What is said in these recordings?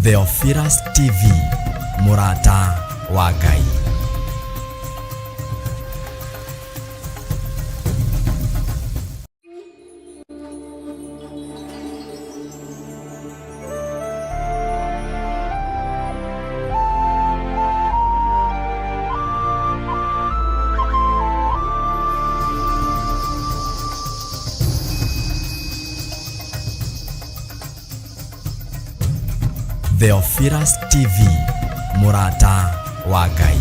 Theophilus TV, mũrata wa Ngai. Theophilus TV, mũrata wa Ngai.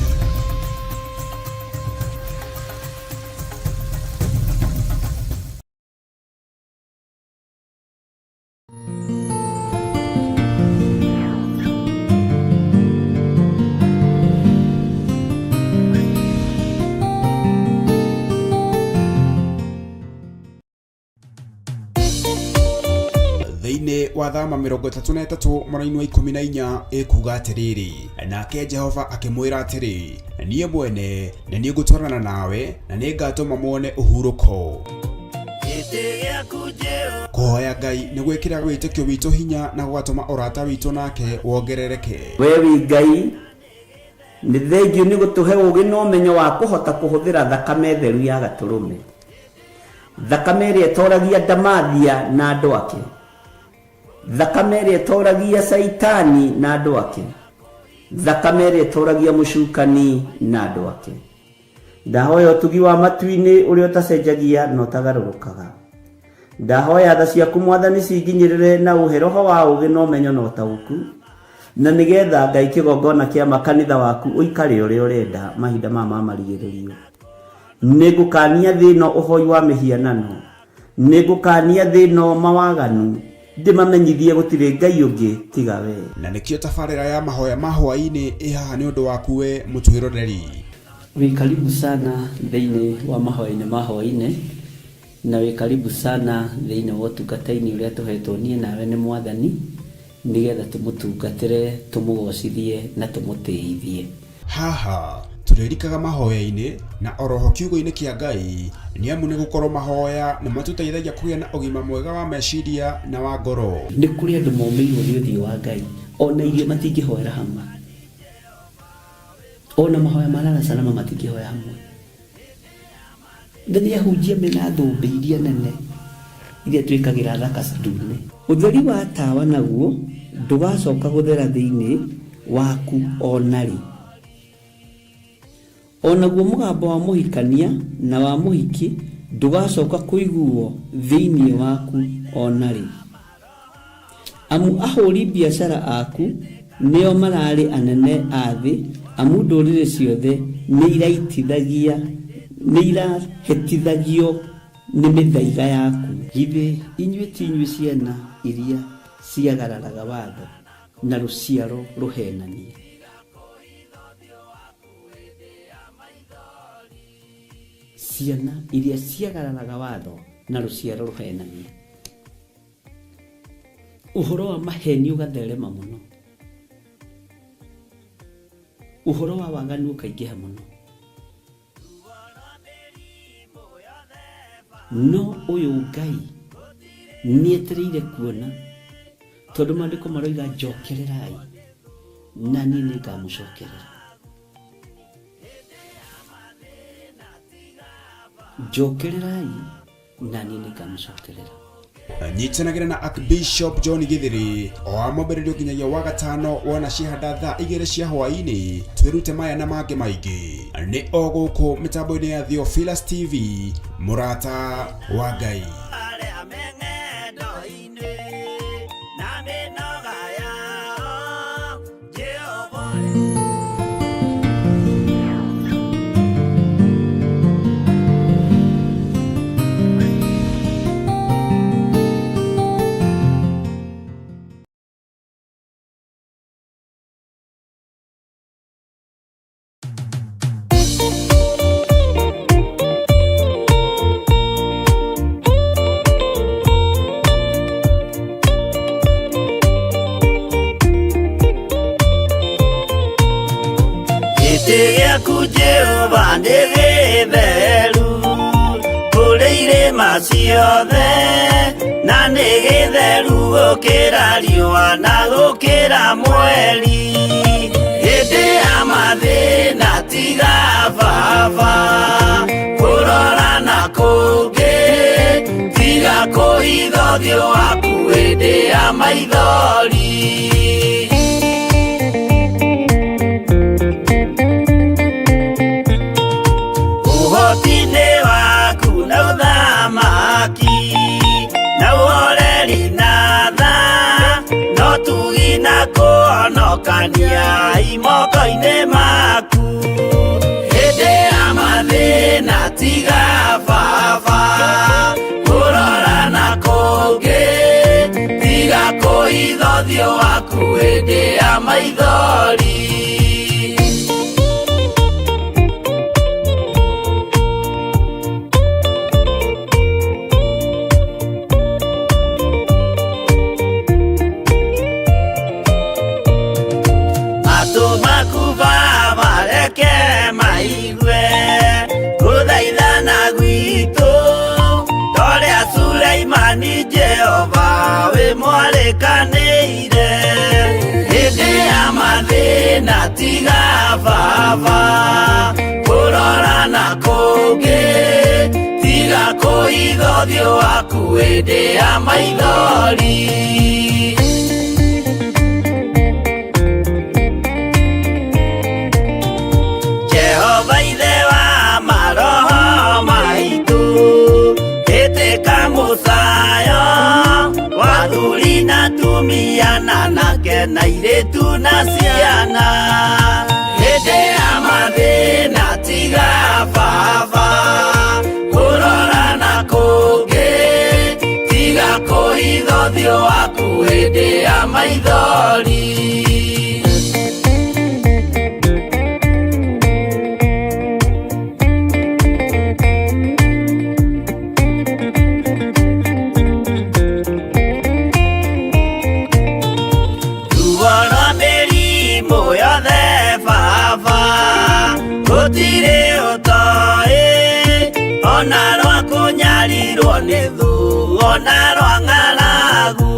Thĩinĩ wa Thama 33 mũraini wa 14 ĩkuga atĩrĩrĩ, nake Jehova akĩmwĩra atĩrĩ, niĩ mwene nĩ niĩ ngũtwarana nawe na nĩ ngatũma muone ũhurũko. Kũhoya Ngai nĩ gwĩkĩraga wĩtĩkio witũ hinya na gũgatũma ũrata witũ nake wongerereke. We wĩ Ngai, nĩ thengiũ nĩ gũtũhe ũũgĩ na ũmenyo wa kũhota kũhũthĩra thakame theru ya Gatũrũme, thakame ĩrĩa ĩtoragia ndamathia na andũ ake, thakame ĩrĩa ĩtoragia Caitani na andũ ake, thakame ĩrĩa ĩtoragia mũcukani na andũ ake. Ndahoya ũtugi wa matu-inĩ ũrĩa ũtacenjagia na ũtagarũrũkaga. Ndahoya tha ciaku Mwathani cinginyĩrĩre na ũhe roho wa ũũgĩ na ũmenyo na ũtaũku, na nĩgetha Ngai kĩgongona kĩa ma kanitha waku ũikare ũrĩa ũrenda mahinda maya ma marigĩrĩrio. Nĩngũkania thĩ ĩno ũhoi wa mĩhianano, nĩngũkania thĩ ĩno mawaganu, ndĩmamenyithie gũtirĩ Ngai ũngĩ tiga we. Na nĩkĩo tabarĩra ya mahoya ma hwaĩ-inĩ ĩ haha nĩ ũndũ waku we mũtwĩroreri. Wĩ karibu sana thĩinĩ wa mahoya-inĩ ma hwaĩ-inĩ, na wĩ karibu sana thĩinĩ wa ũtungata-inĩ ũrĩa tũhetwo niĩ nawe nĩ Mwathani, nĩgetha tũmũtungatĩre, tũmũgocithie na tũmũtĩithie. Haha tũrĩrikaga mahoya-inĩ na oroho kiugo-inĩ kĩa Ngai, nĩ amu nĩ gũkorwo mahoya nĩ matũteithagia kũgĩa na ũgima mwega wa meciria na wa ngoro. Nĩ kũrĩ andũ momĩirwo nĩ ũthiũ wa Ngai, ona irio matingĩhoera hamwe, ona mahoya ma lala salama matingĩhoya hamwe. Na nĩ ahunjia mena thũmbĩ iria nene iria twĩkagĩra thaka ndune. Ũtheri wa tawa naguo ndũgacoka gũthera thĩinĩ waku o na rĩ. O naguo mũgambo wa mũhikania na wa mũhiki ndũgacoka kũiguwo thĩinĩ waku o na rĩ. Amu ahũri biacara aku nĩo mararĩ anene a thĩ, amu ndũrĩrĩ ciothe nĩirahĩtithagio nĩ mĩthaiga yaku. Githĩ inyuĩ ti inyuĩ ciana iria ciagararaga watho, na rũciaro rũheenania? Ciana iria ciagararaga watho, na rũciaro rũheenania. Ũhoro wa maheni ũgatherema mũno, ũhoro wa waganu ũkaingĩha mũno. No ũyũ Ngai nĩetereire kuona, tondũ maandĩko maroiga njokererai na niĩ nĩngamũcokerera. Njokererai na niĩ nĩngamũcokerera. Nyitanagĩra na Archbishop John Githiri o wa mwambĩrĩrio nginyagia wa gatano wona ciahanda thaa 2 cia hwaĩ-inĩ, twĩrute maya na mangĩ maingĩ nĩ o gũkũ mĩtambo-inĩ ya Theophilus TV, mũrata wa Ngai. Gĩtĩ gĩaku Jehova nĩ gĩtheru. Kũrĩ irĩma ciothe na nĩ gĩtheru gũkĩra riũa na gũkĩra mweri. Hĩndĩ ya mathĩna tiga baba kũrora na kũngĩ, tiga kũhitha ũthiũ waku hĩndĩ ya maithori. Ũhoti-inĩ waku na ũthamaki na ũhoreri na tha, no tugi na kũhonokania imoko-inĩ maku. Hĩndĩ ya mathĩna tiga baba kũrora na kũngĩ, tiga kũhitha ũthiũ waku hĩndĩ ya maithori. Matũ maku baba reke maigue gũthaithana gwitũ, torĩa Suleimani Jehova wĩ mwarĩkanĩire. Hĩndĩ ya mathĩna tiga baba kũrora na kũngĩ, tiga kũhitha ũthiũ waku hĩndĩ ya maithori. Jehova ithe wa maroho maitũ, ĩtĩka mũcayo wa athuri na atumia na anake na airĩtu na ciana. Hĩndĩ ya mathĩna tiga baba kũrora na kũngĩ, tiga kũhitha ũthiũ waku hĩndĩ ya maithori. Ruo rwa mĩrimũ yothe baba gũtirĩ ũtoĩ, ona rwa kũnyarirwo nĩ thũ, ona rwa ng'aragu.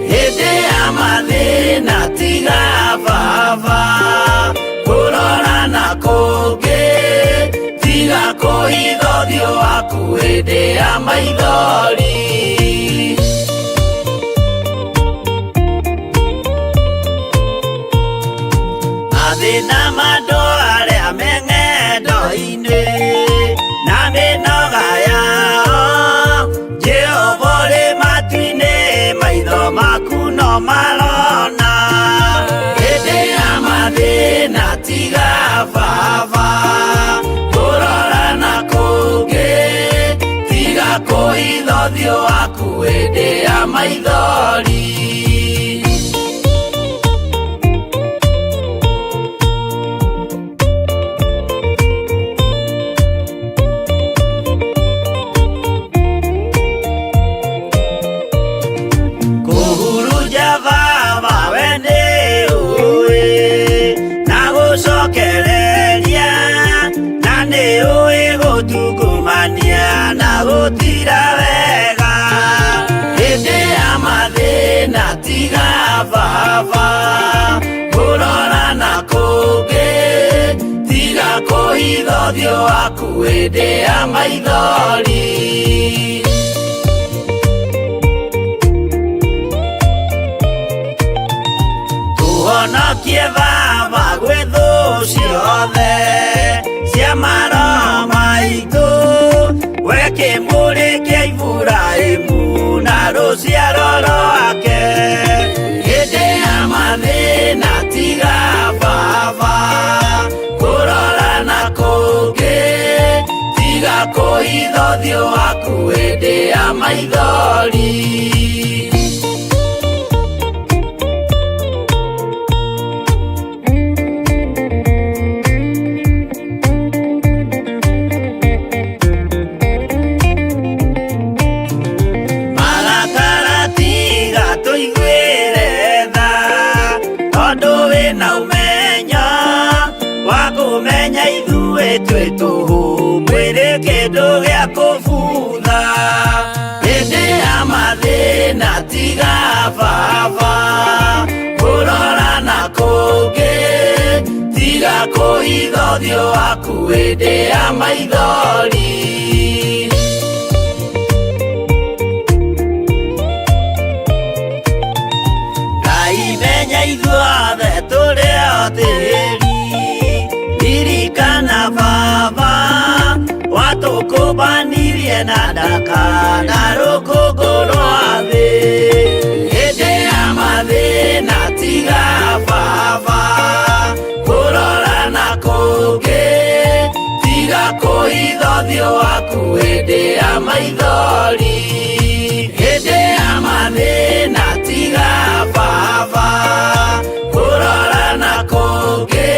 Hĩndĩ ya mathĩna tiga baba kũrora na kũngĩ, tiga kũhitha ũthiũ waku hĩndĩ ya maithori. Mathĩna ma andũ arĩa me ng'endo-inĩ na mĩnoga yao, Jehova ũrĩ matu-inĩ, maitho maku no marona. Hĩndĩ ya mathĩna tiga baba kũrora na kũngĩ, tiga kũhitha ũthiũ waku hĩndĩ ya maithori. Kũhurunja baba we nĩ ũĩ na gũcokereria, na nĩ ũĩ gũtungumania na gũtira wega. Hĩndĩ ya mathĩna tiga baba kũrora na kũngĩ, tiga kũhitha ũthiũ waku hĩndĩ ya maithori. Tũhonokie baba gwĩ thũ ciothe cia maroho maitũ, we kĩmũrĩ kĩa Iburahĩmu na rũciaro rwake. Hĩndĩ ya mathĩna tiga baba kũrora na kũngĩ, tiga kũhitha ũthiũ waku hĩndĩ ya maithori. Marakara tiga tũiguĩre tha, tondũ wĩna ũmenyo wa kũmenya ithuĩ Ithuĩ twĩ tũhũ mwĩrĩ kĩndũ gĩa kũbutha hĩndĩ ya mathĩna tiga baba kũrora na kũngĩ tiga kũhitha ũthiũ waku hĩndĩ ya maithori. Ngai menya ithuothe tũrĩ o tĩri ririkana baba watũkũmbanirie na ndaka na rũkũngũ rwa thĩ hĩndĩ ya mathĩna tiga baba kũrora na kũngĩ tiga kũhitha ũthiũ waku hĩndĩ ya maithori hĩndĩ ya mathĩna tiga baba kũrora na kũngĩ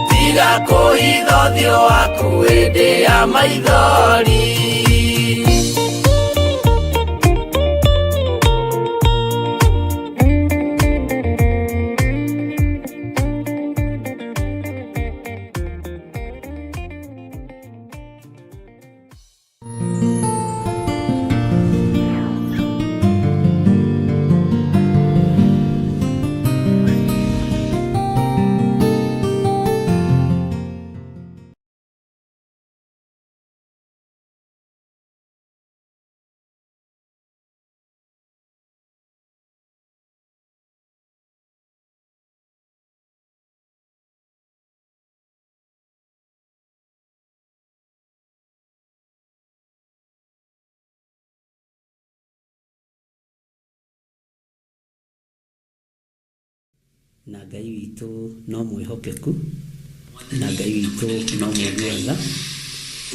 tiga kũhitha ũthiũ waku hĩndĩ ya maithori. Na Ngai witũ no mwĩhokeku, na Ngai witũ no mũigua tha.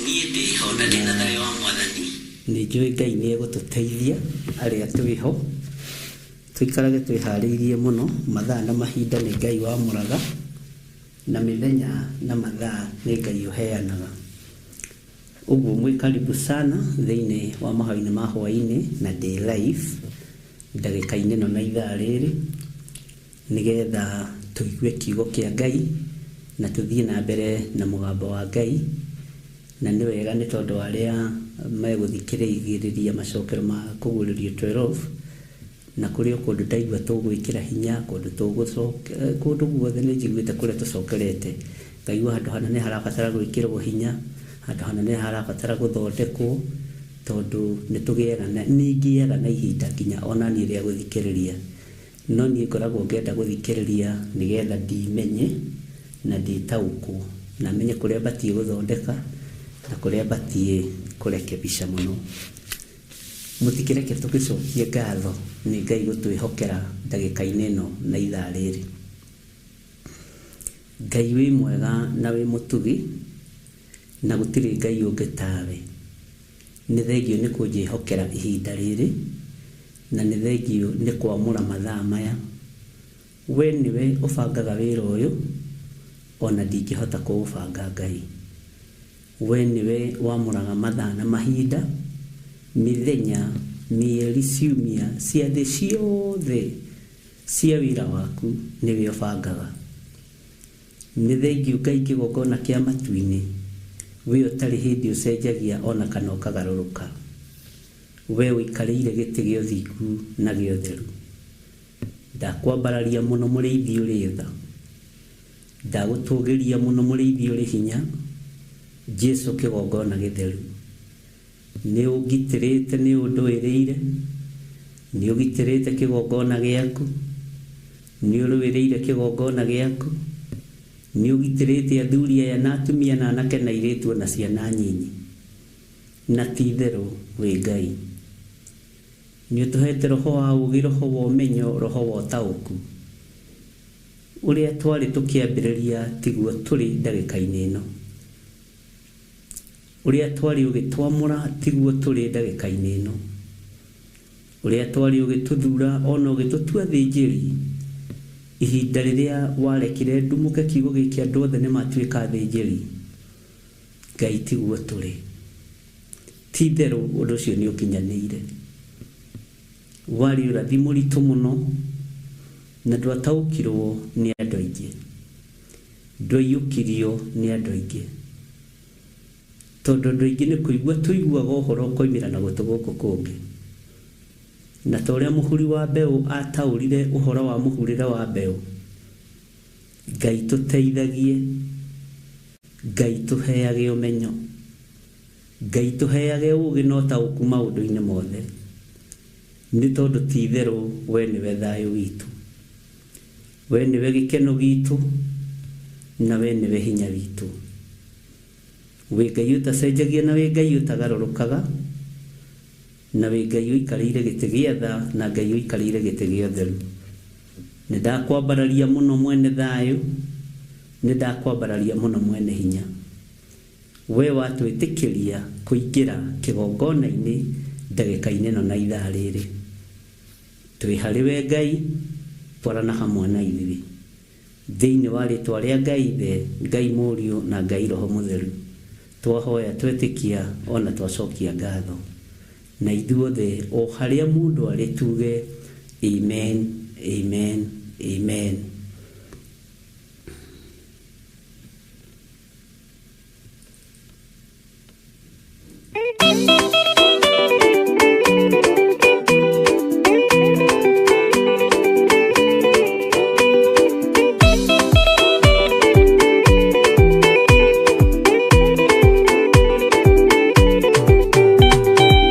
Niĩ ndĩho na ndĩna thayũ wa Mwathani. Nĩ njũĩ Ngai nĩ egũtũteithia arĩa twĩho tũikarage twĩharĩirie mũno. Mathaa na mahinda nĩ Ngai wamũraga, na mĩthenya na mathaa nĩ Ngai ũheanaga. Ũguo mwĩ karibu sana thĩinĩ wa mahoya-inĩ ma hwaĩ-inĩ na ndĩ live ndagĩka-inĩ ĩno na ithaa rĩrĩ, nĩgetha tũigue kiugo kĩa Ngai na tũthiĩ na mbere na mũgambo wa Ngai. Na nĩ wega nĩ tondũ arĩa megũthikĩrĩria macokero ma kũguũrĩrio 12 na kũrĩ o kũndũ ndaigua tũgwĩkĩra hinya, kũndũ tũgũcoke kũndũ guothe nĩ njiguĩte kũrĩa tũcokerete, ngaigua handũ hana nĩ harabatara gwĩkĩrwo hinya, handũ hana nĩ harabatara gũthondekwo, tondũ nĩ tũgĩaga na nĩ ngĩaga na ihinda nginya ona niĩ rĩa gũthikĩrĩria. No niĩ ngoragwo ngĩenda gũthikĩrĩria nĩgetha ndimenye na ndĩtaũkwo na menye kũrĩa batiĩ gũthondeka na kũrĩa batiĩ kũrekebisha mũno. Mũtikĩreke tũgĩcokie ngatho nĩ Ngai gũtwĩhokera ndagĩka-inĩ ĩno na ithaa rĩrĩ. Ngai wĩ mwega na wĩ mũtugi, na gũtirĩ Ngai ũngĩ tawe. Nĩ thengio nĩ kũnjĩhokera ihinda rĩrĩ, na nĩ thengio nĩ kwamũra mathaa maya. We nĩwe ũbangaga wĩra ũyũ, ona ndingĩhota kũũbanga Ngai. We nĩwe wamũraga mathaa na mahinda, mĩthenya, mĩeri, ciumia, ciathĩ ciothe cia wĩra waku nĩwe ũbangaga. Nĩ thengio Ngai kĩgongona kĩa matu-inĩ, we ũtarĩ hĩndĩ ũcenjagia ona kana ũkagarũrũka. We ũikarĩire gĩtĩ gĩa ũthingu na gĩa ũtheru. Ndakwambararia mũno mũrĩithi ũrĩ tha, ndagũtũgĩria mũno mũrĩithi ũrĩ hinya, Jesu kĩgongona gĩtheru. Nĩ ũngitĩrĩte, nĩ ũndũĩrĩire, nĩ ũgitĩrĩte kĩgongona gĩaku, nĩ ũrũĩrĩire kĩgongona gĩaku, nĩ ũgitĩrĩte athuri aya na atumia na anake na airĩtu na ciana nyinyi, na ti itherũ wĩ Ngai. Nĩ ũtũhete roho wa ũũgĩ, roho wa ũmenyo, roho wa ũtaũku. Ũrĩa twarĩ tũkĩambĩrĩria tiguo tũrĩ ndagĩka-inĩ ĩno. Ũrĩa twarĩ ũgĩtwamũra tiguo tũrĩ ndagĩka-inĩ ĩno. Ũrĩa twarĩ ũgĩtũthura ona ũgĩtũtua thĩnjĩri, ihinda rĩrĩa warekire ndumũke kiugo gĩkĩ andũ othe nĩ matuĩka thĩnjĩri, Ngai tiguo tũrĩ. Ti itherũ ũndũ ũcio nĩ ũkinyanĩire. Warĩ ũrathi mũritũ mũno na ndwataũkirwo nĩ andũ aingĩ, ndwaiyũkirio nĩ andũ aingĩ. Tondũ andũ aingĩ nĩ kũigua tũiguaga ũhoro ũkoimĩra na gũtũ gũkũ kũngĩ. Na ta ũrĩa mũhuri wa mbeũ ataũrire ũhoro wa mũhurĩre wa mbeũ, Ngai tũteithagie, Ngai tũheage ũmenyo, Ngai tũheage ũũgĩ na ũtaũku maũndũ-inĩ mothe, nĩ tondũ ti itherũ we nĩwe thayũ witũ, we nĩwe gĩkeno gitũ, na we nĩwe hinya witũ. Wĩ Ngai ũtacenjagia na wĩ Ngai ũtagarũrũkaga, na wĩ Ngai ũikarĩire gĩtĩ gĩa tha na Ngai ũikarĩire gĩtĩ gĩa ũtheru. Nĩ ndakwambararia mũno mwene thayũ, nĩ ndakwambararia mũno mwene hinya. We watwĩtĩkĩria kũingĩra kĩgongona-inĩ ndagĩka-inĩ ĩno na ithaa rĩrĩ. Twĩ harĩ we Ngai, twarana hamwe na ithuĩ. Thĩinĩ wa rĩtwa rĩa Ngai Ithe, Ngai Mũriũ na Ngai Roho Mũtheru, twahoya twetĩkia o na twacokia ngatho. Na ithuothe o harĩa mũndũ arĩ tuge Amen, Amen, Amen.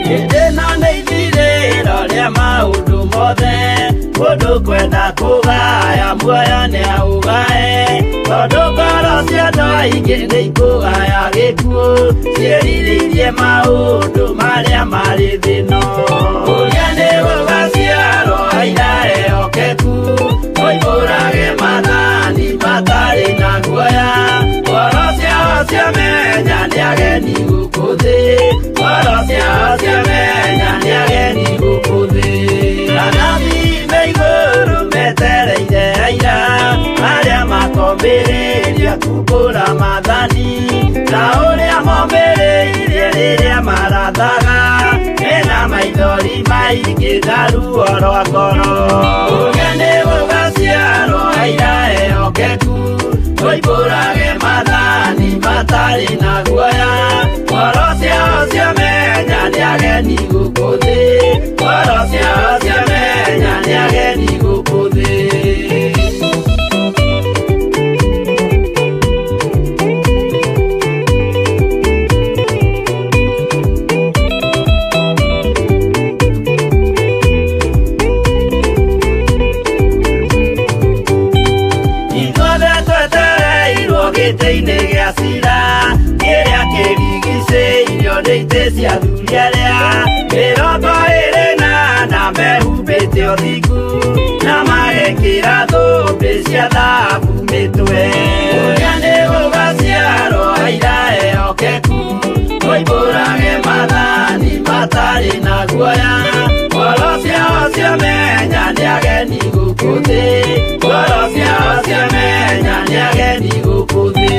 Hĩndĩ ĩno nĩ ithirĩro rĩa maũndũ mothe, mũndũ kwenda kũgaya muoyo nĩ aũgae, tondũ ngoro cia andũ aingĩ nĩ ikũgaya gĩkuũ, ciĩrirĩirie maũndũ marĩa marĩ thĩ-ĩno. Ũrĩa nĩ gũgaciarwo aira ehokeku, moimbũrage maathani matarĩ na guoya, ngoro ciao ciamenya nĩ ageni gũkũ thĩ, ngoro ciao ciamenya nĩ ageni gũkũ thĩ. Anabii me igũrũ metereire aira, arĩa makombĩrĩria kumbũra maathani, ta ũrĩa mombĩrĩirie rĩrĩa marathaga, mena maithori maingĩ na ruo rwa ngoro. Ũrĩa nĩ gũgaciarwo aira ehokeku, moimbũrage maathani matarĩ na guoya, ngoro ciao ciamenya nĩ ageni gũkũ thĩ, ngoro ciao ciamenya nĩ ageni gũkũ thĩ. Ithuothe twetereirwo gĩtĩ-inĩ gĩa cira, kĩrĩa kĩrigicĩirio nĩ itĩ cia athuri arĩa 24 mehumbĩte ũthingu, na magekĩra thũmbĩ cia thahabu mĩtwe. Ũrĩa nĩ gũgaciarwo aira ehokeku, moimbũrage maathani matarĩ na guoya, ngoro ciao ciamenya nĩ ageni gũkũ thĩ, ngoro ciao ciamenya nĩ ageni gũkũ thĩ.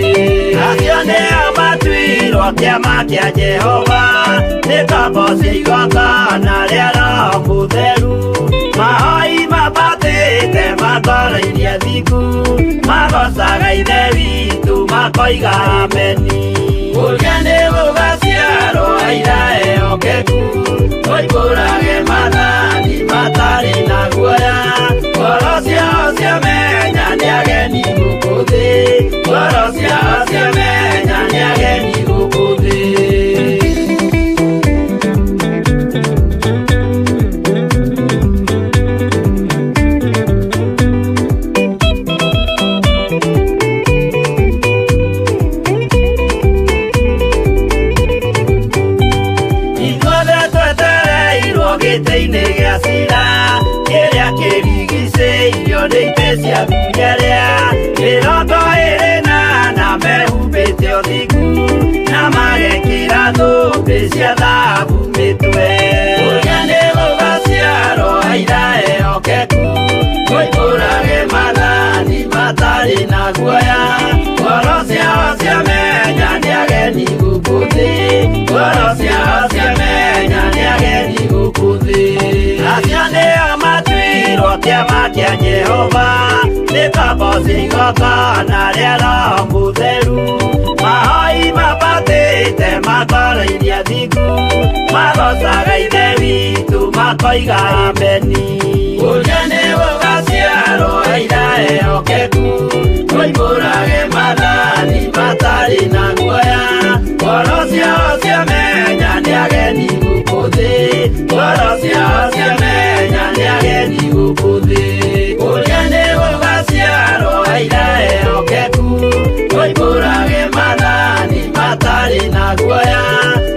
Acio nĩo matuirwo kĩama kĩa Jehova, nĩ ngombo cia igongona rĩa Roho Mũtheru, mahoi mambatĩte matoroirie athingu, magocaga Ithe witũ makoiga ameni. Ũrĩa nĩ gũgaciarwo aira ehokeku, moimbũrage maathani matarĩ na guoya, ngoro ciao ciamenya nĩ ageni gũkũ thĩ, ngoro ciao ciamenya nĩ ageni gũkũ thĩ. Ithuothe twetereirwo gĩtĩ-inĩ gĩa cira, kĩrĩa kĩrigicĩirio nĩ itĩ cia athuri arĩa 24 mehumbĩte ũthingu, na magekĩra thũmbĩ cia thahabu mĩtwe. Ũrĩa nĩ gũgaciarwo aira ehokeku, moimbũrage maathani matarĩ na guoya, ngoro ciao ciamenya nĩ ageni gũkũ thĩ, ngoro ciao ciamenya nĩ ageni gũkũ thĩ. Acio nĩo matuirwo kĩama kĩa Jehova, nĩ ngombo cia igongona rĩa Roho Mũtheru, mahoi mambatĩte makoiga ameni. Ũrĩa nĩ gũgaciarwo aira ehokeku, moimbũrage maathani matarĩ na guoya. Ngoro ciao ciamenya nĩ ageni gũkũ thĩ, ngoro ciao ciamenya nĩ ageni gũkũ thĩ. Ũrĩa nĩ gũgaciarwo aira ehokeku, moimbũrage maathani matarĩ na guoya.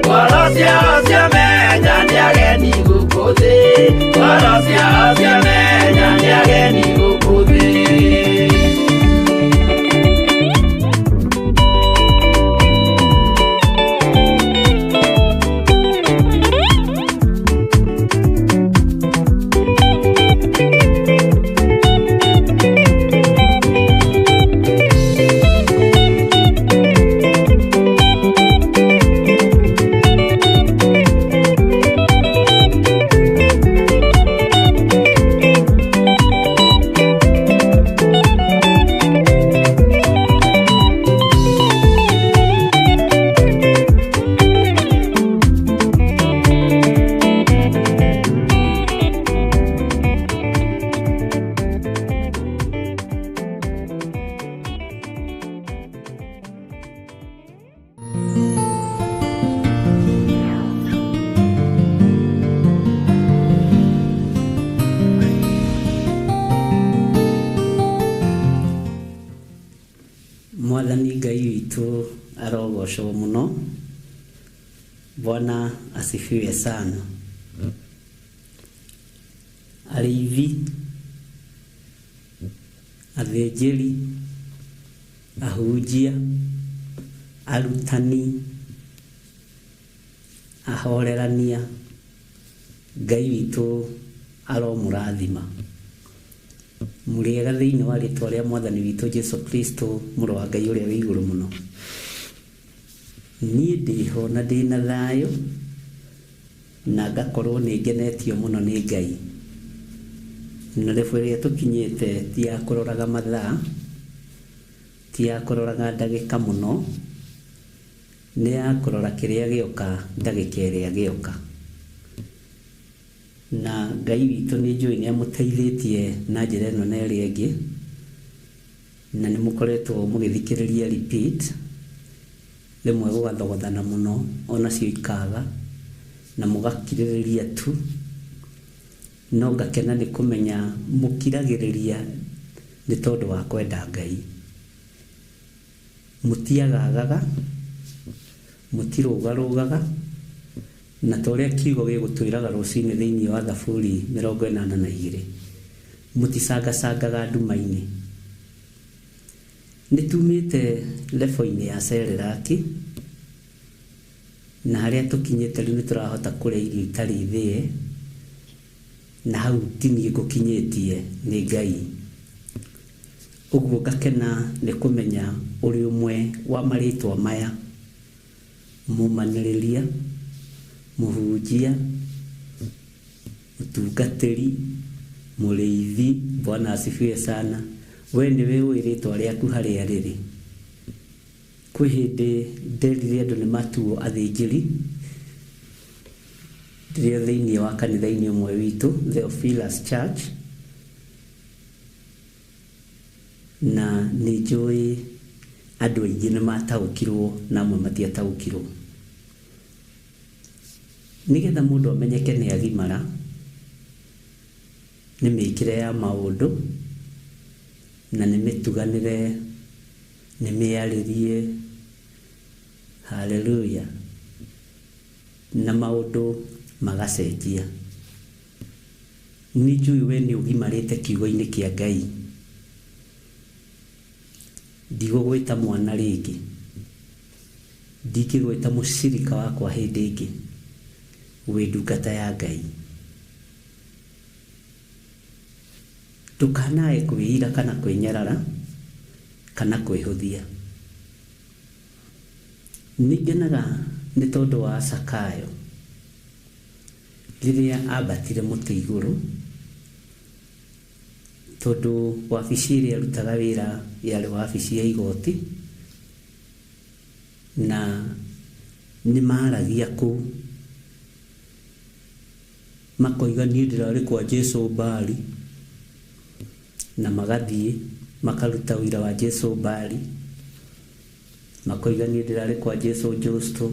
Ngoro ciao ciamenya nĩ ageni gũkũ thĩ, ngoro ciao ciamenya nĩ ageni gũkũ thĩ. Mwathani Ngai witũ arogocwo mũno. Bwana asifiwe sana. Arĩithi, athĩnjĩri, ahunjia, arutani, ahorerania, Ngai witũ aromũrathima. Mũrĩega thĩinĩ wa rĩtwa rĩa Mwathani witũ Jesu Kristo, mũrũ wa Ngai ũrĩa wĩ igũrũ mũno. Niĩ ndĩho na ndĩna thayũ na ngakorwo nĩ ngenetio mũno nĩ Ngai. Na rebo ĩrĩa tũkinyĩte ti ya kũroraga mathaa, ti ya kũroraga ndagĩka mũno, nĩ ya kũrora kĩrĩa gĩoka ndagĩka ĩrĩa gĩoka. Na Ngai witũ nĩ njũĩ nĩ amũteithĩtie na njĩra ĩno na ĩrĩa ĩngĩ, na nĩ mũkoretwo mũgĩthikĩrĩria repeat, rĩmwe gũgathogothana mũno onacio ikaga, na mũgakirĩrĩria tu. No ngakena nĩ kũmenya mũkiragĩrĩria nĩ tondũ wa kwenda Ngai. Mũtiagagaga, mũtirũgarũgaga, na ta ũrĩa kiugo gĩgũtwĩraga rũcinĩ thĩinĩ wa Thaburi 82, mũticangacangaga nduma-inĩ. Nĩ tumĩte lebo-inĩ ya Cereraki, na harĩa tũkinyĩte rĩu nĩ tũrahota kũrĩa irio itarĩ thĩe, na hau ti niĩ ngũkinyĩtie nĩ Ngai. Ũguo ngakena nĩ kũmenya ũrĩ ũmwe wa marĩtwa maya: mũmanĩrĩria, mũhunjia, mũtungatĩri, mũrĩithi. Bwana asifiwe sana. We nĩwe ũĩ rĩtwa rĩaku harĩa rĩrĩ. Kwĩ hĩndĩ nderire andũ nĩ matuo athĩnjĩri, ndĩrĩ thĩinĩ wa kanitha-inĩ ũmwe witũ, Theophilus Church, na nĩ njũĩ andũ aingĩ nĩ mataũkirwo na amwe matiataũkirwo. Nĩgetha mũndũ amenyeke nĩ agimara, nĩ mĩkĩre ya maũndũ, na nĩ mĩtuganĩre, nĩ mĩarĩrie. Haleluya. Na maũndũ magacenjia. Nĩ njũĩ we nĩ ũgimarĩte kiugo-inĩ kĩa Ngai. Ndigũgwĩta mwana rĩngĩ, ndingĩgwĩta mũcirika wakwa hĩndĩ ĩngĩ, wĩ ndungata ya Ngai. Ndũkanae kwĩira kana kwĩnyarara kana kwĩhũthia. Nĩ ngenaga nĩ tondũ wa Sakayo rĩrĩa ambatire mũtĩ igũrũ, tondũ wabici ĩrĩa arutaga wĩra yarĩ wabici ya igoti, na nĩ maragia kũu. Makoiga niĩ ndĩrarĩ kwa Jesu Mbari, na magathiĩ makaruta ũira wa Jesu Mbari. Makoiga niĩ ndĩrarĩ kwa Jesu Justo,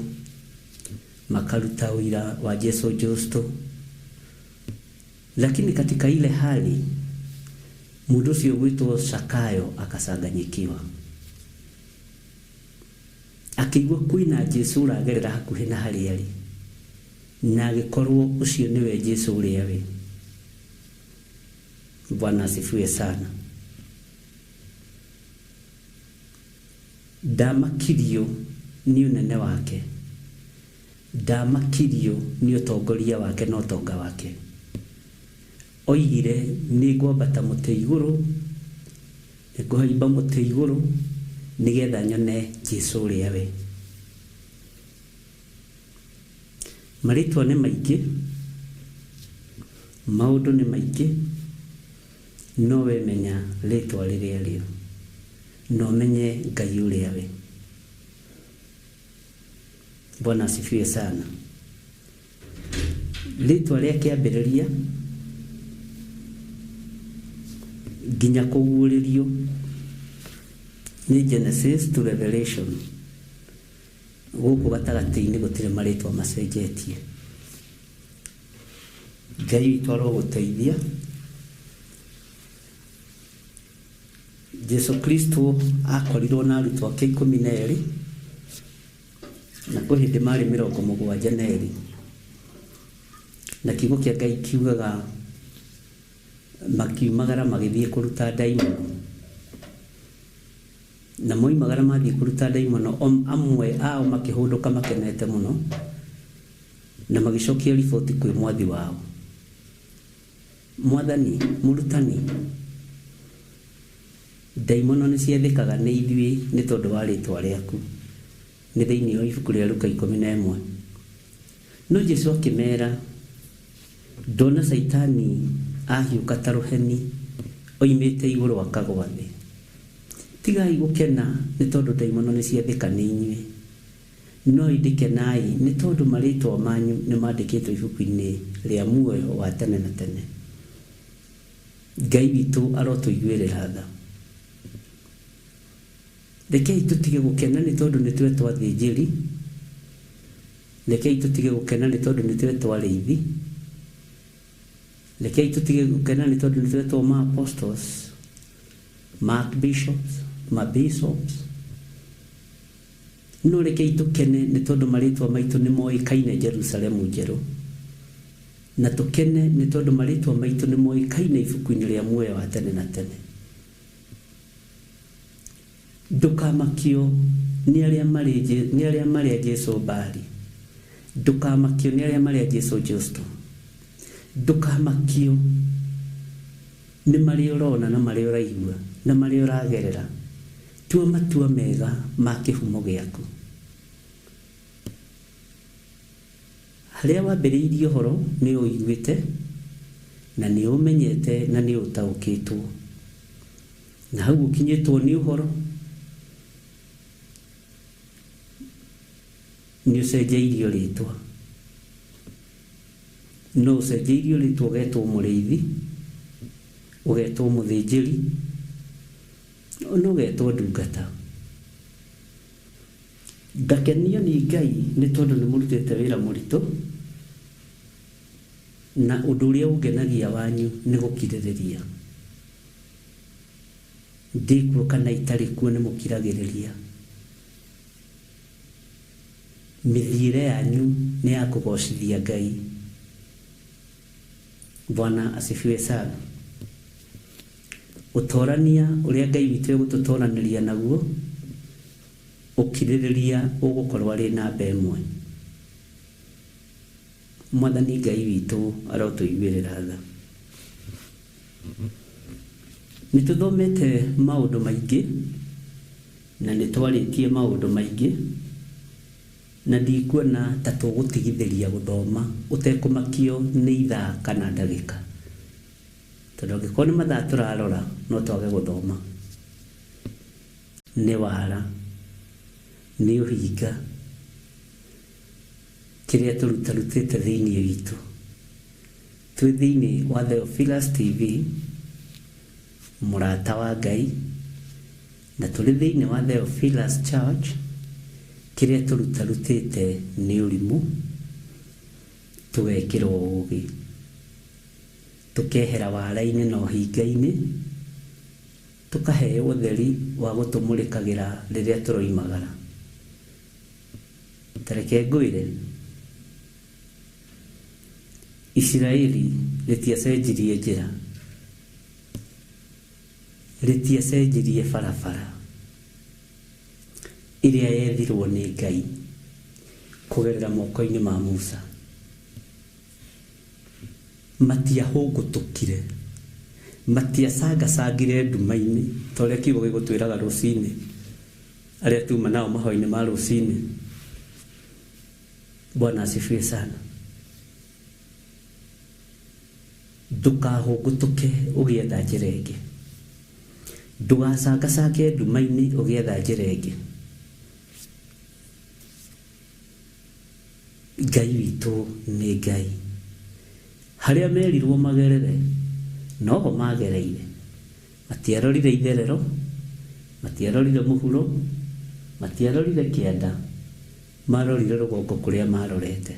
makaruta ũira wa Jesu Justo. Lakini katika ile hali mũndũ ũcio gwĩtwo Zakayo akacanganyikiwa, akĩigua kwĩna Jesu ũragerera hakuhĩ na harĩa arĩ, na agĩkorwo ũcio nĩwe Jesu ũrĩa we. Bwana asifiwe sana. Ndamakirio nĩ ũnene wake, ndamakirio nĩ ũtongoria wake na ũtonga wake. Oigire nĩ ngwambata mũtĩ igũrũ, nĩ ngũhaimba mũtĩ igũrũ nĩgetha nyone Jesu ũrĩa we. Marĩtwa nĩ maingĩ, maũndũ nĩ maingĩ, no we menya rĩtwa rĩrĩa rĩo, no menye Ngai ũrĩa we. Bwana asifiwe sana. Rĩtwa rĩa kĩambĩrĩria nginya kũguũrĩrio nĩ Genesis to Revelation. Gũkũ gatagatĩ-inĩ gũtirĩ marĩtwa macenjetie. Ngai witũ arogũteithia. Jesu Kristo akorirwo na arutwo ake 12, na kwĩ hĩndĩ marĩ 72, na kiugo kĩa Ngai kiugaga makiumagara magĩthiĩ kũruta ndaimono, na moimagara mathiĩ kũruta ndaimono, amwe ao makĩhũndũka makenete mũno na magĩcokia riboti kwĩ mwathi wao. Mwathani, mũrutani, ndaimono nĩ ciathĩkaga nĩ ithuĩ nĩ tondũ wa rĩtwa rĩaku. Nĩ thĩinĩ wa ibuku rĩa Luka 11. No Jesu akĩmera, ndona Caitani ahiũka ta rũheni oimĩte igũrũ akagwa thĩ. Tigai gũkena nĩ tondũ ndaimono nĩ ciathĩka nĩ inyuĩ, no ĩndĩ kenai nĩ tondũ marĩtwa manyu nĩ mandĩkĩtwo ibuku-inĩ rĩa muoyo wa tene na tene. Ngai witũ arotũiguĩrĩra tha. Rekei tũtige gũkena nĩ tondũ nĩ twetwo athĩnjĩri, rekei tũtige gũkena nĩ tondũ nĩ twetwo arĩithi, rekei tũtige gũkena nĩ tondũ nĩ twetwo ma apostles, ma bishops, ma bishops. No rekei tũkene nĩ tondũ marĩtwa maitũ nĩ moĩkaine Jerusalemu njerũ, na tũkene nĩ tondũ marĩtwa maitũ nĩ moĩkaine ibuku-inĩ rĩa muoyo wa tene na tene. Ndũkamakio nĩ arĩa marĩ a Jesu Mbari, ndũkamakio nĩ arĩa marĩ a Jesu Justo, ndũkamakio nĩ marĩa ũrona na marĩa ũraigua na marĩa ũragerera. Tua matua mega ma kĩhumo gĩaku. Harĩa wambĩrĩirie ũhoro nĩ ũiguĩte na nĩ ũmenyete na nĩ ũtaũkĩtwo, na hau ũkinyĩtwo nĩ ũhoro nĩ ũcenjeirio rĩtwa. No ũcenjeirio rĩtwa ũgetwo mũrĩithi, ũgetwo mũthĩnjĩri, no ũgetwo ndungata. Ngakenio nĩ Ngai nĩ tondũ nĩ mũrutĩte wĩra mũritũ, na ũndũ ũrĩa ũngenagia wanyu nĩ gũkirĩrĩria. Ndĩkuo kana itarĩ kuo nĩ mũkiragĩrĩria. Mĩthiĩre yanyu nĩ ya kũgocithia Ngai. Bwana asifiwe sana. Ũtorania ũrĩa Ngai witũ egũtũtoranĩria naguo, ũkirĩrĩria ũgũkorwo arĩ namba ĩmwe. Mwathani Ngai witũ arotũiguĩrĩra tha. Nĩ tũthomete maũndũ maingĩ na nĩ twarĩtie maũndũ maingĩ, na ndikuona ta tũgũtigithĩria gũthoma ũtekũmakio nĩ ithaa kana ndagĩka, tondũ angĩkorwo nĩ mathaa tũrarora no twage gũthoma. Nĩ wara, nĩ ũhinga, kĩrĩa tũrutarutĩte thĩinĩ witũ, Twĩ thĩinĩ wa Theophilus TV, mũrata wa Ngai, na tũrĩ thĩinĩ wa Theophilus Church, kĩrĩa tũrutarutĩte nĩ ũrimũ, tũgekĩrwo ũũgĩ, tũkehera wara-inĩ na ũhinga-inĩ, tũkaheo ũtheri wa gũtũmũrĩkagĩra rĩrĩa tũroimagara. Ta reke ngwĩre, Isiraeli rĩtiacenjirie njĩra, rĩtiacenjirie barabara ĩrĩa yethirwo nĩ Ngai kũgerera moko-inĩ ma Musa. Matiahũngũtũkire, matiacangacangire nduma-inĩ ta ũrĩa kiugo gĩgũtwĩraga rũcinĩ, arĩa tuma nao mahoya-inĩ ma rũcinĩ. Bwana asifiwe sana. Ndũkahũngũtũke ũgĩetha njĩra ĩngĩ, ndũgacangacange nduma-inĩ ũgĩetha njĩra ĩngĩ. Ngai witũ nĩ Ngai. Harĩa merirwo magerere noho magereire. Matiarorire itherero, matiarorire mũhuro, matiarorire kĩanda, marorire rũgongo kũrĩa marorete.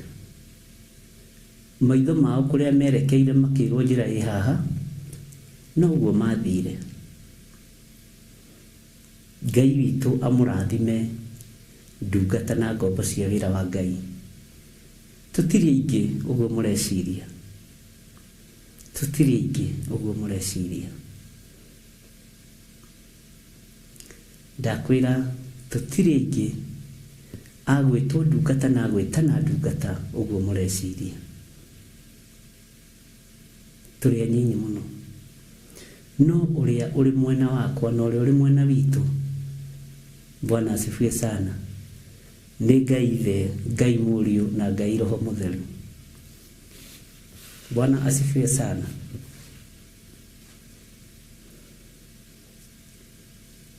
Maitho mao kũrĩa merekeire makĩrwo njĩra ĩ haha, noguo mathire. Ngai witũ amũrathime ndungata na ngombo cia wĩra wa Ngai. Tũtirĩ aingĩ ũguo mũreciria, tũtirĩ aingĩ ũguo mũreciria. Ndakwĩra tũtirĩ aingĩ a gwĩtwo ndungata na gwĩtana ndungata ũguo mũreciria. Tũrĩ anyinyi mũno. No ũrĩa ũrĩ mwena wakwa na ũrĩa ũrĩ mwena witũ, Bwana asifiwe sana, nĩ Ngai Ithe, Ngai Mũriũ na Ngai Roho Mũtheru. Bwana asifiwe sana.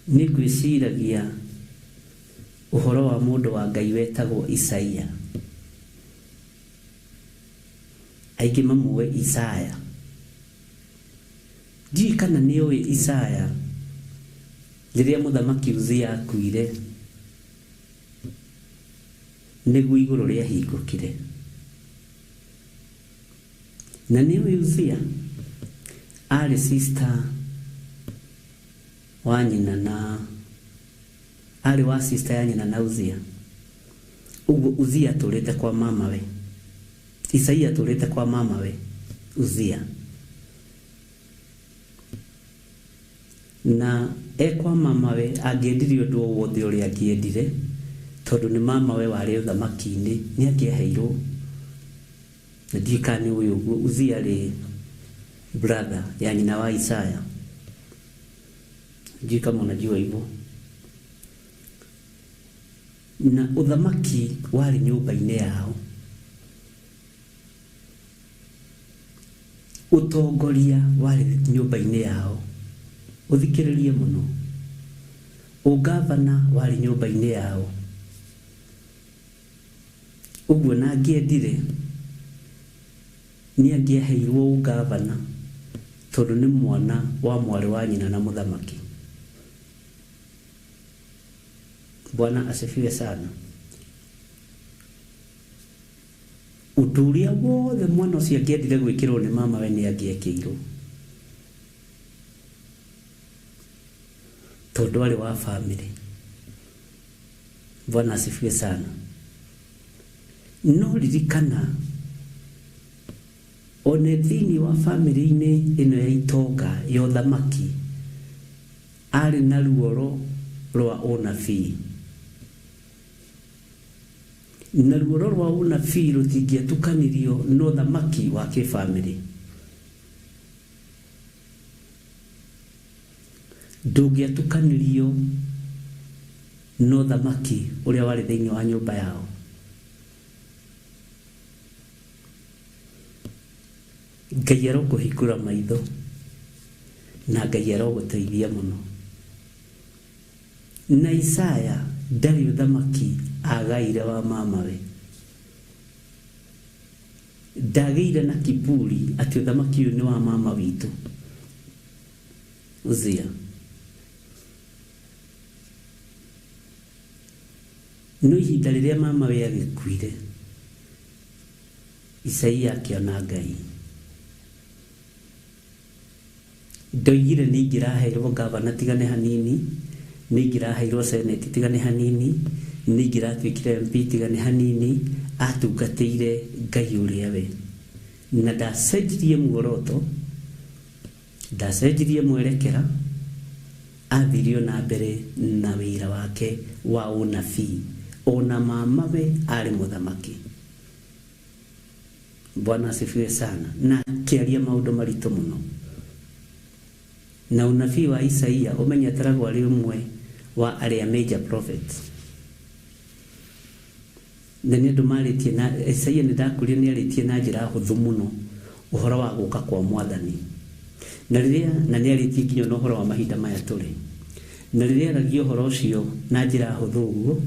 Nĩ ngwĩciragia ũhoro wa mũndũ wa Ngai wetagwo Isaia. Aingĩ mamũĩ Isaya. Ndiũĩ kana nĩ ũĩ Isaya rĩrĩa mũthamaki Uzia akuire nĩguo igũrũ rĩahingũkire. Na nĩ ũĩ Uzia arĩ sister wa nyina na arĩ wa sister ya nyina na Uzia. Ũguo Uzia atũrĩte kwa mamawe, Isaia atũrĩte kwa mamawe Uzia. Na e kwa mamawe angĩendire ũndũ o wothe ũrĩa angĩendire, tondũ nĩ mamawe warĩ ũthamaki-inĩ, nĩ angĩaheirwo. Na ndiũĩ kana nĩ ũĩ ũguo, Uzia arĩ brother ya nyina wa Isaya. Ndiũĩ kama unajua hivyo. Na ũthamaki warĩ nyũmba-inĩ yao, ũtongoria warĩ nyũmba-inĩ yao, ũthikĩrĩrie mũno, ũngavana warĩ nyũmba-inĩ yao. Ũguo na angĩendire nĩ angĩaheirwo ũngavana, tondũ nĩ mwana wa mwarĩ wa nyina na mũthamaki. Bwana asifiwe sana. Ũndũ ũrĩa wothe mwana ũcio angĩendire gwĩkĩrwo nĩ mamawe nĩ angĩekĩirwo, tondũ arĩ wa family. Bwana asifiwe sana. No ririkana one thĩinĩ wa family-inĩ ĩno ya itonga ya ũthamaki arĩ na ruoro rwa ũnabii. Na ruoro rwa ũnabii rũtingĩatukanirio na ũthamaki wa kĩbamĩrĩ. Ndũngĩatukanirio na ũthamaki ũrĩa warĩ thĩinĩ wa nyũmba yao. Ngai arokũhingũra maitho na Ngai arogũteithia mũno. Na Isaya ndarĩ ũthamaki agaire wa mamawe. Ndagĩire na kiburi atĩ ũthamaki ũyũ nĩ wa mama witũ Uzia. No ihinda rĩrĩa mama we agĩkuire, Isaia akĩona Ngai. Ndoigire nĩ ingĩraheirwo ngavana tigane hanini, nĩ ingĩraheirwo senate tigane hanini, nĩ ingĩratuĩkire MP tigane hanini, atungatĩire Ngai ũrĩa we. Na ndacenjirie muoroto, ndacenjirie mwerekera, athirio na mbere na wĩra wake wa ũnabii. Ona mamawe arĩ mũthamaki. Bwana asifiwe sana. Na akĩaria maũndũ maritũ mũno. Na unabii wa Isaia ũmenye ataragwo arĩ ũmwe wa arĩa major prophets. Na nĩ andũ marĩtie na Isaia nĩ ndakũria nĩ arĩtie na njĩra hũthũ mũno ũhoro wa gũka kwa mwathani. Na rĩrĩa na nĩ arĩtie nginya na ũhoro wa mahinda maya tũrĩ. Na rĩrĩa aragia ũhoro ũcio na njĩra hũthũ ũguo,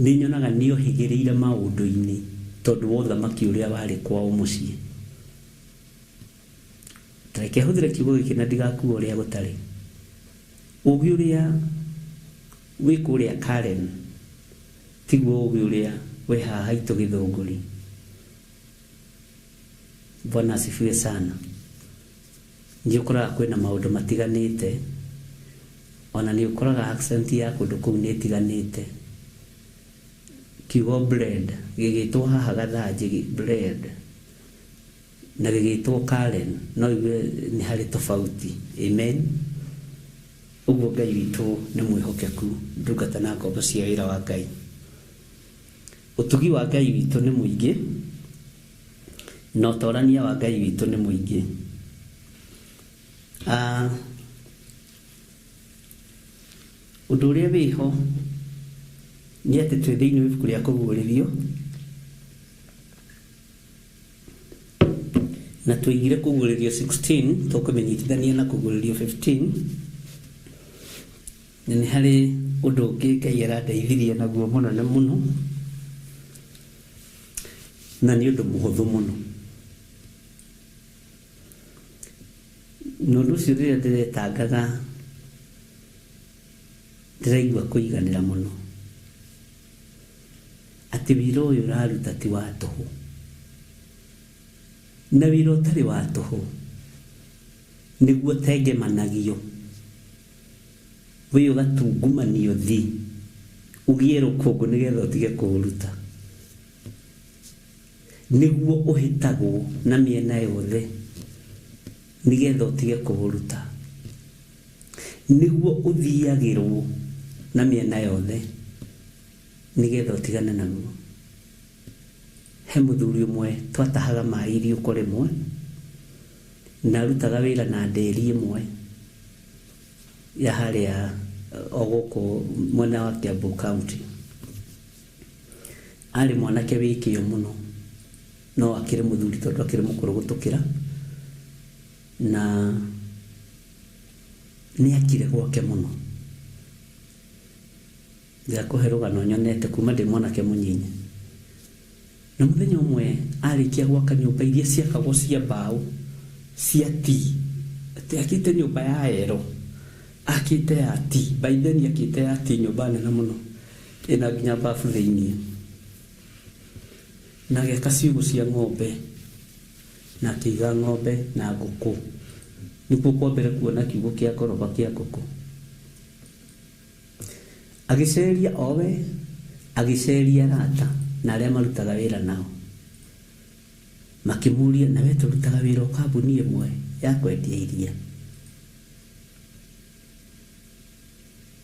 nĩ nyonaga nĩ ohĩgĩrĩire maũndũ-inĩ tondũ wa ũthamaki ũrĩa warĩ kwao mũciĩ. Reke hũthĩre kiugo gĩkĩ na ndigakua ũrĩa gũtarĩ. Ũgĩ ũrĩa wĩ kũrĩa Karen tiguo ũgĩ ũrĩa wĩ haha haitũ Gĩthũngũri. Bwana asifiwe sana. Nĩ ũkoraga kwĩna maũndũ matiganĩte, ona nĩ ũkoraga accent ya kũndũ kũu nĩ ĩtiganĩte. Kiugo bread gĩgĩtwo haha Gathanjĩ bread na gĩgĩtwo Karen no igue nĩ harĩ tofauti. Amen. Ũguo Ngai witũ nĩ mwĩhokeku, ndungata na ngombo cia wĩra wa Ngai. Ũtugi wa Ngai witũ nĩ mũingĩ na ũtorania wa Ngai witũ nĩ mũingĩ. Ũndũ ũrĩa wĩho nĩ atĩ twĩ thĩinĩ wa ibuku rĩa kũguũrĩrio na tũigire kũguũrĩrio 16 tũkũmĩnyitithania na kũguũrĩrio 15 na nĩ harĩ ũndũ ũngĩ Ngai arandeithirie naguo mũnene mũno na nĩ ũndũ mũhũthũ mũno. Na ũndũ ũcio rĩrĩa ndĩretangaga ndĩraigua kũiganĩra mũno atĩ wĩra ũyũ ũraruta ti wa tũhũ, na wĩra ũtarĩ wa tũhũ nĩguo tengemanagio wĩ ũgatungumanio thi ũgĩe rũkũngũ nĩgetha ũtige kũũruta, nĩguo ũhĩtagwo na mĩena yothe nĩgetha ũtige kũũruta, nĩguo ũthiagĩrwo na mĩena yothe nĩgetha ũtigane naguo. He mũthuri ũmwe twatahaga maĩ iriũko rĩmwe na arutaga wĩra na ndĩri ĩmwe ya harĩa o gũkũ mwena wa Kiambu County. Arĩ mwanake wĩ kĩyo mũno, no akĩrĩ mũthuri tondũ akĩrĩ mũkũrũ gũtũkĩra, na nĩ akire gwake mũno. Ndĩrakũhe rũgano nyonete kuma ndĩ mwanake mũnyinyi. Na mũthenya ũmwe arĩkia gwaka nyũmba iria ciakagwo cia mbaũ cia tii, atĩ akĩte nyũmba ya ero, akĩte ya tii, by then akĩte ya tii, nyũmba nene mũno ĩna nginya bafu thĩiniĩ, na agĩaka ciugũ cia ng'ombe na akĩiga ng'ombe na ngũkũ. Nĩkuo kwa mbere kuona kiugũ kĩa ngoroba kĩa ngũkũ. Agĩceria owe, agĩceria arata na arĩa marutaga wĩra nao, makĩmũria na we tũrutaga wĩra o kambuni ĩmwe ya kwendia iria,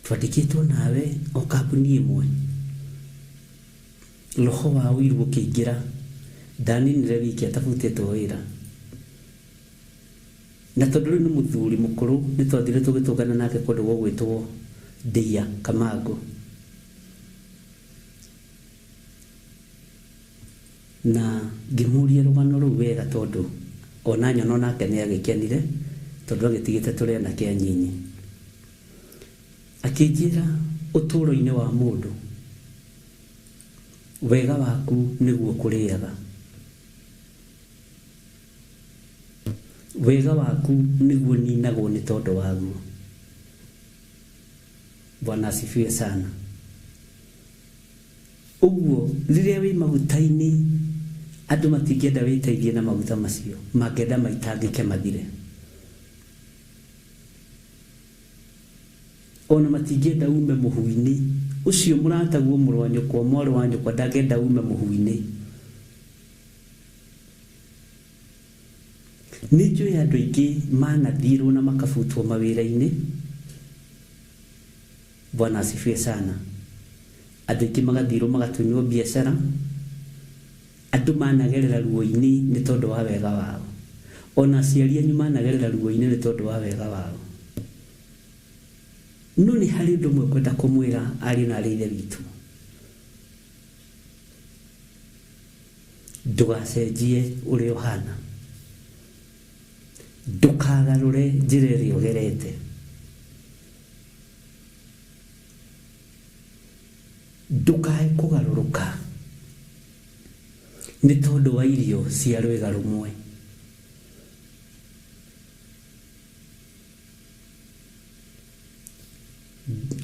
twandĩkĩtwo nawe o kambuni ĩmwe. Roho wa ũiru ũkĩingĩra, ndaninire wiki atabutĩtwo wĩra. Na tondũ rĩu nĩ mũthuri mũkũrũ, nĩ twathire tũgĩtũngana nake kũndũ gũgwĩtwo Ndia Kamango. Na ngĩmũria rũgano rũu wega tondũ ona nyono nake nĩ agĩkenire tondũ agĩtigĩte tũrĩ anake anyinyi. Akĩnjĩra ũtũũro-inĩ wa mũndũ wega waku nĩguo kũrĩaga, Wega waku nĩguo ninagwo nĩ tondũ waguo. Bwana asifiwe sana. Ũguo rĩrĩa wĩ maguta-inĩ andũ matingĩenda wĩteithie na maguta macio, mangĩenda maitangĩke mathire. Ona matingĩenda ume mũhu-inĩ ũcio mũrataguo mũrũ wa nyũkwa mwarĩ wa nyũkwa ndangĩenda ume mũhu-inĩ. Nĩ njũĩ andũ aingĩ manathirwo na makabutwo mawĩra-inĩ. Bwana asifiwe sana. Andũ aingĩ magathirwo magatunywo biacara. Andũ managerera ruo-inĩ nĩ tondũ wa wega wao. Ona aciari anyu managerera ruo-inĩ nĩ tondũ wa wega wao. No nĩ harĩ ũndũ ũmwe ngwenda kũmwĩra ariũ na arĩ ithe witũ. Ndũgacenjie ũrĩa ũhana. Ndũkagarũre njĩra ĩrĩa ũgerete. Ndũkae kũgarũrũka nĩ tondũ wa irio cia rwĩga rũmwe.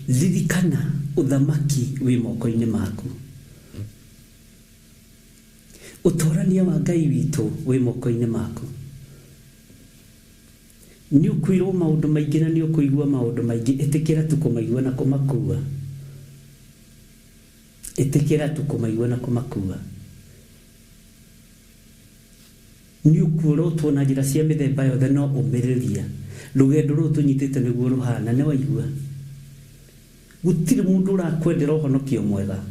Ririkana ũthamaki wĩ moko-inĩ maku. Ũtorania wa Ngai witũ wĩ moko-inĩ maku. Nĩ ũkwĩrwo maũndũ maingĩ na nĩ ũkũigua maũndũ maingĩ, ĩtĩkĩra tu kũmaigua na kũmakua. Ĩtĩkĩra tu kũmaigua na kũmakua. Nĩ ũkuorotwo na njĩra cia mĩthemba yothe no ũmĩrĩria. Rũgendo rũrũ tũnyitĩte nĩguo rũhana, nĩ waigua? Gũtirĩ mũndũ ũrakwendera ũhonokio mwega.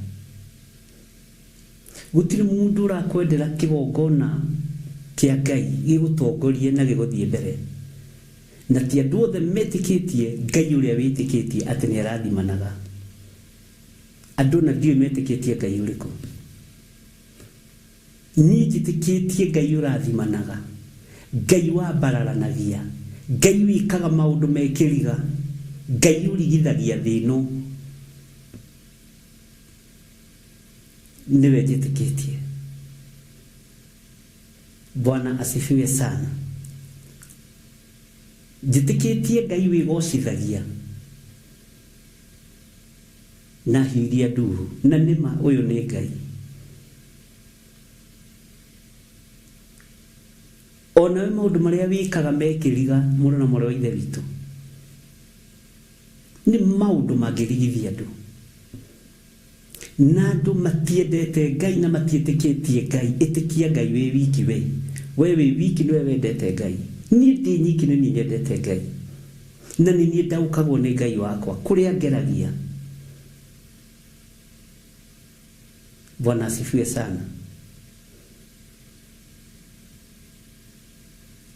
Gũtirĩ mũndũ ũrakwendera kĩgongona kĩa Ngai gĩgũtongorie na gĩgũthiĩ mbere. Na ti andũ othe metĩkĩtie Ngai ũrĩa wĩtĩkĩtie atĩ nĩ arathimanaga. Andũ na ndiũĩ metĩkĩtie Ngai ũrĩkũ. Niĩ njĩtĩkĩtie Ngai ũrathimanaga, Ngai wambararanagia, Ngai wĩkaga maũndũ me kĩriga, Ngai ũrigithagia thĩ ĩno. Nĩwe njĩtĩkĩtie. Bwana asifiwe sana. Njĩtĩkĩtie Ngai wĩgocithagia na hiũ iria nduhu, na nĩma ũyũ nĩ Ngai. Onawe maũndũ marĩa wĩkaga me kĩriga mũrũ na mwarĩ wa ithe witũ nĩ maũndũ mangĩrigithia andũ. Na andũ matiendete Ngai na matiĩtĩkĩtie Ngai. Ĩtĩkia Ngai wĩ wiki we. We wĩ wiki nĩwe wendete Ngai. Niĩ ndĩ nyiki nĩ niĩ nyendete Ngai. Na nĩ niĩ ndaũkagwo nĩ Ngai wakwa kũrĩa ngeragia. Bwana asifiwe sana.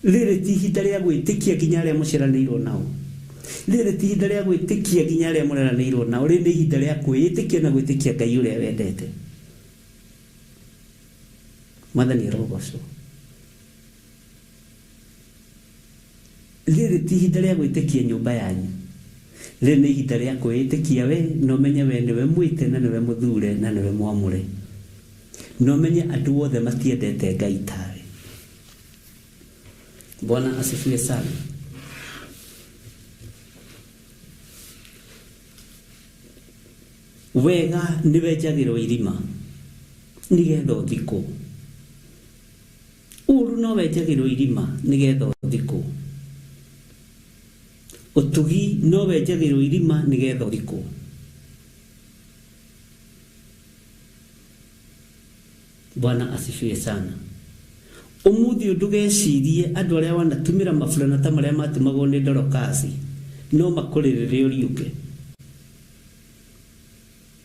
Rĩrĩ ti ihinda rĩa gwĩtĩkia nginya arĩa mũciaranĩirwo nao. Rĩrĩ ti ihinda rĩa gwĩtĩkia nginya arĩa mũreranĩirwo nao. Rĩrĩ nĩ ihinda rĩa kwĩĩtĩkia na gwĩtĩkia Ngai ũrĩa wendete. Mwathani arogocwo. Rĩrĩ ti ihinda rĩa gwĩtĩkia nyũmba yanyu. Rĩrĩ nĩ ihinda rĩa kwĩĩtĩkia we, na ũmenye we nĩwe mwĩte na nĩwe mũthure na nĩwe mwamũre. Na ũmenye andũ othe matiendete Ngai tawe. Bwana asifiwe sana. Wega nĩ wenjagĩrwo irima nĩgetha ũthikwo. Ũru no wenjagĩrwo irima nĩgetha ũthikwo. Ũtugi no wenjagĩrwo irima nĩgetha ũthikwo. Bwana asifiwe sana. Ũmũthĩ ndũgecirie andũ arĩa wanatumĩra maburana ta marĩa matumagwo nĩ Dorokasi no makũrĩrĩre ũriũke.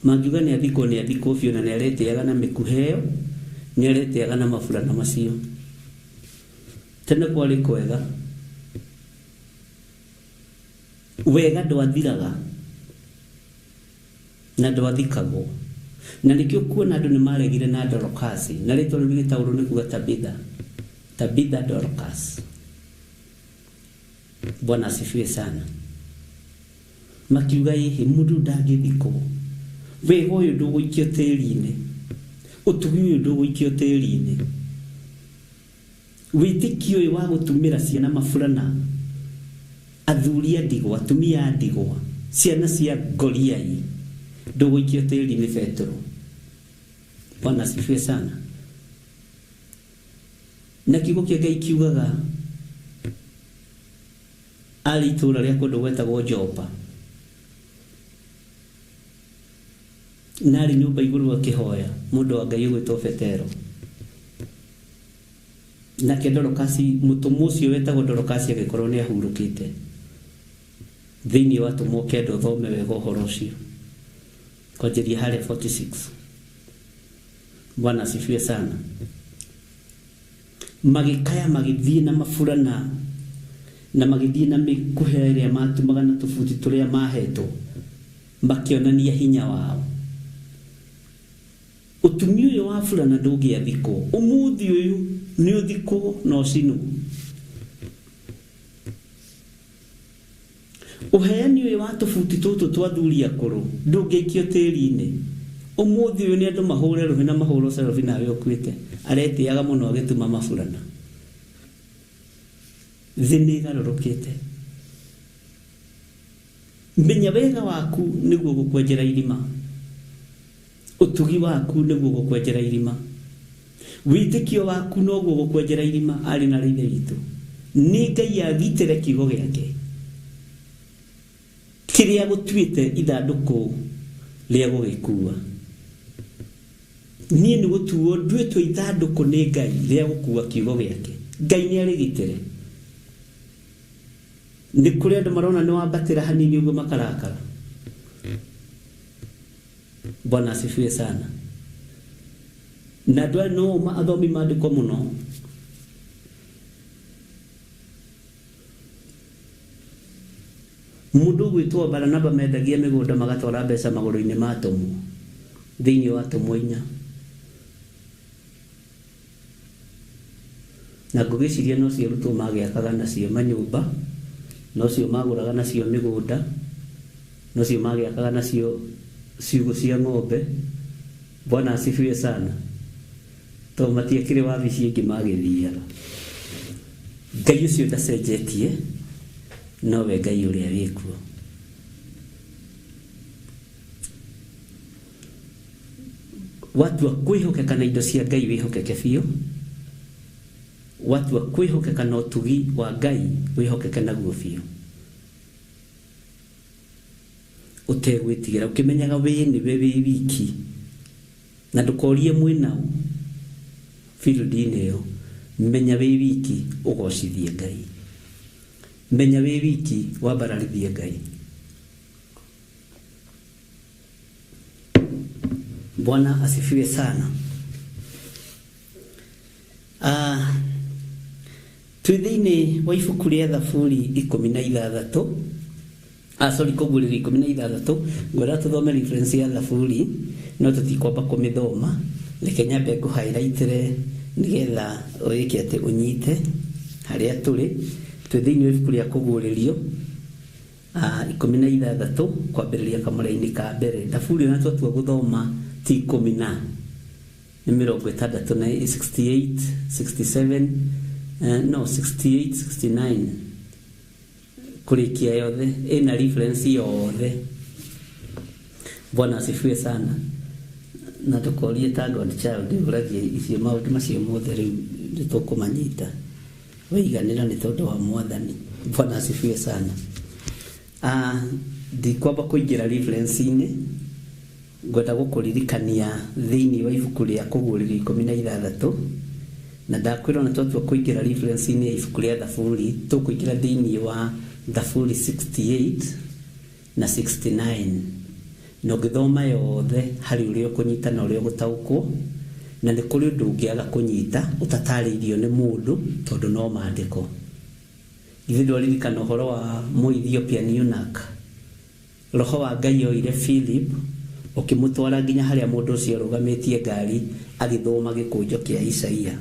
Mangiuga nĩ athikwo nĩ athikwo biũ na nĩ aretĩaga na mĩkuha ĩyo, nĩ aretĩaga na maburana macio. Tene kwarĩ kwega. Wega ndwathiraga na ndwathikagwo. Na nĩkĩo kuona andũ nĩ maregire na Dorokasi, na rĩtwa rĩu rĩgĩtaũrwo nĩ kuga Tabitha. Tabitha Dorcas. Bwana asifiwe sana. Makiuga ĩhĩ mũndũ ndangĩthikwo. Wega ũyũ ndũgũikio tĩri-inĩ. Ũtugi ũyũ ndũgũikio tĩri-inĩ. Wĩtĩkio ũyũ wa gũtumĩra ciana maburana, athuri a ndigwa, atumia a ndigwa, ciana cia ngoriai, ndũgũikio tĩri-inĩ Petero. Bwana asifiwe sana. Na kiugo kĩa Ngai kiugaga arĩ itũũra rĩa kũndũ gwetagwo Jopa, na arĩ nyũmba igũrũ akĩhoya mũndũ wa Ngai ũgwĩtwo Petero. Nake Dorokasi, mũtũmwo ũcio wetagwo Dorokasi, agĩkorwo nĩ ahurũkĩte. Thĩinĩ wa atũmwo kenda, ũthome wega ũhoro ũcio kwanjĩria harĩa 46. Bwana asifiwe sana. Magĩkaya magĩthiĩ na maburana na magĩthiĩ na mĩkuhe ĩrĩa matumaga na tũbuti tũrĩa mahetwo, makĩonania hinya wao. Ũtumi ũyũ wa burana ndũngĩathikwo ũmũthĩ ũyũ, nĩ ũthikwo na ũcinwo. Ũheani ũyũ wa tũbuti tũtũ twa athuri akũrũ ndũngĩikio tĩri-inĩ ũmũthĩ ũyũ, nĩ andũ mahũre rũhĩ na mahũrwo cerobi, nawe ũkuĩte aretĩaga mũno agĩtuma maburana. Thĩ nĩ ĩgarũrũkĩte. Menya wega waku nĩguo gũkwenjera irima, ũtugi waku nĩguo gũkwenjera irima, wĩtĩkio waku noguo gũkwenjera irima. Arĩ na ithe witũ, nĩ Ngai agitĩre kiugo gĩake kĩrĩa gũtuĩte ithandũkũ rĩa gũgĩkua. Niĩ nĩ gũtuo nduĩtwo ithandũkũ nĩ Ngai rĩa gũkua kiugo gĩake. Ngai nĩ arĩgitĩre. Nĩ kũrĩ andũ marona nĩ wambatĩra hanini ũguo makarakara. Bwana asifiwe sana. Na andũ aya no athomi maandĩko mũno. Mũndũ ũgwĩtwo Baranaba mendagia mĩgũnda magatwara mbeca magũrũ-inĩ ma atũmwo, thĩinĩ wa atũmwo inya. Na ngũgĩciria nocio arutwo magĩakaga nacio manyũmba, nocio magũraga nacio mĩgũnda, nocio magĩakaga nacio ciugũ cia ng'ombe. Bwana asifiwe sana. Tondũ matiakĩrĩ wabici ĩngĩ magĩthiaga. Ngai ũcio ndacenjetie, nowe Ngai ũrĩa wĩkuo. Watua kwĩhokeka na indo cia Ngai, wĩhokeke biũ. Watua kwĩhokeka na ũtugi wa Ngai, wĩhokeke naguo biũ, ũtegwĩtigĩra, ũkĩmenyaga wĩ nĩwe wĩ wiki, na ndũkorie mwĩnao field-inĩ ĩyo. Menya wĩ wiki, ũgocithie Ngai. Menya wĩ wiki, wambararithie Ngai. Bwana asifiwe sana. Twĩ thĩinĩ wa ibuku rĩa Thaburi 16, sorry, Kũguũrĩrio 16. Ngwenda tũthome reference ya Thaburi, no tũtikwamba kũmĩthoma. Reke nyambe ngũ-highlightĩre nĩgetha wĩke atĩ ũnyite harĩa tũrĩ. Twĩ thĩinĩ wa ibuku rĩa Kũguũrĩrio 16, kwambĩrĩria kamũra-inĩ ka mbere. Thaburi ona twatua gũthoma ti ikũmi na nĩ mĩrongo ĩtandatũ na 68, 67, no 68, 69 kũrĩkia yothe, ĩna reference yothe. Bwana asifiwe sana. Na ndũkorie ta God child ũragie icio maũndũ macio mothe, rĩu nĩtũkũmanyita. Waiganĩra nĩ tondũ wa Mwathani. Bwana asifiwe sana. Ndikwamba kũingĩra reference-inĩ, ngwenda gũkũririkania thĩinĩ wa ibuku rĩa Kũguũrĩrio 16, na ndakwĩra ona twatua kũingĩra reference-inĩ ya ibuku rĩa Thaburi, tũkũingĩra thĩinĩ wa Thaburi 68 na 69, na ũngĩthoma yothe harĩ ũrĩa ũkũnyita na ũrĩa ũgũtaũkwo, na nĩ kũrĩ ũndũ ũngĩaga kũnyita ũtatarĩirio nĩ mũndũ, tondũ no maandĩko. Githĩ ndwaririkana ũhoro wa Mũethiopian eunuch? Roho wa Ngai oire Philip ũkĩmũtwara nginya harĩa mũndũ ũcio arũgamĩtie ngari agĩthoma gĩkũnjo kĩa Isaia,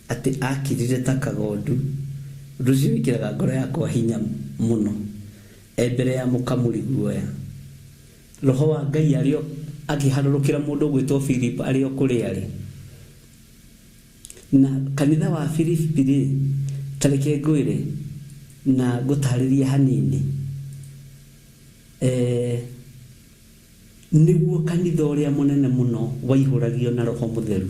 atĩ akirire ta kagondu. Ũndũ ũcio wĩkĩraga ngoro yakwa hinya mũno. E mbere ya mũkamuri guoya, roho wa Ngai arĩ akĩharũrũkĩra mũndũ ũgwĩtwo Philip arĩ o kũrĩa arĩ. Na kanitha wa Filipi rĩ, ta reke ngwĩre na ngũtarĩrie hanini. Nĩguo kanitha ũrĩa mũnene mũno waihũragio na Roho Mũtheru.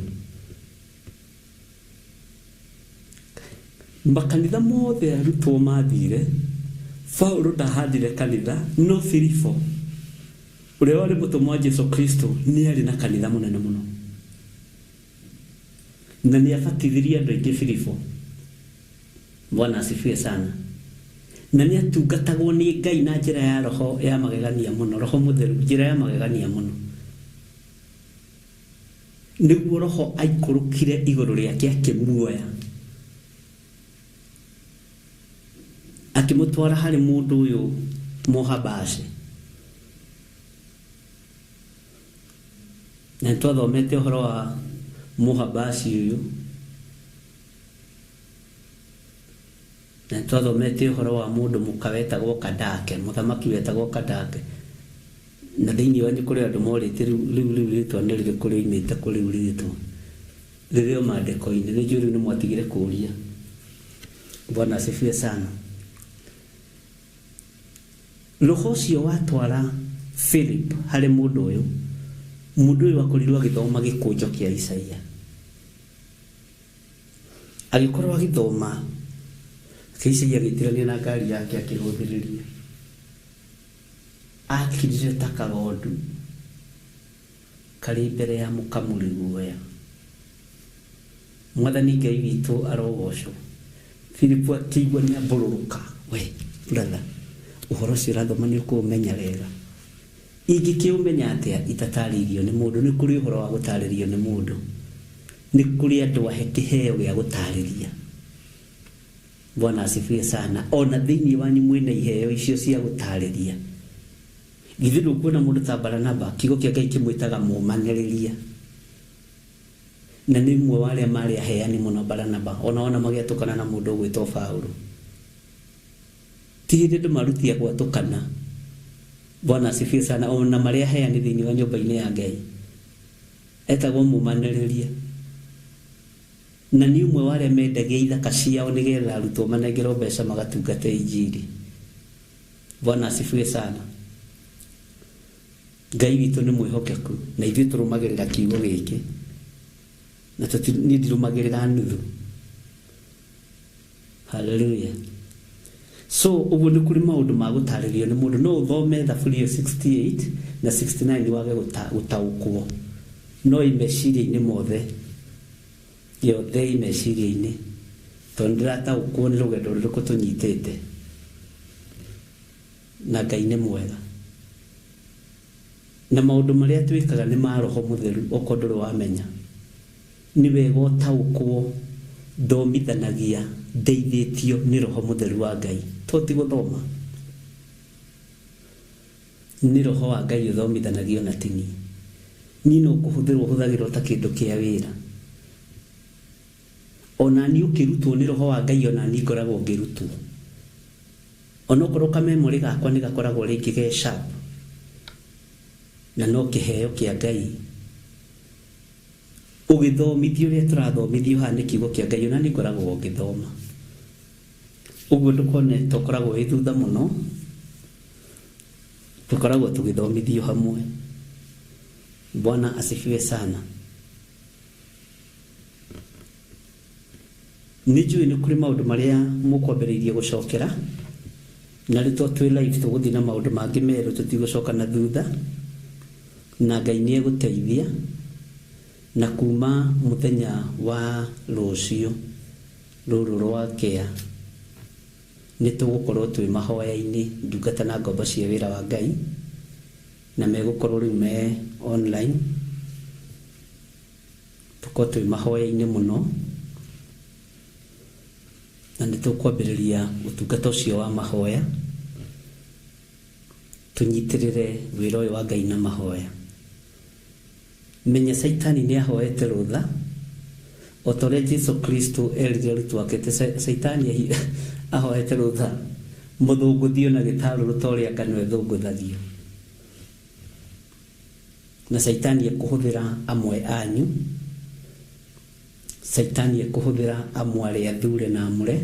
Makanitha mothe arutwo mathire, Paulo ndahandire kanitha, no Filipo ũrĩa warĩ mũtũmwo wa Jesu Kristo nĩ arĩ na kanitha mũnene mũno, na nĩ abatithirie andũ aingĩ Filipo. Bwana asifiwe sana. Na nĩ atungatagwo nĩ Ngai na njĩra ya roho ya magegania mũno, Roho Mũtheru, njĩra ya magegania mũno. Nĩguo roho aikũrũkire igũrũ rĩake akĩmuoya, akĩmũtwara harĩ mũndũ ũyũ Mũhabashi. Na nĩtwathomete ũhoro wa Mũhabashi ũyũ, na nĩtwathomete ũhoro wa mũndũ mũka wetagwo Kandake, mũthamaki wetagwo Kandake. Na thĩinĩ wanyu kũrĩ andũ morĩte rĩu rĩtwa nĩ rĩrĩkũ rĩoimĩte kũ rĩu rĩtwa rĩrĩ o maandĩko-inĩ. Nĩ njũĩ rĩu nĩ mwatigire kũũria. Bwana asifiwe sana. Roho ũcio watwara Philip harĩ mũndũ ũyũ, mũndũ ũyũ akorirwo agĩthoma gĩkũnjo kĩa Isaia. Agĩkorwo agĩthoma kĩa Isaia, agĩtirania na ngari yake akĩhũthĩrĩria. Akirire ta kagondu karĩ mbere ya mũkamuri guoya. Mwathani Ngai witũ arogocwo. Philip akĩigua nĩ ambũrũrũka. We brother, ũhoro ũcio ũrathoma nĩ ũkũũmenya wega. Ingĩkĩũmenya atĩa itatarĩirio nĩ mũndũ? Nĩ kũrĩ ũhoro wa gũtarĩrio nĩ mũndũ, nĩ kũrĩ andũ ahe kĩheo gĩa gũtarĩria. Bwana asifiwe sana. Ona thĩinĩ wanyu mwĩna iheo icio cia gũtarĩria. Githĩ ndũkuona mũndũ ta Baranaba, kiugo kĩa Ngai kĩmwĩtaga mũmanĩrĩria. Na nĩ ũmwe wa arĩa marĩ aheani mũno Baranaba, ona ona magĩatũkana na mũndũ ũgwĩtwo Paulo. Ti hĩndĩ andũ marutia gwatũkana. Bwana asifiwe sana. Ona marĩa aheani thĩinĩ wa nyũmba-inĩ ya Ngai. Etagwo mũmanĩrĩria. Na nĩ ũmwe wa arĩa mendagia ithaka ciao nĩgetha arutwo manengerwo mbeca magatungate injiri. Bwana asifiwe sana. Ngai witũ nĩ mwĩhokeku na ithuĩ tũrũmagĩrĩra kiugo gĩkĩ. Na niĩ ndirũmagĩrĩra nuthu. Hallelujah. So ũguo nĩ kũrĩ maũndũ ma gũtarĩrio nĩ mũndũ. No ũthome Thaburi ĩyo 68 na 69 wage gũtaũkwo, no ĩ meciria-inĩ mothe, yothe ĩ meciria-inĩ, tondũ ndĩrataũkwo nĩ rũgendo rũrĩkũ tũnyitĩte. Na Ngai nĩ mwega. Na maũndũ marĩa twĩkaga nĩ ma Roho Mũtheru, okorwo ndũrĩ wamenya. Nĩ wega ũtaũkwo, thomithanagia ndeithĩtio nĩ Roho Mũtheru wa Ngai. To ti gũthoma, nĩ Roho wa Ngai ũthomithanagio na ti niĩ. Niĩ no kũhũthĩrwo hũthagĩrwo ta kĩndũ kĩa wĩra. Ona niĩ ũkĩrutwo nĩ Roho wa Ngai, ona niĩ ngoragwo ngĩrutwo. Onokorwo kamemori gakwa nĩ gakoragwo rĩngĩ ge sharp, na no kĩheo kĩa Ngai. Ũgĩthomithio ũrĩa tũrathomithio haha nĩ kiugo kĩa Ngai, ona niĩ ngoragwo ngĩthoma. Ũguo ndũkone tũkoragwo wĩ thutha mũno, tũkoragwo tũgĩthomithio hamwe. Bwana asifiwe sana. Nĩ njũĩ nĩ kũrĩ maũndũ marĩa mũkwambĩrĩirie gũcokera, na rĩu to twĩ live tũgũthiĩ na maũndũ mangĩ merũ, tũtigũcoka na thutha, na Ngai nĩ egũteithia. Na kuma mũthenya wa rũciũ rũrũ rwakĩa, nĩ tũgũkorwo twĩ mahoya-inĩ, ndungata na ngombo cia wĩra wa Ngai, na megũkorwo rĩu me online. Tũkorwo twĩ mahoya-inĩ mũno, na nĩ tũkwambĩrĩria ũtungata ũcio wa mahoya, tũnyitĩrĩre wĩra ũyũ wa Ngai na mahoya. Menya Saitani nĩ ahoete rũtha, o ta ũrĩa Jesu Kristo erire arutwo ake atĩ Saitani ahoete rũtha mũthũngũthio na gĩtarũrũ ta ũrĩa ngano ĩthũngũthagio. Na Saitani ekũhũthĩra amwe anyu. Caitani ekũhũthĩra amwe arĩa athure na amũre,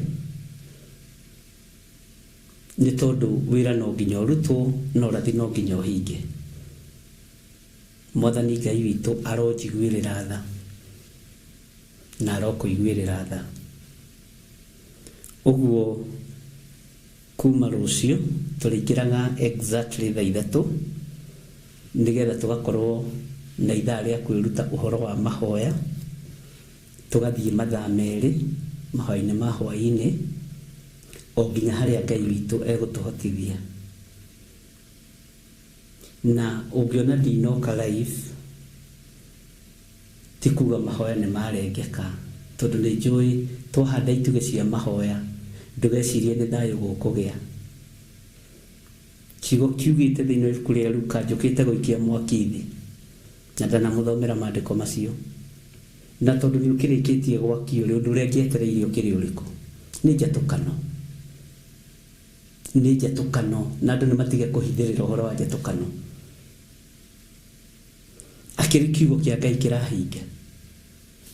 nĩ tondũ wĩra no nginya ũrutwo na ũrathi no nginya ũhinge. Mwathani Ngai witũ aronjiguĩrĩra tha na arokũiguĩrĩra tha. Ũguo kuma rũciũ tũrĩingĩraga exactly thaa 3 nĩgetha tũgakorwo na ithaa rĩa kwĩruta ũhoro wa mahoya, tũgathiĩ mathaa 2 mahoya-inĩ ma hwaĩ-inĩ o nginya harĩa Ngai witũ egũtũhotithia. Na ũngĩona ndinoka live ti kuga mahoya nĩ marengeka, tondũ nĩ njũĩ twahanda itugĩ cia mahoya ndũgecirie nĩ thayũ gũkũgĩa. Kiugo kiugĩte thĩinĩ wa ibuku rĩa Luka, njũkĩte gũikia mwaki thĩ, na ndanamũthomera maandĩko macio. Na tondũ nĩ ũkĩrĩkĩtie gwakio rĩ, ũndũ ũrĩa ngĩetereire ũkĩrĩ ũrĩkũ? Nĩ njatũkano. Nĩ njatũkano, na andũ nĩ matige kũhithĩrĩra ũhoro wa njatũkano. Akĩrĩ kiugo kĩa Ngai kĩrahinga.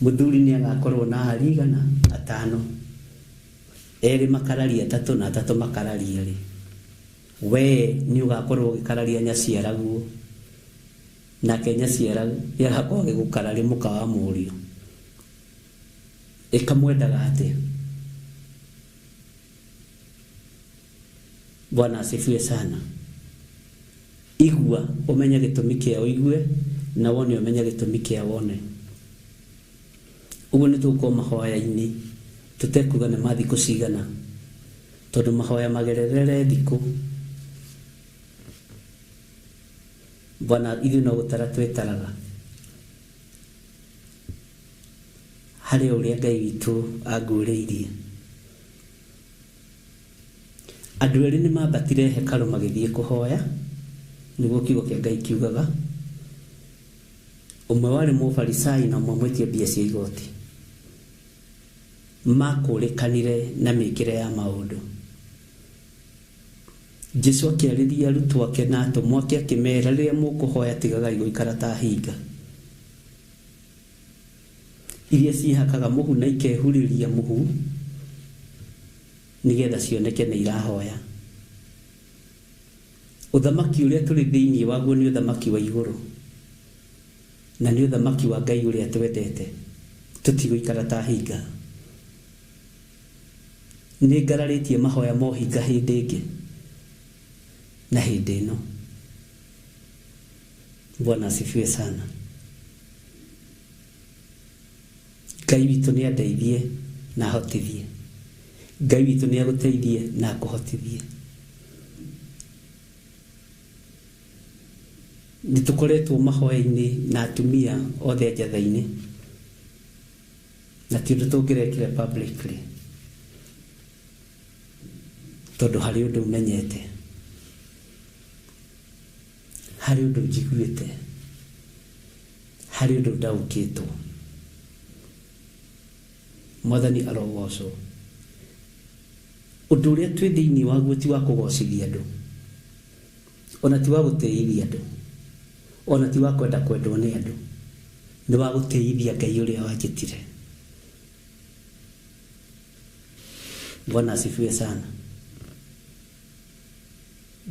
Mũthuri nĩ agakorwo na ahari igana 5, 2 makararia 3 na 3 makararia 2. We nĩ ũgakorwo ũgĩkararia nyaciaraguo, nake nyaciara nĩ agakorwo agĩgũkararia mũka wa mũriũ. Ĩkamwendaga atĩa? Bwana asifiwe sana. Igua ũmenye gĩtũmi kĩa ũigue, na wone ũmenye gĩtũmi kĩa wone. Ũguo nĩ tũgũkorwo mahoya-inĩ tũtekuga nĩ ma thikũ cigana, tondũ mahoya magererere thikũ. Bwana ithuĩ no gũtara twetaraga harĩ ũrĩa Ngai witũ anguũrĩirie. Andũ erĩ nĩ mambatire hekarũ magĩthiĩ kũhoya, nĩguo kiugo kĩa Ngai kiugaga. Ũmwe warĩ mũfarisai na ũmwe mwĩtia mbia cia igoti. Makũrĩkanire na mĩkĩre ya maũndũ. Jesu akĩarĩria arutwo ake na atũmwo ake akĩmera, rĩrĩa mũkũhoya tigagai gũikara ta hinga iria ciĩhakaga mũhu na ikehurĩria mũhu nĩgetha cioneke nĩ irahoya. Ũthamaki ũrĩa tũrĩ thĩinĩ waguo nĩ ũthamaki wa igũrũ, na nĩ ũthamaki wa Ngai ũrĩa twendete. Tũtigũikara ta hinga. Nĩ ngararĩtie mahoya ma ũhinga hĩndĩ ĩngĩ na hĩndĩ ĩno. Bwana asifiwe sana. Ngai witũ nĩ andeithie na ahotithie. Ngai witũ nĩ agũteithie na akũhotithie. Nĩ tũkoretwo mahoya-inĩ na atumia othe a njatha-inĩ, na ti ũndũ tũngĩrekire publicly, tondũ harĩ ũndũ ũmenyete, harĩ ũndũ njiguĩte, harĩ ũndũ ndaũkĩtwo. Mwathani arogocwo. Ũndũ ũrĩa twĩ thĩinĩ waguo ti wa kũgocithia andũ, ona ti wa gũtĩithia andũ, ona ti wa kwenda kwendwo nĩ andũ, nĩ wa gũtĩithia Ngai ũrĩa wanjĩtire. Bwana asifiwe sana.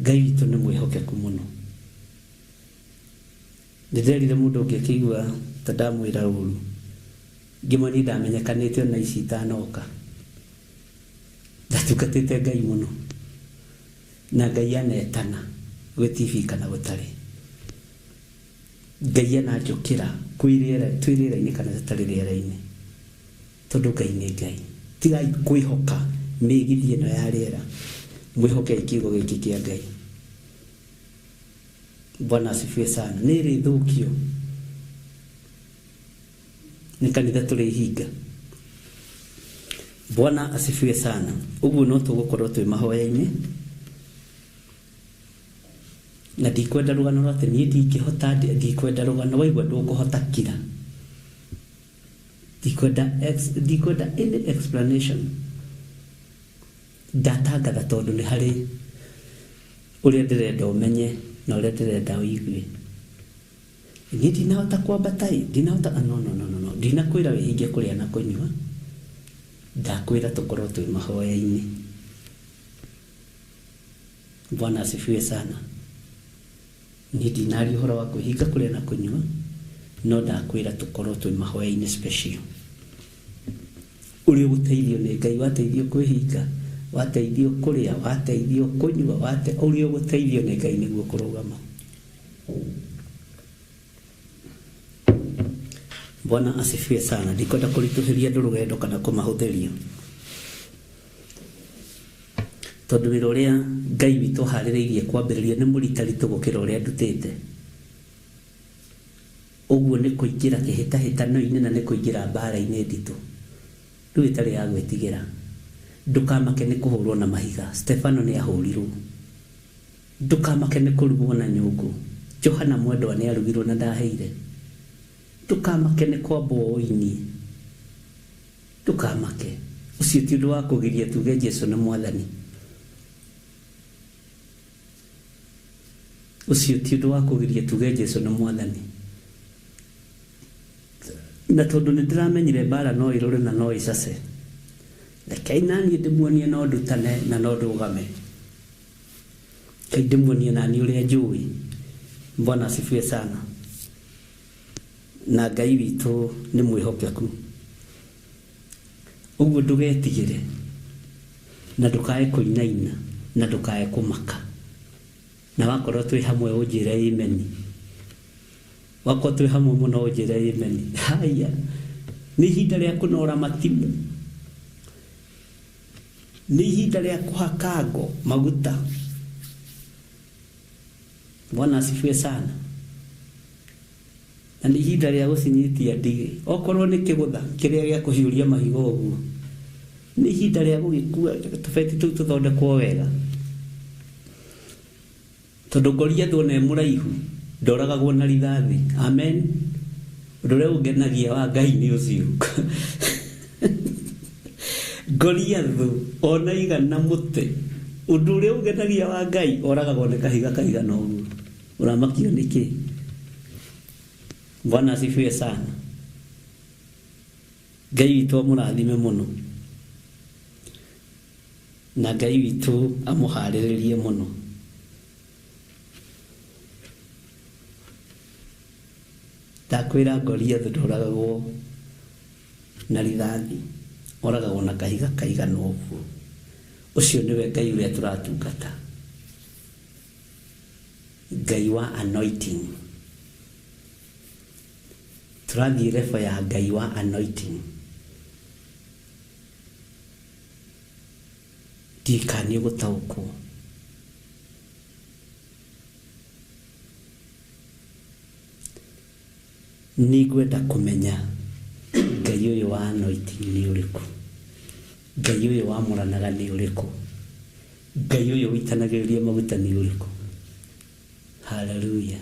Ngai witũ nĩ mwĩhokeku mũno. Nĩ nderire mũndũ ũngĩ akĩigua ta ndamwĩra ũru, ngĩmwĩra niĩ ndamenyekanĩte ona ici itanoka. Ndatungatĩte Ngai mũno, na Ngai anetana gwĩ TV kana gũtarĩ. Ngai ananjũkĩra kwĩ rĩera, twĩ rĩera-inĩ kana tũtarĩ rĩera-inĩ, tondũ Ngai nĩ Ngai. Tigai kwĩhoka mĩgithi ĩno ya rĩera, mwĩhokei kiugo gĩkĩ kĩa Ngai. Bwana asifiwe sana. Nĩ ĩrĩthũkio nĩ kanitha tũrĩhinga. Bwana asifiwe sana. Ũguo no tũgũkorwo twĩ mahoya-inĩ, na ndikwenda rũgano rwa atĩ niĩ ndingĩhota, ndikwenda rũgano waigua ndũkũhota kira. Ndikwenda any explanation. Ndatangatha tondũ nĩ harĩ ũrĩa ndĩrenda ũmenye na ũrĩa ndĩrenda ũigue. Niĩ ndinahota kwambata ĩ, ndinahota, no, no, no, no, no. Ndinakwĩra wĩhinge kũrĩa na kũnyua, ndakwĩra tũkorwo twĩ mahoya-inĩ. Bwana asifiwe sana. Niĩ ndinaria ũhoro wa kwĩhinga kũrĩa na kũnyua, no ndakwĩra tũkorwo twĩ mahoya-inĩ special. Ũrĩa ũgũteithio nĩ Ngai, wateithio kwĩhinga, wateithio kũrĩa, wateithio kũnyua, ũrĩa ũgũteithio nĩ Ngai nĩguo kũrũgama. Bwana asifiwe sana. Ndikwenda kũritũhĩria andũ rũgendo kana kũmahũthĩria, tondũ wĩra ũrĩa Ngai witũ aharĩrĩirie kwambĩrĩria nĩ mũritaritũ gũkĩra ũrĩa ndutĩte. Ũguo nĩ kũingĩra kĩhĩtahĩtano-inĩ na nĩ kũingĩra mbara-inĩ nditũ rĩu ĩtarĩ ya gwĩtigĩra. Ndũkamake nĩ kũhũrwo na mahiga, Stefano nĩ ahũrirwo. Ndũkamake nĩ kũrugwo na nyũngũ, Johana mwendwa nĩ arugirwo na ndaheire. Ndũkamake nĩ kwambwo ũini, ndũkamake. Ũcio ti ũndũ wa kũgiria tuge Jesu nĩ mwathani. Ũcio ti ũndũ wa kũgiria tuge Jesu nĩ mwathani. Na tondũ nĩ ndĩramenyire mbara no ĩrũre na no ĩcace, rekei naniĩ ndĩmuonie no ndutane na no ndũgame. Rekei ndĩmuonie naniĩ ũrĩa njũĩ. Bwana asifiwe sana. Na Ngai witũ nĩ mwĩhokeku. Ũguo ndũgetigĩre na ndũkae kũinaina na ndũkae kũmaka. Na wakorwo twĩ hamwe ũnjĩre amen. Wakorwo twĩ hamwe mũno ũnjĩre amen. Haya, nĩ ihinda rĩa kũnora matimũ, nĩ ihinda rĩa kũhaka ngo maguta. Bwana asifiwe sana. Na nĩ ihinda rĩa gũcinyitia ndigĩ, okorwo nĩ kĩgũtha kĩrĩa gĩa kũhiũria mahiga ũguo, nĩ ihinda rĩa gũgĩkua tũbeti tũu tũthondekwo wega, tondũ Goliathũ ona e mũraihu ndoragagwo na rithathi. Amen. Ũndũ ũrĩa ũngenagia wa Ngai nĩ ũcio. Goliathũ ona igana mũtĩ, ũndũ ũrĩa ũngenagia wa Ngai oragagwo nĩ kahiga kaigana ũguo. Ũramakio nĩkĩ? Bwana asifiwe sana. Ngai witũ amũrathime mũno, na Ngai witũ amũharĩrĩrie mũno. Ndakwĩra Goliathũ ndoragagwo na rithathi, oragagwo na kahiga kaigana ũguo. Ũcio nĩwe Ngai ũrĩa tũratungata, Ngai wa anointing. Tũrathiĩ level ya Ngai wa anointing. Ndiũĩ kana nĩ ũgũtaũkwo. Nĩngwenda kũmenya Ngai ũyũ wa anointing nĩ ũrĩkũ, Ngai ũyũ wamũranaga nĩ ũrĩkũ, Ngai ũyũ ũitanagĩrĩria maguta nĩ ũrĩkũ. Haleluya.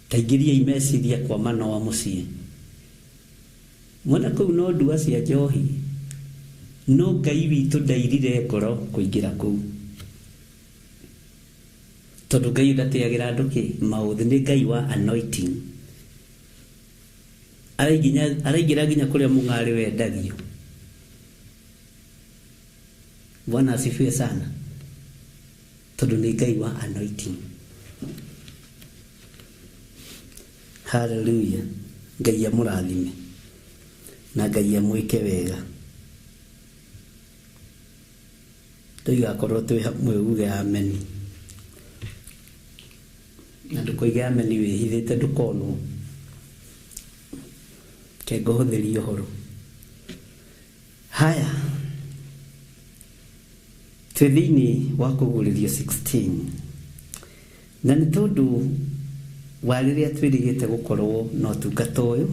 Taingĩriai meciria kwa Manoa mũciĩ. Mwena kũu no ndua cia njohi, no Ngai witũ ndairire ngoro kũingĩra kũu, tondũ Ngai ndatĩagĩra andũ kĩ maũthĩ. Nĩ Ngai wa anointing. Araingĩra nginya kũrĩa mũng'arĩ wendagio. Bwana asifiwe sana. Tondũ nĩ Ngai wa anointing. Haleluya. Ngai amũrathime na Ngai amwĩke wega. Tũigakorwo twĩ hamwe uge ameni. Na ndũkoige ameni wĩhithĩte ndũkonwo. Ke ngũhũthĩrie ũhoro. Haya, twĩ thĩinĩ wa kũguũrĩrio 16, na nĩ tondũ wa rĩrĩa twĩrĩgĩte gũkorwo na ũtungata ũyũ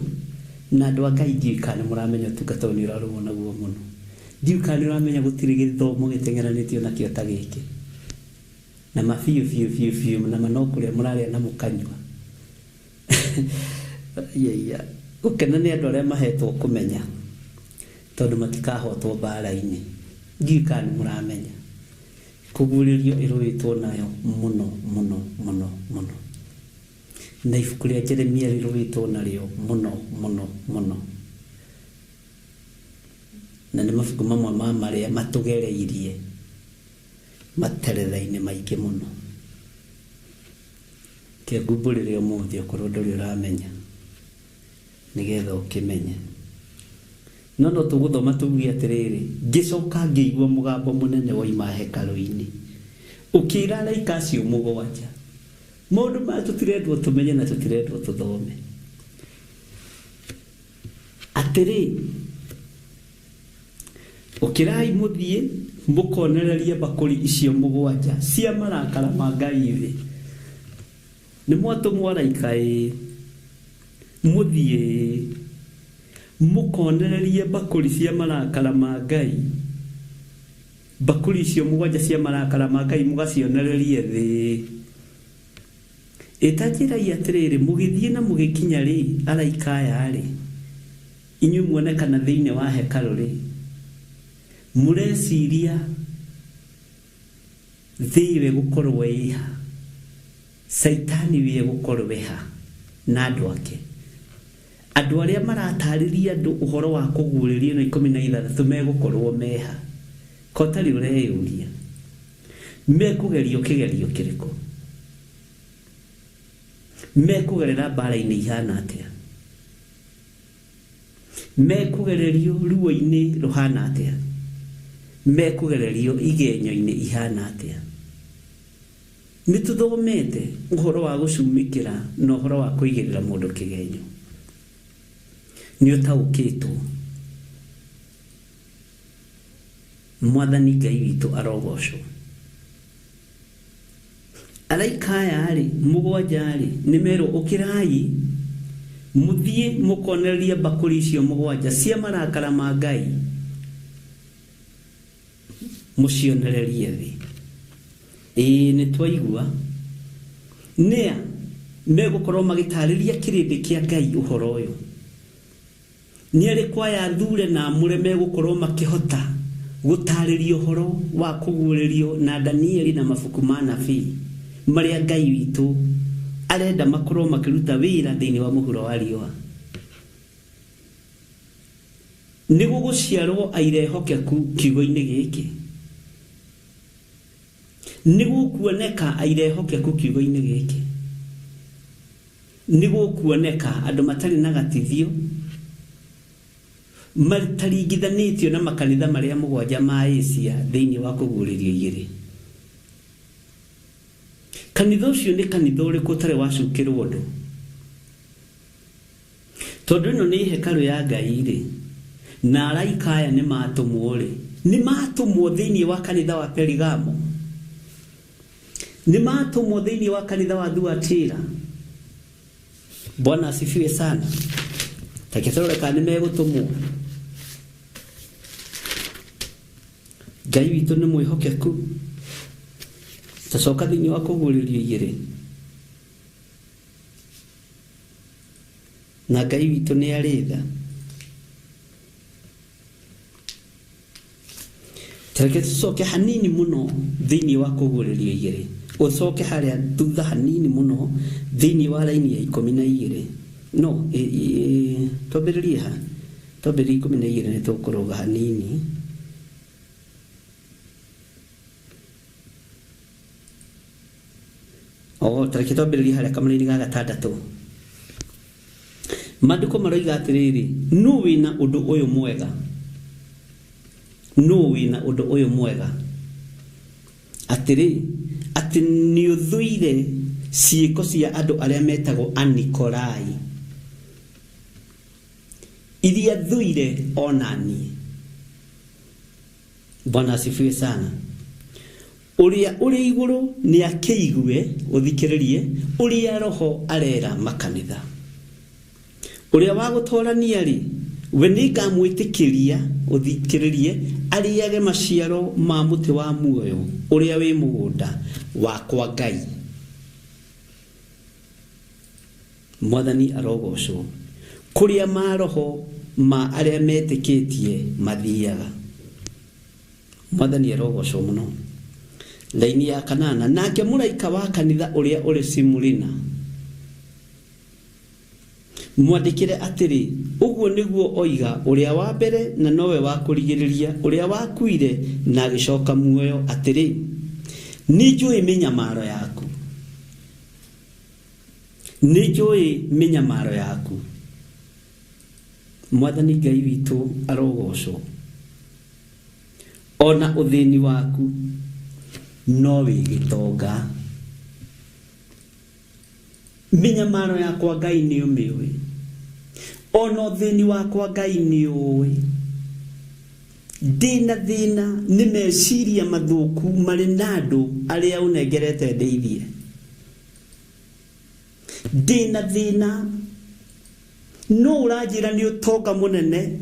na andũ a Ngai, ndiũĩ kana nĩ mũramenya ũtungata ũyũ nĩ ũrarũo naguo mũno. Ndiũĩ kana nĩ ũramenya gũtirĩ gĩthomo gĩteng'eranĩtio nakĩo ta gĩkĩ. Na ma biũ biũ biũ biũ, na ma no kũrĩa mũrarĩa na mũkanyua. Iya, gũkena nĩ andũ arĩa mahetwo kũmenya, tondũ matikahotwo mbara-inĩ. Ndiũĩ kana nĩ mũramenya kũguũrĩrio ĩrũĩtwo nayo mũno mũno mũno mũno. Na ibuku rĩa Jeremia rĩrũĩtwo narĩo mũno mũno mũno, na nĩ mabuku mamwe ma marĩa matũgereirie materetha-inĩ maingĩ mũno. Kĩngumbũrĩre ũmũthĩ okorwo ndũrĩ ũramenya, nĩgetha ũkĩmenye. No no tũgũthoma tuge atĩrĩrĩ, ngĩcoka ngĩigua mũgambo mũnene woima hekarũ-inĩ ũkĩra araika acio mũgwanja, maũndũ maya tũtirendwo tũmenye na tũtirendwo tũthome. Atĩrĩ, ũkĩrai mũthiĩ mũkonererie mbakũri icio mũgwanja cia marakara ma Ngai thĩ. Nĩ mwatũmwo araika ĩĩ, mũthiĩ mũkonererie mbakũri cia marakara ma Ngai, mbakũri icio mũgwanja cia marakara ma Ngai mũgacionererie thĩ. Ĩtanjĩrai atĩrĩrĩ, mũgĩthiĩ na mũgĩkinya rĩ, araika aya rĩ, inyuĩ muonekana thĩinĩ wa hekarũ rĩ, mũreciria thĩ ĩyo ĩgũkorwo ĩha, Caitani ĩyo ĩgũkorwo ĩha na andũ ake. Andũ arĩa maratarĩria andũ ũhoro wa kũguũrĩrio ĩno 16 megũkorwo meha. Ko ũtarĩ ũreyũria, mekũgerio kĩgerio kĩrĩkũ? Mekũgerera mbara-inĩ ihana atĩa? Mekũgererio ruo-inĩ rũhana atĩa? Mekũgererio igenyo-inĩ ihana atĩa? Nĩ tũthomete ũhoro wa gũcumĩkĩra na ũhoro wa kũigĩrĩra mũndũ kĩgenyo. Nĩ ũtaũkĩtwo. Mwathani Ngai witũ arogocwo. Araika aya rĩ, mũgwanja rĩ, nĩ merwo ũkĩrai mũthiĩ mũkonererie mbakũri icio mũgwanja cia marakara ma Ngai, mũcionererie thĩ. Ĩĩ nĩ twaigua nĩa megũkorwo magĩtarĩria kĩrĩndĩ kĩa Ngai ũhoro ũyũ. Nĩ arĩkũ aya athure na amũre megũkorwo makĩhota gũtarĩria ũhoro wa kũguũrĩrio na Danieli na mabuku ma nabii marĩa Ngai witũ arenda makorwo makĩruta wĩra thĩinĩ wa mũhuro wa riũa. Nĩ gũgũciarwo aira ehokeku kiugo-inĩ gĩkĩ. Nĩ gũkuoneka aira ehokeku kiugo-inĩ gĩkĩ. Nĩ gũkuoneka andũ matarĩ na gatithio mataringithanĩtio na makanitha marĩa mũgwanja ma Asia thĩinĩ wa kũguũrĩrio igĩrĩ. Kanitha ũcio nĩ kanitha ũrĩkũ ũtarĩ wacukĩrwo ũndũ? Tondũ ĩno nĩ hekarũ ya Ngai rĩ, na araika aya nĩ matũmwo rĩ, nĩ matũmwo thĩinĩ wa kanitha wa Perigamo, nĩ matũmwo thĩinĩ wa kanitha wa Thuatira. Bwana asifiwe sana. Take tũrore kana nĩ megũtũmwo. Ngai witũ nĩ mwĩhokeku. Tacoka thĩinĩ wa kũguũrĩrio igĩrĩ. Na Ngai witũ nĩ arĩ tha. Tareke tũcoke hanini mũno thĩinĩ wa kũguũrĩrio igĩrĩ. Ũcoke harĩa thutha hanini mũno thĩinĩ wa raini ya 12. No, twambĩrĩrie ha? Twambĩrĩrie 12 nĩ tũkũrũga hanini. O, tareke twambĩrĩrie harĩa kamũraini ga gatandatũ. Maandĩko maroiga atĩrĩrĩ, nũ wĩna ũndũ ũyũ mwega? Nũ wĩna ũndũ ũyũ mwega? Atĩrĩ, atĩ nĩũthũire ciĩko cia andũ arĩa metagwo Anikolai, iria thũire ona niĩ. Bwana asifiwe sana. Ũrĩa ũrĩ igũrũ nĩ akĩigue, ũthikĩrĩrie ũrĩa Roho arera makanitha. Ũrĩa wa gũtorania rĩ, we nĩngamwĩtĩkĩria, ũthikĩrĩrie, arĩage maciaro ma mũtĩ wa muoyo ũrĩa wĩ mũgũnda wakwa Ngai. Mwathani arogocwo. Kũrĩa maroho ma arĩa metĩkĩtie mathiaga. Mwathani arogocwo mũno. Laini ya kanana, nake mũraika wa kanitha ũrĩa ũrĩ Simurina. Mwandĩkĩre atĩrĩ, ũguo nĩguo oiga ũrĩa wa mbere na nowe wa kũrigĩrĩria, ũrĩa wakuire na agĩcoka muoyo atĩrĩ, nĩ njũĩ mĩnyamaro yaku, nĩ njũĩ mĩnyamaro yaku. Mwathani Ngai witũ arogocwo. Ona ũthĩni waku no wĩ gĩtonga. Mĩnyamaro yakwa Ngai nĩ ũmĩũĩ, ona ũthĩni wakwa Ngai nĩ ũĩ. Ndĩna thĩna nĩ meciria mathũku marĩ na andũ arĩa ũnengerete ndeithie. Ndĩna thĩna no ũranjĩra nĩ ũtonga mũnene,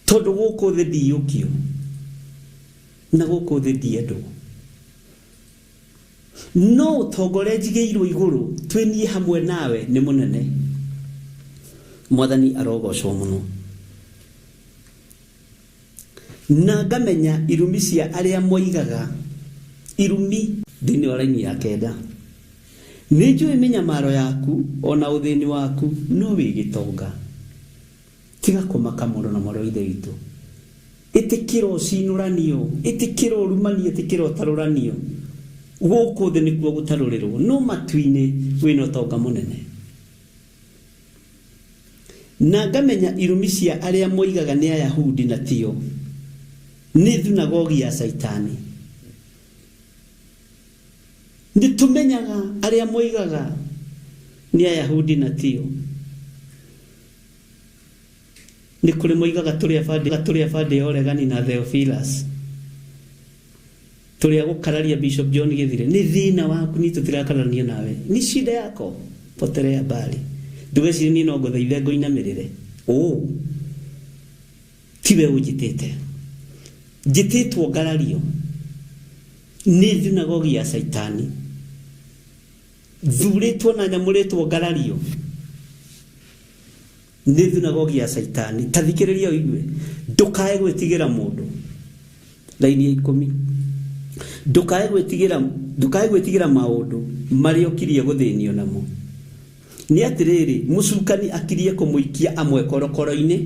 tondũ gũkũ thĩ ndiyũkio na gũkũ thĩ ndiendwo, no ũtonga ũrĩa njigĩirwo igũrũ twĩ niĩ hamwe nawe nĩ mũnene. Mwathani arogocwo mũno. Na ngamenya irumi cia arĩa moigaga irumi. Thĩinĩ wa raini ya 9, nĩ njũĩ mĩnyamaro yaku ona ũthĩni waku, no wĩ gĩtonga. Tiga kũmaka mũndũ na mwarĩ wa ithe witũ. Ĩtĩkĩra ũcinũranio, ĩtĩkĩra ũrumanio, ĩtĩkĩra ũtarũranio. Gũkũ thĩ nĩkuo gũtarũrĩrwo, no matu-inĩ wĩna ũtonga mũnene. Na ngamenya irumi cia arĩa moigaga nĩ Ayahudi na tio, nĩ thunagogi ya Caitani. Nĩ tũmenyaga arĩa moigaga nĩ Ayahudi na tio. Nĩ kũrĩ moigaga tũrĩ abandĩ ya ũregani na Theophilus, tũrĩ a gũkararia Bishop John Gĩthire. Nĩ thĩna waku, niĩ tũtirakararania nawe, ni shida yako, potelea mbali. Ndũgecirie niĩ no ngũthaithe ngũinamĩrĩre. Ũ tiwe ũnjĩtĩte, njĩtĩtwo ngarario. Nĩ thunagogi ya Caitani, thurĩtwo na nyamũrĩtwo ngarario. Nĩ thunagogi ya Caitani. Ta thikĩrĩria ũigue, ndũkae gwĩtigĩra mũndũ. Raini ya 10, ndũkae gwĩtigĩra, ndũkae gwĩtigĩra maũndũ marĩa ũkirie gũthĩnio namo. Nĩ atĩrĩrĩ, mũcukani akirie kũmũikia amwe korokoro-inĩ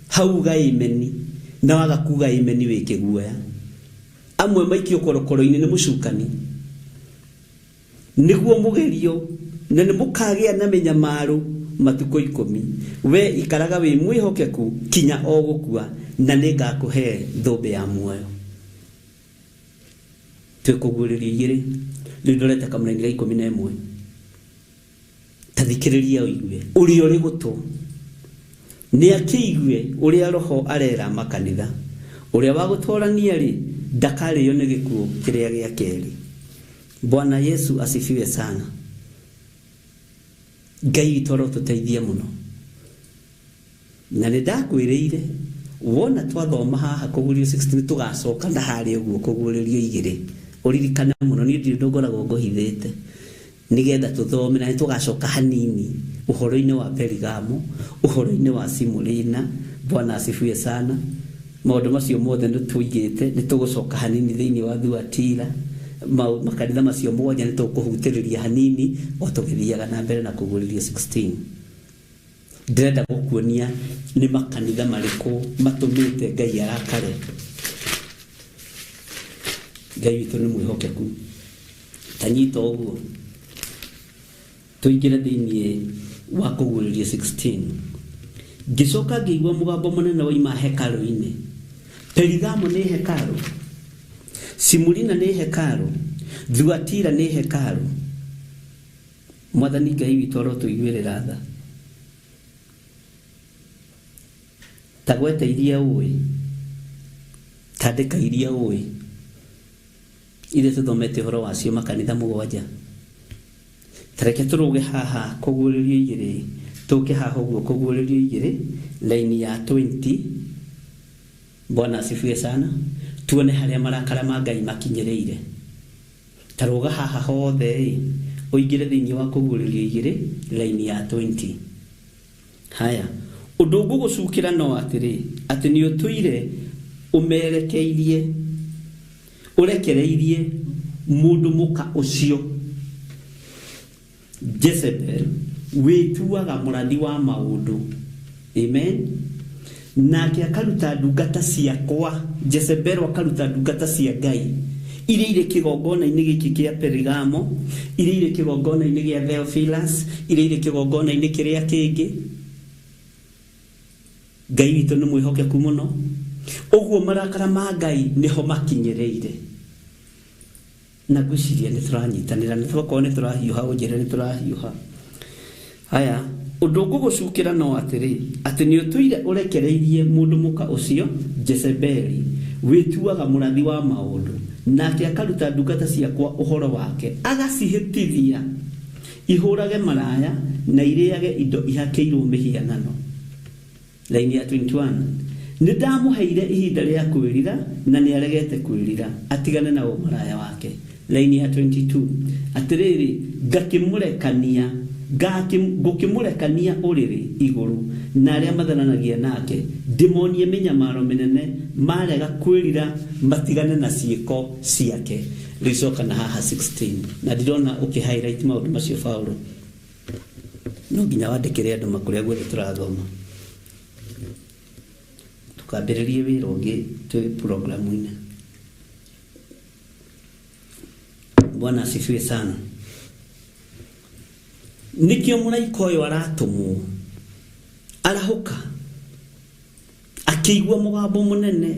hau gaimeni, na waga kuga imeni wĩ kĩguoya. Amwe maikio korokoro-inĩ nĩ mũcukani nĩguo mũgerio, na nĩ mũkagĩa na mĩnyamaro matukũ 10. We ikaraga wĩ mwĩhokeku kinya o gũkua, na nĩ ngakũhe thũmbĩ ya muoyo. Twĩkũguũrĩrio 2, rĩu ndorete kamũraini ga 11. Ta thikĩrĩria ũigue, ũrĩa ũrĩ gũtũ nĩ akĩigue ũrĩa Roho arera makanitha. Ũrĩa wa gũtwarania rĩ, ndakarĩo nĩ gĩkuũ kĩrĩa gĩa kerĩ. Bwana Yesu asifiwe sana. Ngai witũ arotũteithia mũno. Na nĩ ndakwĩrĩire wona twathoma haha kũguũrĩrio 16, tũgacoka na harĩa ũguo kũguũrĩrio 2. Ũririkane mũno, niĩ ndirĩ ũndũ ngoragwo ngũhithĩte, nĩgetha tũthome, na nĩ tũgacoka hanini ũhoro-inĩ wa Perigamo, ũhoro-inĩ wa Simulina. Bwana asifiwe sana. Maũndũ macio mothe nĩ tũigĩte, nĩ tũgũcoka hanini thĩinĩ wa Thuatira, makanitha macio 7 nĩ tũkũhutĩrĩria hanini o tũgĩthiaga na mbere na kũguũrĩrio 16. Ndĩrenda gũkuonia nĩ makanitha marĩkũ matũmĩte Ngai arakare. Ngai witũ nĩ mwĩhokeku. Ta nyita ũguo, tũingĩre thĩinĩ wa kũguũrĩrio 16. Ngĩcoka ngĩigua mũgambo mũnene waima hekarũ-inĩ. Perigamo nĩ hekarũ, Simulina nĩ hekarũ, Thuatira nĩ hekarũ. Mwathani Ngai witũ arotũiguĩrĩra tha. Ta gweta iria ũĩ, tandĩka iria ũĩ, iria tũthomete ũhoro wacio makanitha 7. Ta reke tũrũge haha kũguũrĩrio 2, tũke haha ũguo kũguũrĩrio 2, laini ya 20. Bwana asifiwe sana. Tuone harĩa marakara ma Ngai makinyĩrĩire. Ta rũga haha hothe ĩ, ũingĩre thĩinĩ wa kũguũrĩrio 2, laini ya 20. Haya, ũndũ ngũgũcukĩra no atĩrĩ, atĩ nĩ ũtũire ũmerekeirie, ũrekereirie mũndũ mũka ũcio. Jezebel wĩtuaga mũrathi wa maũndũ. Amen. Nake akaruta ndungata ciakwa, Jezebel akaruta ndungata cia Ngai iria irĩ kĩgongona-inĩ gĩkĩ kĩa Perigamo, iria irĩ kĩgongona-inĩ gĩa Theophilus, iria irĩ kĩgongona-inĩ kĩrĩa kĩngĩ. Ngai witũ nĩ mwĩhokeku mũno. Ũguo marakara ma Ngai nĩho makinyĩrĩire. Na ngwĩciria nĩ tũranyitanĩra, nĩ twakorwo nĩ tũrahiũha, ũnjĩre nĩ tũrahiũha. Haya, ũndũ ngũgũcukĩra no atĩrĩ, atĩ nĩ ũtũire ũrekereirie mũndũ mũka ũcio Jezebeli, wĩtuaga mũrathi wa maũndũ, nake akaruta ndungata ciakwa ũhoro wake, agacihĩtithia ihũrage maraya na irĩage indo ihakĩirwo mĩhianano. Laini ya 21, nĩ ndamũheire ihinda rĩa kwĩrira na nĩ aregete kwĩrira atigane na ũmaraya wake. Laini ya 22, atĩrĩrĩ, ngakĩmũrekania ngũkĩmũrekania ũrĩrĩ igũrũ na arĩa matharanagia nake, ndĩmonie mĩnyamaro mĩnene marega kwĩrira matigane na ciĩko ciake. Rĩu coka na haha 16, na ndirona ũkĩ highlight maũndũ macio Paulo, no nginya wandĩkĩre andũ makũrĩa guothe tũrathoma, tukambĩrĩrie wĩra ũngĩ twĩ programu-inĩ. Bwana asifiwe sana. Nĩkĩo mũraika ũyũ aratũmwo arahũka akĩigua mũgambo mũnene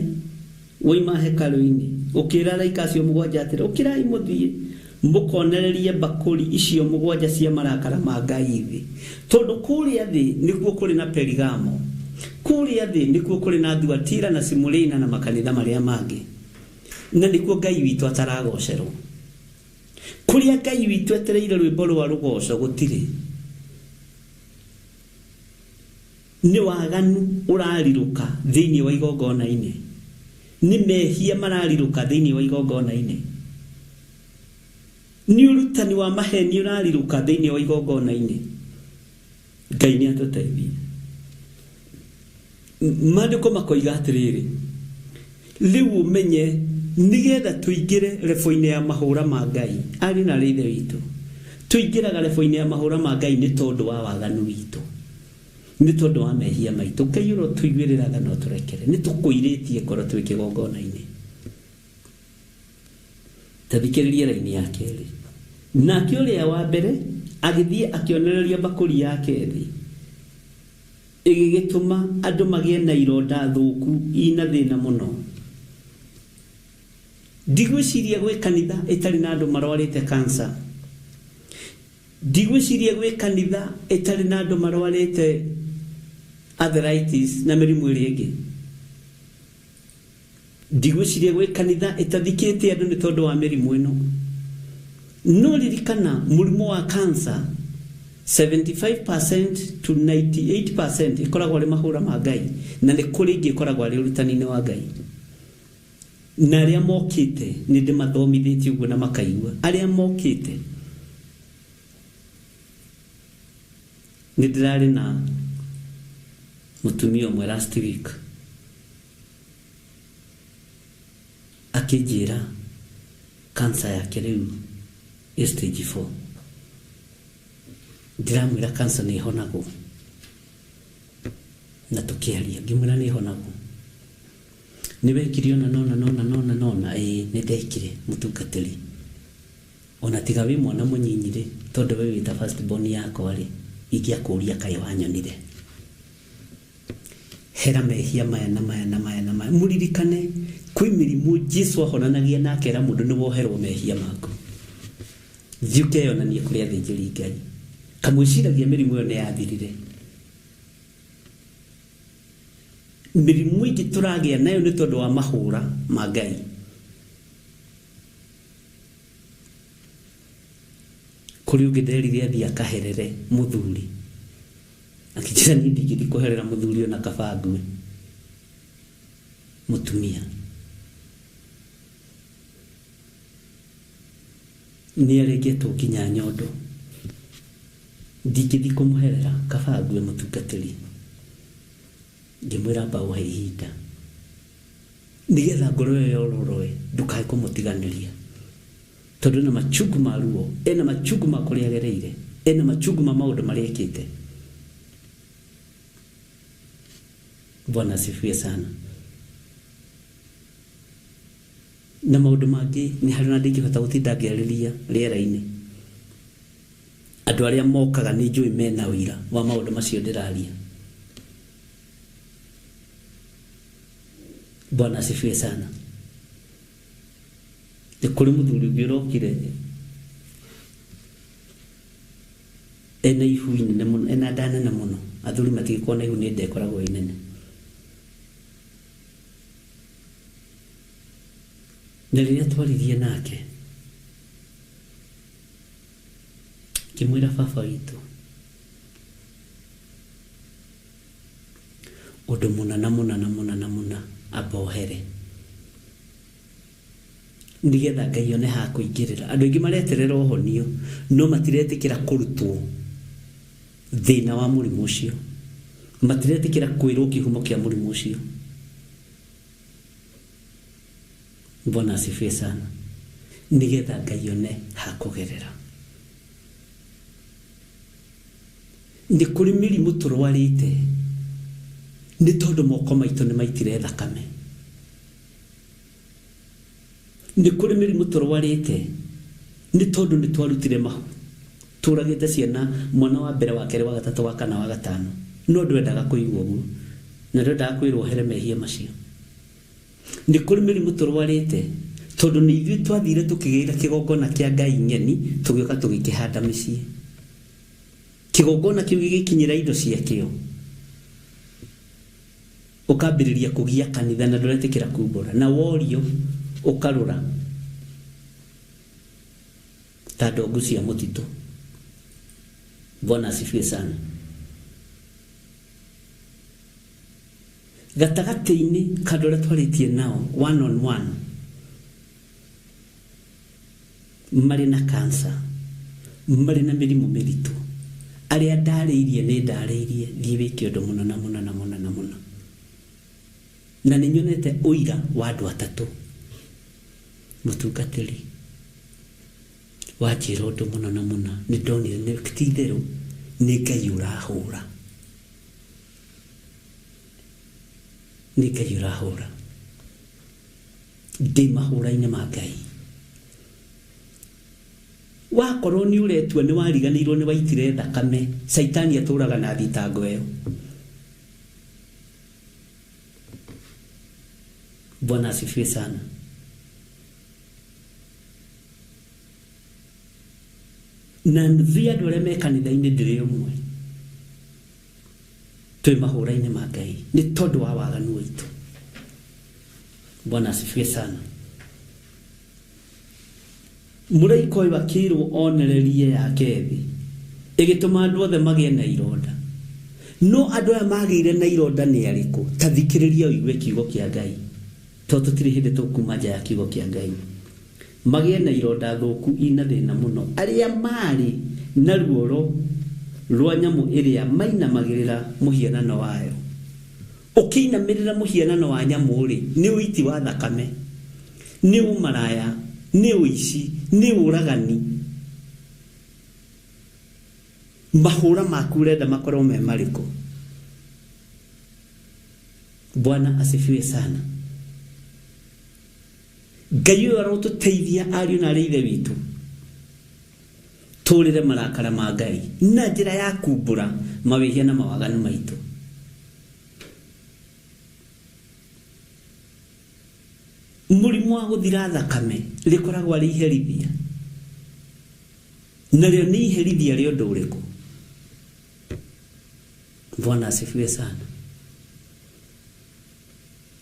woima hekarũ-inĩ ũkĩra araika acio mũgwanja atĩrĩ, ũkĩrai mũthiĩ mũkonererie mbakũri icio mũgwanja cia marakara ma Ngai thĩ, tondũ kũrĩa thĩ nĩkuo kũrĩ na Perigamo, kũrĩa thĩ nĩkuo kũrĩ na Thuatira na Simulina na makanitha marĩa mangĩ, na nĩkuo Ngai witũ ataragocerwo. Kũrĩa Ngai witũ etereire rwĩmbo rwa rũgoco gũtirĩ. Nĩ waganu ũrarirũka thĩinĩ wa igongona-inĩ, nĩ mehia mararirũka thĩinĩ wa igongona-inĩ, nĩ ũrutani wa maheni ũrarirũka thĩinĩ wa igongona-inĩ. Ngai nĩ atũteithie. Maandĩko makoiga atĩrĩrĩ, rĩu ũmenye nĩgetha tũingĩre rebo-inĩ ya mahũra ma Ngai, arĩ na Ithe witũ, tũingĩraga rebo-inĩ ya mahũra ma Ngai nĩ tondũ wa waganu witũ, nĩ tondũ wa mehia maitũ. Ngai ũrotũiguĩrĩra tha na ũtũrekere, nĩ tũkũirĩtie ngoro twĩ kĩgongona-inĩ. Ta thikĩrĩria raini ya kerĩ. Nake ũrĩa wa mbere agĩthiĩ akĩonereria mbakũri yake thĩ, ĩgĩgĩtũma andũ magĩe na ironda thũku ina thĩna mũno. Ndigwĩciria gwĩ kanitha ĩtarĩ na andũ marwarĩte cancer, ndigwĩciria gwĩ kanitha ĩtarĩ na andũ marwarĩte arthritis na mĩrimũ ĩrĩa ĩngĩ, ndigwĩciria gwĩ kanitha ĩtathikĩte andũ nĩ tondũ wa mĩrimũ ĩno. No ririkana mũrimũ wa cancer 75% to 98% ĩkoragwo arĩ mahũra ma Ngai, na nĩ kũrĩ ingĩ ĩkoragwo arĩ ũrutani-inĩ wa Ngai. Na arĩa mokĩte nĩ ndĩmathomithĩtie ũguo na makaigua. Arĩa mokĩte nĩ ndĩrarĩ na mũtumia ũmwe last week akĩnjĩra cancer yake rĩu ĩ stage 4. Ndĩramwĩra cancer nĩ ĩhonagwo, na tũkĩaria ngĩmwĩra nĩ ĩhonagwo. Nĩ wekire ona nona nona nona nona, ĩĩ nĩ ndekire mũtungatĩri, ona tiga wĩ mwana mũnyinyi rĩ, tondũ we wĩta first born yakwa rĩ, ingĩakũria kaĩ wanyonire. Hera mehia maya na maya na maya na maya. Mũririkane kwĩ mĩrimũ Jesu ahonanagia na akera mũndũ nĩ woherwo mehia maku, thiĩ ũkeyonanie kũrĩ athĩnjĩri Ngai. Kamwĩciragia mĩrimũ ĩyo nĩ yathirire. Mĩrimũ ĩngĩ tũragĩa nayo nĩ tondũ wa mahũra ma Ngai. Kũrĩ ũngĩ nderire athiĩ akaherere mũthuri, akĩnjĩra niĩ ndingĩthiĩ kũherera mũthuri ona kaba ngue. Mũtumia nĩ arengetwo nginya nyondo, ndingĩthiĩ kũmũherera kaba ngue mũtungatĩri. Ngĩmwĩra amba ũhe ihinda nĩgetha ngoro ĩyo yororoe, ndũkae kũmũtiganĩria, tondũ ena machungu ma ruo, ena machungu ma kũrĩa agereire. Ena machungu ma maũndũ marĩa ekĩte. Bwana asifiwe sana. Na maũndũ mangĩ nĩ harĩ na ndingĩhota gũtinda ngĩarĩria rĩera-inĩ. Andũ arĩa mokaga nĩ njũĩ mena ũira wa maũndũ macio ndĩraria. Bwana asifiwe sana. Nĩ kũrĩ mũthuri ũngĩ ũrokire ena ihu inene mũno, ena nda nene mũno. Athuri matingĩkorwo na ihu nĩ nda ĩkoragwo ĩ nene. Na rĩrĩa twaririe nake ngĩmwĩra baba witũ ũndũ mũna na mũna na mũna na mũna amba ohere nĩgetha Ngai one ha kũingĩrĩra. Andũ aingĩ mareterera ũhonio no matiretĩkĩra kũrutwo thĩna wa mũrimũ ũcio, matiretĩkĩra kwĩrwo kĩhumo kĩa mũrimũ ũcio. Bwana asifiwe sana. Nĩgetha Ngai one ha kũgerera. Nĩ kũrĩ mĩrimũ tũrwarĩte nĩ tondũ moko maitũ nĩ maitire thakame. Nĩ kũrĩ mĩrimũ tũrwarĩte nĩ tondũ nĩ twarutire mahu. Tũragĩte ciana mwana wa mbere, wa kerĩ, wa gatatũ, wa kana, wa gatano, no ndwendaga kũigua ũguo na ndwendaga kwĩrwo ũhere mehia macio. Nĩ kũrĩ mĩrimũ tũrwarĩte tondũ nĩ ithuĩ twathire tũkĩgĩra kĩgongona kĩa Ngai ng'eni tũgĩũka tũgĩkĩhanda mĩciĩ. Kĩgongona kĩu gĩgĩkinyĩra indo ciakĩo, ũkambĩrĩria kũgia kanitha na ndũretĩkĩra kumbũra, na worio ũkarũra ta ndongu cia mũtitũ. Bwana asifiwe sana. Gatagatĩ-inĩ ka andũ arĩa twarĩtie nao one on one marĩ na cancer, marĩ na mĩrimũ mĩritũ, arĩa ndarĩirie nĩ ndarĩirie thiĩ wĩke ũndũ mũna na mũna na mũna na mũna, na nĩ nyonete ũira wa andũ atatũ. Mũtungatĩri wanjĩra ũndũ mũna na mũna, nĩ ndonire nĩ ti itherũ nĩ Ngai ũrahũra, nĩ Ngai ũrahũra. Ndĩ mahũra-inĩ ma Ngai. Wakorwo nĩ ũretua nĩ wariganĩirwo nĩ waitire thakame, Caitani atũraga na thitango ĩyo. Bwana asifiwe sana. Na nuthu ya andũ arĩa me kanitha-inĩ ndĩrĩ ũmwe twĩ mahũra-inĩ ma Ngai nĩ tondũ wa waganu witũ. Bwana asifiwe sana. Mũraika ũyũ akĩrwo onererie yake thĩ ĩgĩtũma andũ othe magĩe na ironda. No andũ aya magĩire na ironda nĩ arĩkũ? Ta thikĩrĩria ũigue kiugo kĩa Ngai, tondũ tũtirĩ hĩndĩ tũkuma nja ya kiugo kĩa Ngai. Magĩe na ironda thũku ina thĩna mũno, arĩa marĩ na ruoro rwa nyamũ ĩrĩa mainamagĩrĩra mũhianano wayo. Ũkĩinamĩrĩra mũhianano wa nyamũ rĩ, nĩ ũiti wa thakame, nĩ ũmaraya, nĩ ũici, nĩ ũragani. Mahũra maku ũrenda makorwo me marĩkũ? Bwana asifiwe sana. Ngai ũyũ arotũteithia ariũ na arĩa ithe witũ tũrĩre marakara ma Ngai na njĩra ya kumbũra mawĩhia na mawaganu maitũ. Mũrimũ wa gũthira thakame rĩkoragwo arĩ iherithia, narĩo nĩ iherithia rĩa ũndũ ũrĩkũ? Bwana asifiwe sana.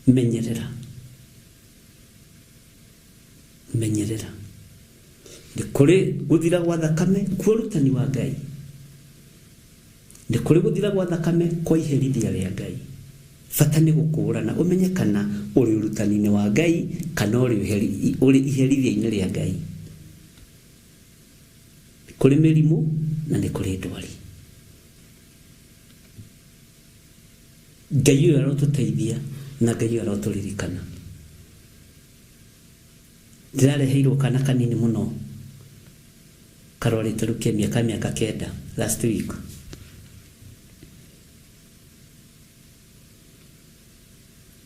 Menyerera, menyerera. Nĩ kũrĩ gũthira gwa thakame kwa ũrutani wa Ngai, nĩ kũrĩ gũthira gwa thakame kwa iherithia rĩa Ngai. Bata nĩ gũkũũrana ũmenye kana ũrĩ ũrutani-inĩ wa Ngai kana ũrĩ iherithia-inĩ rĩa Ngai. Nĩ kũrĩ mĩrimũ na nĩ kũrĩ ndwari. Ngai ũyũ arotũteithia na Ngai ũyũ arotũririkana. Ndĩrareheirwo kana kanini mũno Karwarĩte leukemia ka mĩaka 9 last week.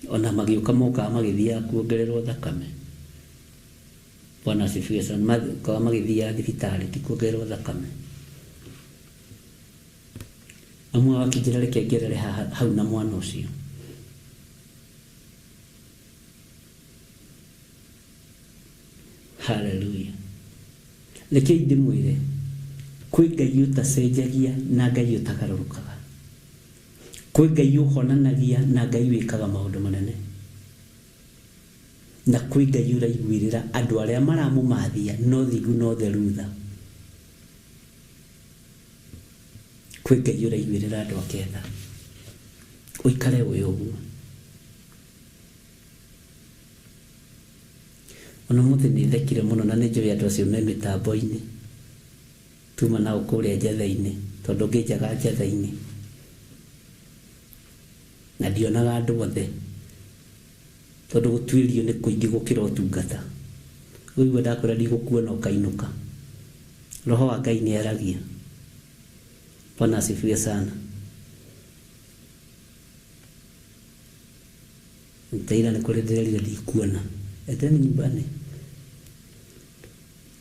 Ona magĩũka mokaga magĩthiaga kuongererwo thakame. Bwana asifiwe sana. Mokaga magĩthiaga thibitarĩ ti kuongererwo thakame. Amwe wakĩnjĩra reke ngerere hau na mwana ũcio. Hallelujah. Rekei ndĩmwĩre kwĩ Ngai ũtacenjagia na Ngai ũtagarũrũkaga. Kwĩ Ngai ũhonanagia na Ngai wĩkaga maũndũ manene. Na kwĩ Ngai ũraiguĩrĩra andũ arĩa maramũmathia no thingu no theru tha. Kwĩ Ngai ũraiguĩrĩra andũ ake tha. Ũikare ũĩ ũguo. Ona mũthĩ nĩ thekire mũno na nĩ njũĩ andũ acio me mĩtambo-inĩ. Tuma nao kũrĩa njetha-inĩ tondũ ngĩnjaga njetha-inĩ. Na ndionaga andũ othe tondũ gũtuĩrio nĩ kũingĩ gũkĩra ũtungata. Ũigua ndakwĩra ndigũkuona ũkainũka. Roho wa Ngai nĩ aragia. Bwana asifiwe sana. Ntaira nĩ kũrĩ ndĩrerire ndikuona. Endeni nyumbani.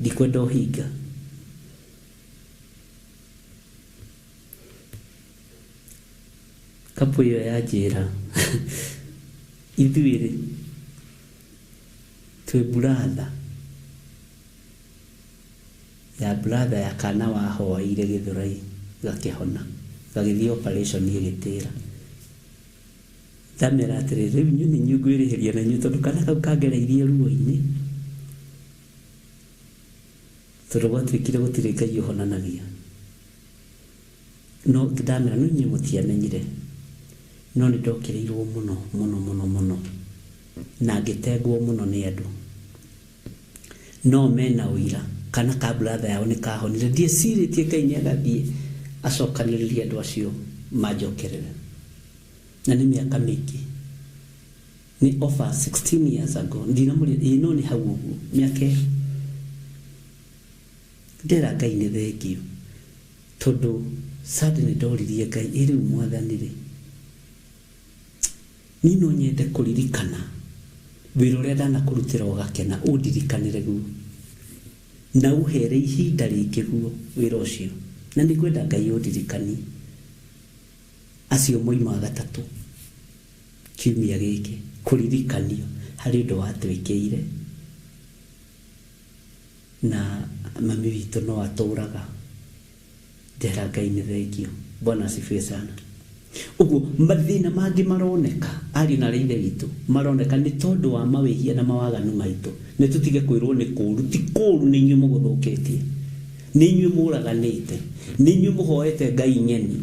Ndikwenda ũhinga. Kapu ĩyo ya njĩra ithuĩ rĩ twĩ buratha ya buratha ya kana wahoeire Gĩthũrai gakĩhona gagĩthiĩ operation ĩgĩtĩra. Ndamera atĩrĩrĩ, rĩu inyuĩ nĩ inyuĩ ngwĩrĩhĩria na inyuĩ tondũ kana kau kangereirie ruo-inĩ tondũ gwatuĩkire gũtirĩ Ngai ũhonanagia. No ndamera no inyuĩ mũtiamenyire no nĩ ndokĩrĩirwo mũno mũno mũno mũno na ngĩtengwo mũno nĩ andũ. No mena ũira kana ka brother yao nĩ kahonire. Ndiecirĩtie Ngai nĩ agathiĩ acokanĩrĩrie andũ acio manjokerere. Na nĩ mĩaka mĩingĩ. Nĩ over 16 years ago. Ndinamũria ĩĩ no nĩ hau ũguo mĩaka ĩyo. Ndera Ngai nĩ thengio tondũ suddenly ndoririe Ngai ĩ rĩu mwathani rĩ niĩ no nyende kũririkana wĩra ũrĩa ndanakũrutĩra ũgakena ũndirikanĩre guo na ũhere ihinda rĩngĩ guo wĩra ũcio na nĩ ngwenda Ngai ũndirikanie acio moima gatatũ kiumia gĩkĩ kũririkanio harĩ ũndũ watwĩkĩire na mami witũ no atũraga. Ndera Ngai nĩ thengio. Bwana asifiwe sana. Ũguo mathĩna mangĩ maroneka ariũ na ithe witũ maroneka nĩ tondũ wa mawĩhia na mawaganu maitũ. Nĩ tũtige kwĩrwo nĩ kũũru, ti kũũru, nĩ inyuĩ mũgũthũkĩtie, nĩ inyuĩ mũraganĩte, nĩ inyuĩ mũhoete Ngai ng'eni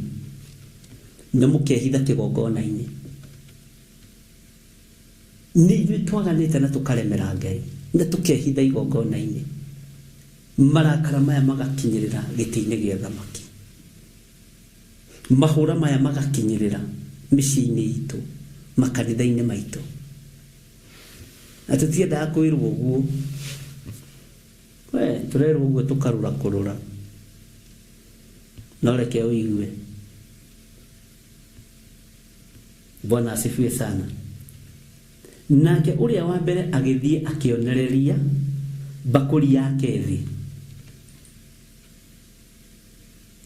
na mũkehitha kĩgongona-inĩ, nĩ ithuĩ twaganĩte na tũkaremera Ngai na tũkehitha igongona-inĩ. Marakara maya magakinyĩrĩra gĩtĩ-inĩ gĩa thamaki, mahũra maya magakinyĩrĩra mĩciĩ-inĩ itũ, makanitha-inĩ maitũ. Na tũtiendaga kwĩrwo ũguo. We tũrerwo ũguo tũkarũra kũrũra. No reke ũigue. Bwana asifiwe sana. Nake ũrĩa wa mbere agĩthiĩ akĩonereria mbakũri yake thĩ,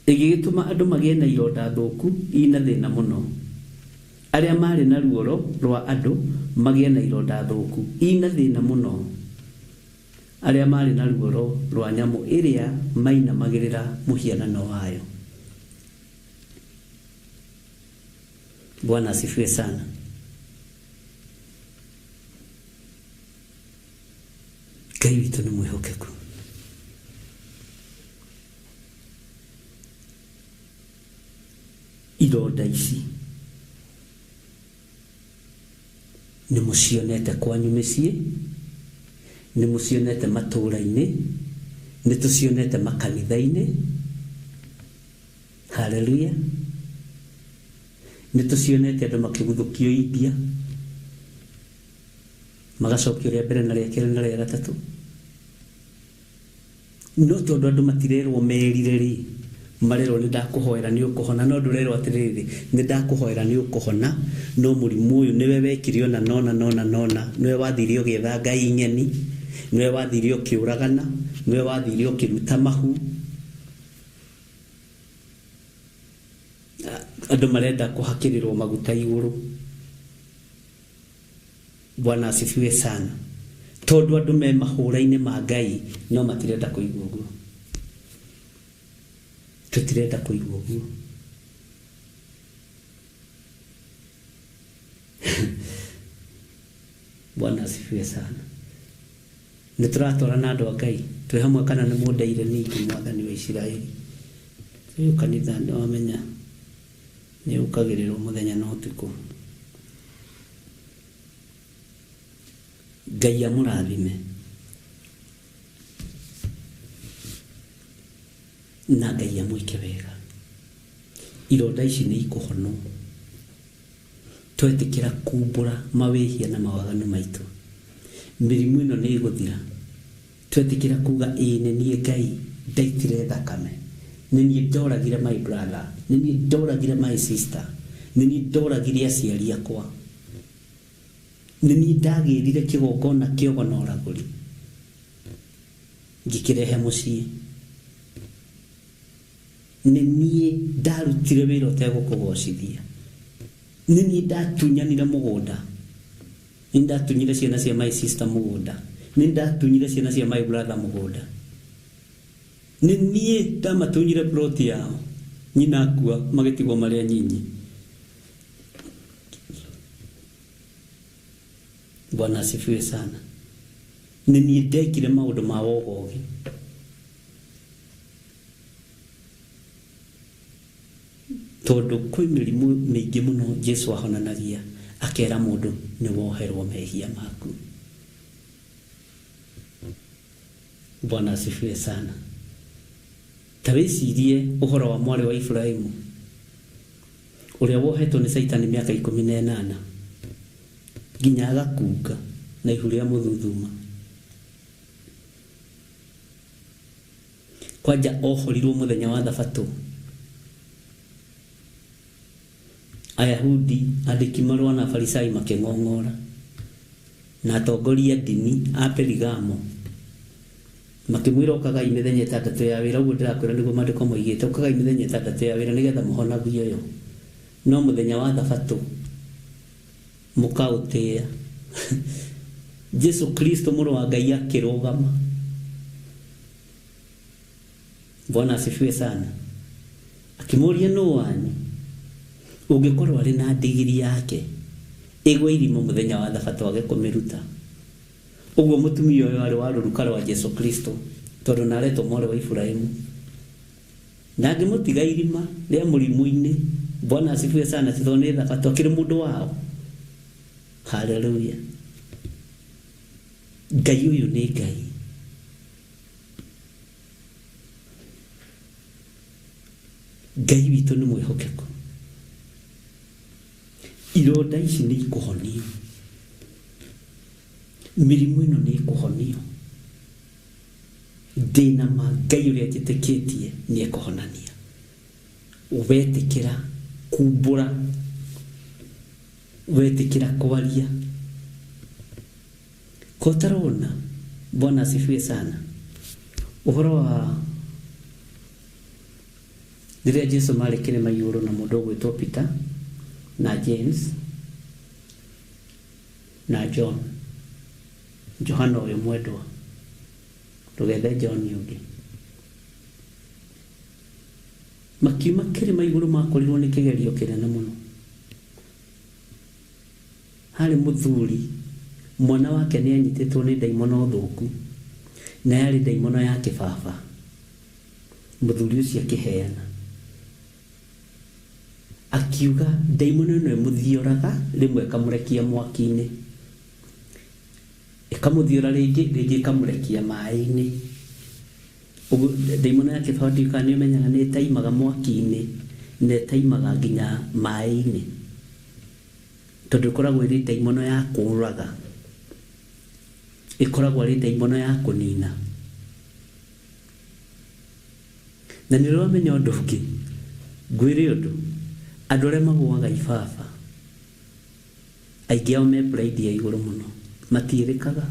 ĩgĩgĩtũma andũ magĩe na ironda thũku ina thĩna mũno. Arĩa marĩ na ruoro rwa andũ magĩe na ironda thũku ina thĩna mũno. Arĩa marĩ na ruoro rwa nyamũ ĩrĩa mainamagĩrĩra mũhianano wayo. Bwana asifiwe sana. Ngai witũ nĩ mwĩhokeku. Ironda ici nĩ mũcionete kwanyu mĩciĩ, nĩ mũcionete matũũra-inĩ, nĩ tũcionete makanitha-inĩ. Haleluya. Nĩ tũcionete andũ makĩguthũkio India, magacokio rĩa mbere na rĩa kerĩ na rĩa gatatũ. No tondu andu matirerwo merire ri, marerwo ni ndakuhoera ni ukuhona, no ndurerwo atiriri ni ndakuhoera ni ukuhona, no murimu uyu niwe wekire ona nona nona nona, niwe wathire ugietha ngai ng'eni, niwe wathire ukiuragana, niwe wathire ukiruta mahu. Andu marenda kuhakirirwo maguta iguru. Bwana asifiwe sana. Tondu andu me mahura-ini ma Ngai no matirenda kuigua uguo. Tutirenda kuigua uguo. Bwana asifiwe sana. Nĩ tũratwarana andũ a Ngai twĩ hamwe kana nĩ mũndeire ningĩ Mwathani wa Isiraeli. Rĩu kanitha nĩ wamenya nĩ ũkagĩrĩrwo mũthenya na ũtukũ. Ngai amũrathime na Ngai amwĩke wega. Ironda ici nĩ ikũhonwo twetĩkĩra kumbũra mawĩhia na mawaganu maitũ. Mĩrimũ ĩno nĩ ĩgũthira twetĩkĩra kuga ĩĩ nĩ niĩ Ngai ndaitire thakame, nĩ niĩ ndoragire my brother, nĩ niĩ ndoragire my sister, nĩ niĩ ndoragire aciari akwa, nĩ niĩ ndagĩrire kĩgongona kĩogo na ũragũri ngĩkĩrehe mũciĩ, nĩ niĩ ndarutire wĩra ũtegũkũgocithia, nĩ niĩ ndatunyanire mũgũnda, nĩ ndatunyire ciana cia my sister mũgũnda, nĩ ndatunyire ciana cia my brother mũgũnda, nĩ niĩ ndamatunyire ploti yao, nyina akua magĩtigwo marĩ anyinyi. Bwana asifiwe sana. Nĩ niĩ ndekire maũndũ ma wogogi. Tondũ kwĩ mĩrimũ mĩingĩ mũno Jesu ahonanagia akera mũndũ nĩ woherwo mehia maku. Bwana asifiwe sana. Ta wĩcirie ũhoro wa mwarĩ wa Ibrahimu ũrĩa wohetwo nĩ Caitani mĩaka 18 nginya agakunga na ihu rĩa mũthuthuma. Kwanja ohorirwo mũthenya wa Thabatũ. Ayahudi andĩki marũa na Afarisai makĩng'ong'ora, na atongoria ndini a Perigamo makĩmwĩra ũkagai mĩthenya 6 ya wĩra. Ũguo ndĩrakwĩra nĩguo maandĩko moigĩte, ũkagai mĩthenya 6 ya wĩra nĩgetha mũhonagio yo, no mũthenya wa Thabatũ mũkaũtĩĩa. Jesu Kristo mũrũ wa Ngai akĩrũgama. Bwana asifiwe sana. Akĩmũũria nũ wanyu ũngĩkorwo arĩ na ndigiri yake ĩgwe irima mũthenya wa Thabatũ age kũmĩruta. Ũguo mũtumia ũyũ arĩ wa rũruka rwa Jesu Kristo tondũ na aretwo mwarĩ wa Ibrahimu, na angĩmũtiga irima rĩa mũrimũ-inĩ. Bwana asifiwe sana. Tondũ nĩ Thabatũ akĩrĩ mũndũ wao. Haleluya. Ngai ũyũ nĩ Ngai. Ngai witũ nĩ mwĩhokeku. Ironda ici nĩ ikũhonio, mĩrimũ ĩno nĩ ĩkũhonio. Ndĩna ma Ngai ũrĩa njĩtĩkĩtie nĩ ekũhonania. Wetĩkĩra kumbũra, wetĩkĩra kwaria kotarona. Bwana asifiwe sana. Ũhoro wa rĩrĩa Jesu marĩ kĩrĩma igũrũ na mũndũ ũgwĩtwo Peter na James na John, Johana ũyũ mwendwa, ndũgethe John ũngĩ, makiuma kĩrĩma igũrũ makorirwo nĩ kĩgerio kĩnene mũno. Harĩ mũthuri mwana wake nĩ anyitĩtwo nĩ ndaimono thũku, na yarĩ ndaimono ya kĩbaba. Mũthuri ũcio akĩheana akiuga ndaimono ĩno ĩmũthioraga rĩmwe ĩkamũrekia mwaki-inĩ, ĩkamũthiora rĩngĩ rĩngĩ ĩkamũrekia maĩ-inĩ. Ũguo ndaimono ya kĩbaba ndiũĩ kana nĩ ũmenyaga nĩ ĩtaimaga mwaki-inĩ na ĩtaimaga nginya maĩ-inĩ, tondũ ĩkoragwo ĩrĩ ndaimono ya kũũraga, ĩkoragwo ĩrĩ ndaimono ya kũnina. Na nĩ ũramenya ũndũ ũngĩ, ngwĩre ũndũ, andũ arĩa magũaga ibaba aingĩ ao me pride ya igũrũ mũno, matiĩrĩkaga,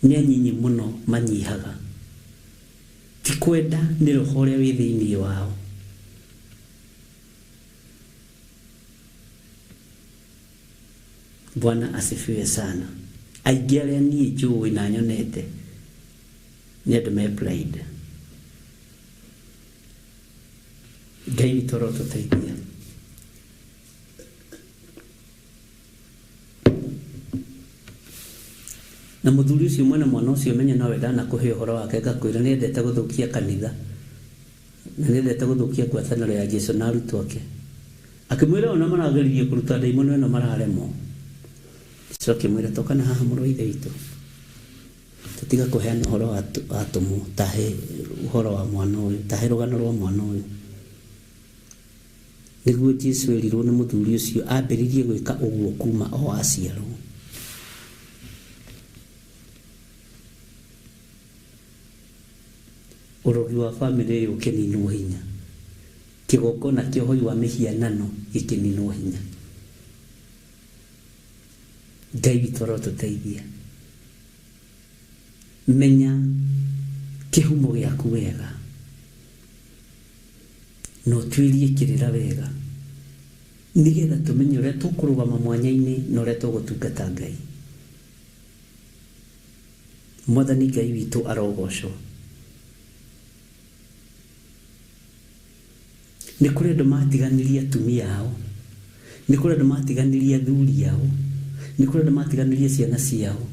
nĩ anyinyi mũno manyihaga, ti kwenda, nĩ roho ũrĩa wĩ thĩinĩ wao. Bwana asifiwe sana. Aingĩ arĩa niĩ njũĩ na nyonete nĩ andũ me pride. Ngai witũ arotũteithia. Na mũthuri ũcio mwene mwana ũcio menye nowe ndanakũhe ũhoro wake, ngakwĩra nĩ endete gũthũkia kanitha na nĩ endete gũthũkia ngwatanĩro ya Jesu na arutwo ake. Akĩmwĩra ona marageririe kũruta ndaimono ĩno mararemwo. Jesu akĩmwĩra toka na haha mũrũ wa ithe witũ, tũtiga kũheana ũhoro wa atũmwo, tahe ũhoro wa mwana ũyũ, tahe rũgano rwa mwana ũyũ. Nĩguo Jesu erirwo nĩ mũthuri ũcio ambĩrĩrie gwĩka ũguo kuma o aciarwo. Ũrogi wa bamĩrĩ ĩyo ũkĩninwo hinya, kĩgongona kĩa ũhoi wa mĩhianano gĩkĩninwo hinya. Ngai witũ arotũteithia. Menya kĩhumo gĩaku wega na ũtuĩrie kĩrĩra wega, nĩgetha tũmenye ũrĩa tũkũrũgama mwanya-inĩ na ũrĩa tũgũtungata Ngai. Mwathani Ngai witũ arogocwo. Nĩ kũrĩ andũ matiganĩrie atumia ao, nĩ kũrĩ andũ matiganĩrie athuri ao, nĩ kũrĩ andũ matiganĩrie ciana ciao,